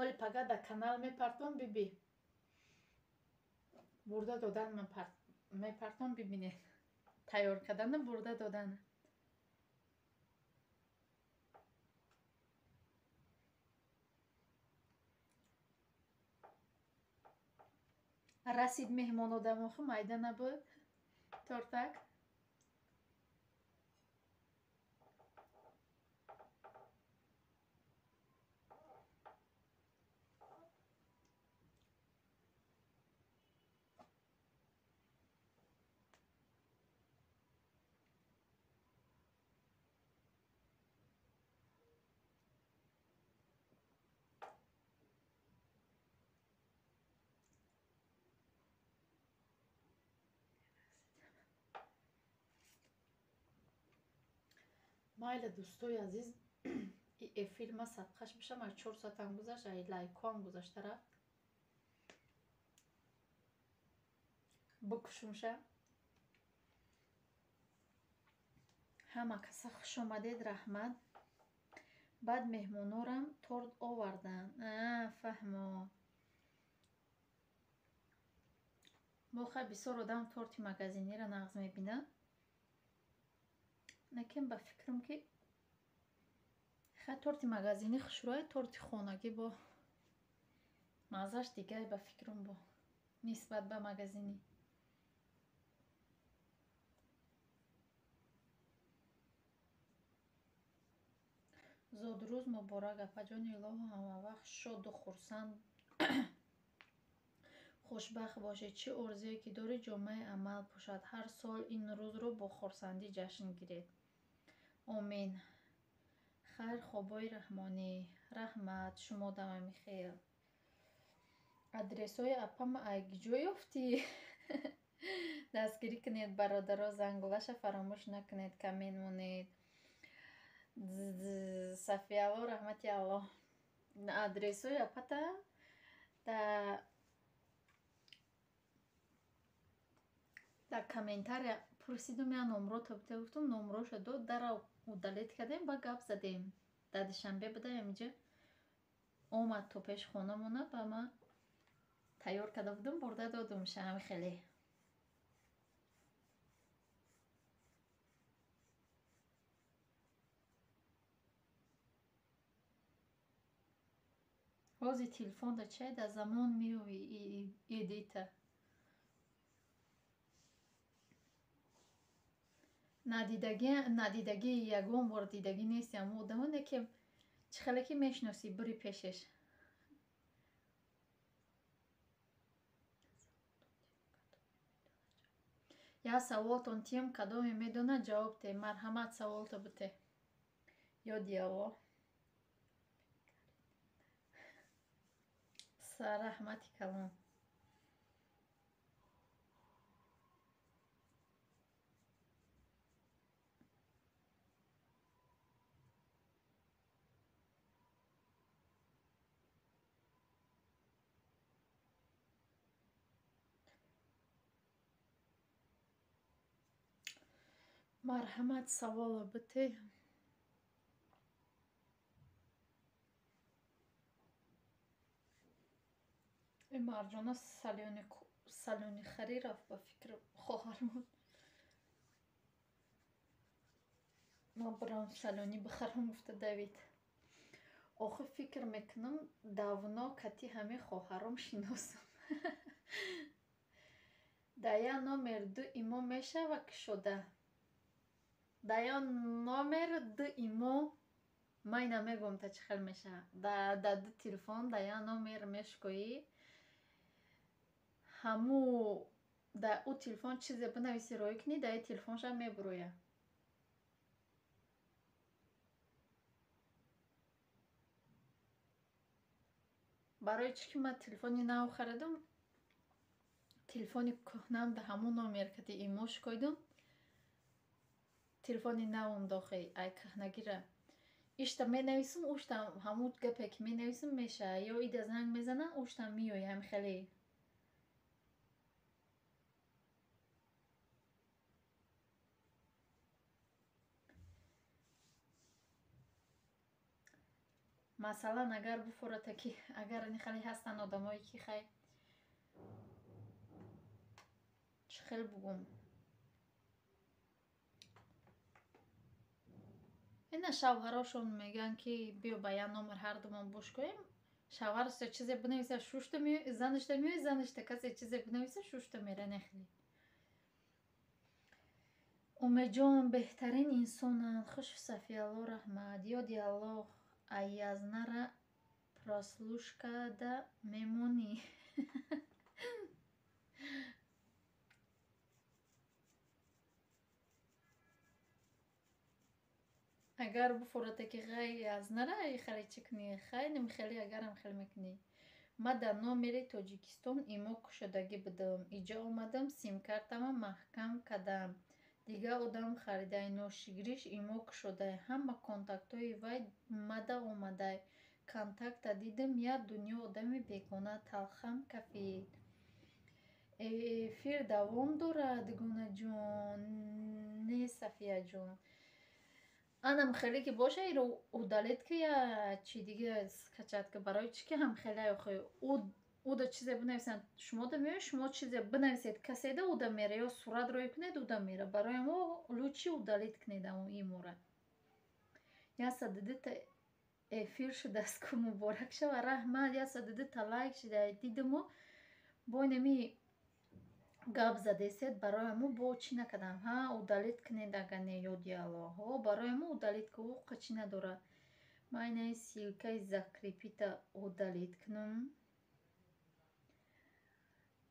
Оли пага дар канал мепартом, биби. Бурда додан мепартом, бибинед. Тайёр кардана, бурда додана. Расид меҳмон одамоху майда набуд. Тортак. Майли, дӯстои азиз, и эфир ма садқаш бишам, ай 4 соатам гузашт, ай лайкҳоам гузашта рафт. Бикушумша. Ҳама каса хуш омадед, раҳмат. Баъд меҳмонорам торт оварданд. Фаҳмо. Мо хай бисёр одам торти магазиниро нағз мебинад. Лекин ба фикрам, ки хай торти магазинӣ хушрӯя, торти хонагӣ бо маззаш дигар, ба фикрам, бо нисбат ба магазинӣ. Зодрӯз муборак, апаҷони, илоҳо ҳамавақт шоду хурсанд, хушбахт бошед. Чӣ орзуе ки дорӣ, ҷомаи амал пӯшад. Ҳар сол ин рӯзро бо хурсандӣ ҷашн гиред. Омин. Хайр, хобои раҳмонӣ. Раҳмат, шумо дамами хел. Адресҳои апама ай ҷо ёфтӣ? Дастгирӣ кунед, бародаро, зангулаша фаромӯш накунед, коммент монед. Сафиялло, раҳмати Аллоҳ. Адресҳои апата дар комментария пурсидум, я номрото бите, гуфтум, номроша дод, дара удалить кардем, ба гап задем. Дар Душанбе будаем, инҷа омад то пеши хонамона, ба ма тайёр карда будум, бурда додумша ҳами хеле. Ҳозир телефонда чай дар замон меёвӣ эдита. Надидагӣ ягон бор дидагӣ нести ҳамун одамо, не ки чӣ хеле ки мешиносӣ, бири пешеш. Як саволтон тиём, кадоме медонад, ҷавоб те. Марҳамат, саволто бите. Ёди Аллоҳ. Раҳмати калон. Марҳамат, саволо бите. Марҷона салёнихарӣ рафт, ба фикри хоҳармон. Ман бирам салёнӣ бихарам, гуфта давид. Охир фикр мекунам, давно кати ҳамин хоҳаром шиносам. Дар як номер ду имо мешава кушода. Дар як номер ду имо ман намегӯям та чӣ хел мешава. Дар ду телефон дар як номер мешкоӣ, ҳаму дар ӯ телефон чизе бинависӣ, роӣ кунӣ, дар ин телефоншам мебурояд. Барои чӣ ки ман телефони нав харидам, телефони кӯҳнам дар ҳамун номер кати имо шикоидум, телефони навам дохи ай кӯҳнагира. Ишта менависам, ушта ҳамун гапе ки менависам мешава, ё ида занг мезанам, ушта меояд ҳами хеле. Масалан, агар буфората ки агар ин хеле ҳастанд одамое ки хай чӣ хел бугум, ина шавҳарошон мегӯянд ки биё ба як номер ҳардумон бошкоем, шавҳарашта чизе бинависа, шушта меояд, занашта меояд, занашта касе чизе бинависа, шушта мера нехеле. Умедҷон беҳтарин инсонанд. Хуш, Сафиялло, раҳмат. Ёди Аллоҳ, аязнара прослушкада мемонӣ. Агар буфората ки ғай язнара хеле чӣ кунӣ, хай намихеле, агарам хеле мекунӣ. Ман дар номери Тоҷикистон имо кушодагӣ будам. Иҷо омадам, симкартама маҳкам кардам. Дига одам харидай, ношигириш имо кушодай. Ҳама контактҳои вай мада омадай. Контакта дидам, як дунё одами бегона, талхам кафид. Эфир давом дорад, Дугонаҷон? Не, Сафияҷон. Анам хеле ки боша, иро удалить ки, я чи дига скачать ки. Барои чӣ ки ҳамхеле охи уда чизе бинависанд, шумода меояд, шумо чизе бинависед каседа, уда мера, ё сурат рӯй кунед, уда мера. Барои мо лучше удалить кунед амо имора. 102-та эфир шудааст ку, муборак шава, раҳмат. 102-та лайк шуда дидиму бо инами гап задесед, барои ҳамо бо чӣ накардам. Ҳа, удалить кунед, агар не ёди Аллоҳ. Барои ҳамо удалить ку, уқа чӣ надорад. Ман инаи ссылкаи закрепить а удалить кунам,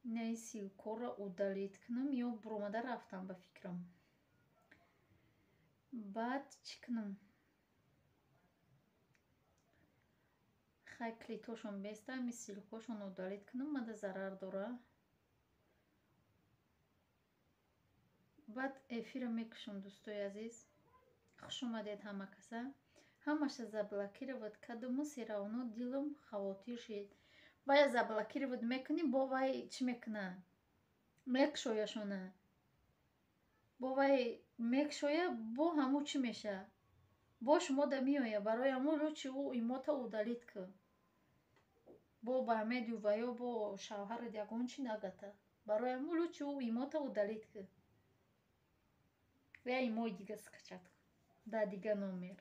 инаи ссылкаро удалить кунам ё буромада рафтам ба фикрам. Баъд чӣ кунам? Хай, клитҳошон беста, ами ссылкаҳошон удалить кунам, мада зарар дора. Баъд эфирро мекушам, дӯстои азиз. Хуш омадед ҳама каса. Ҳамаша заблокировать кардаму всё равно дилам хавотир шид. Вая заблокировать мекунӣ, бо вай чӣ мекуна? Мекушояшона. Бо вай мекушоя, бо ҳаму чӣ меша? Бо шумода меоя. Барои ҳаму лучше ӯ имота удалить кун. Бо ба медиу ва ё бо шавҳарат ягон чӣ нагата. Барои ҳаму лучше ӯ имота удалить кун. Я имои дига скачать кун. Дар дига номер.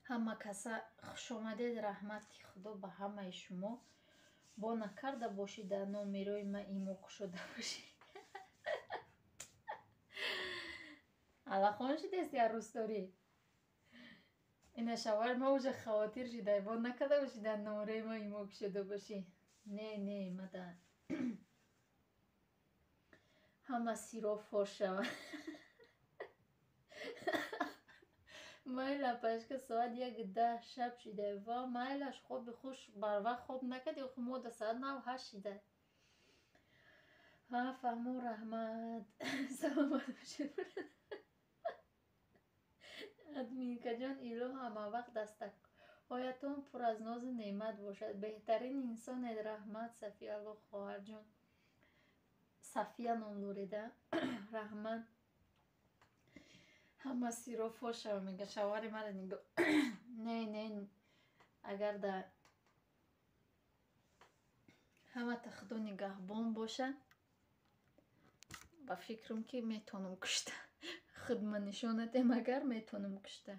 Ҳама каса хушомадед, раҳмати Худо ба ҳамаи шумо. Бо накарда бошӣ дар номерои ман имо кушода бошӣ. Аллахон шудест я рӯстдорӣ? Ина шавҳари ма уже хавотир шидай, бо накарда бошӣ дар номерои ман имо кушода бошӣ. Не, не, мада ҳама сиро фош шава. Майла пашка, соат 1:10 шаб шидай. Ва майлаш, хоби хуш, барвақт хоб накардӣ, охи мо да соат 9-8 шидай. Ҳа, фаҳмо, раҳмат. Саломат бошед. Админкаҷон, илоҳ ҳамавақт дастакҳоятон пур аз нозу неъмат бошад. Беҳтарин инсонед, раҳмат, Сафиялло хоҳарҷон. Сафия ном дореда? Раҳмат. Ҳама сиро фош шава, мега шавҳари мара нигоҳ. Не, не, агар да ҳамата Худо нигаҳбон боша, ба фикрам ки метавонам кушта. Худма нишонатем, агар метавонам кушта.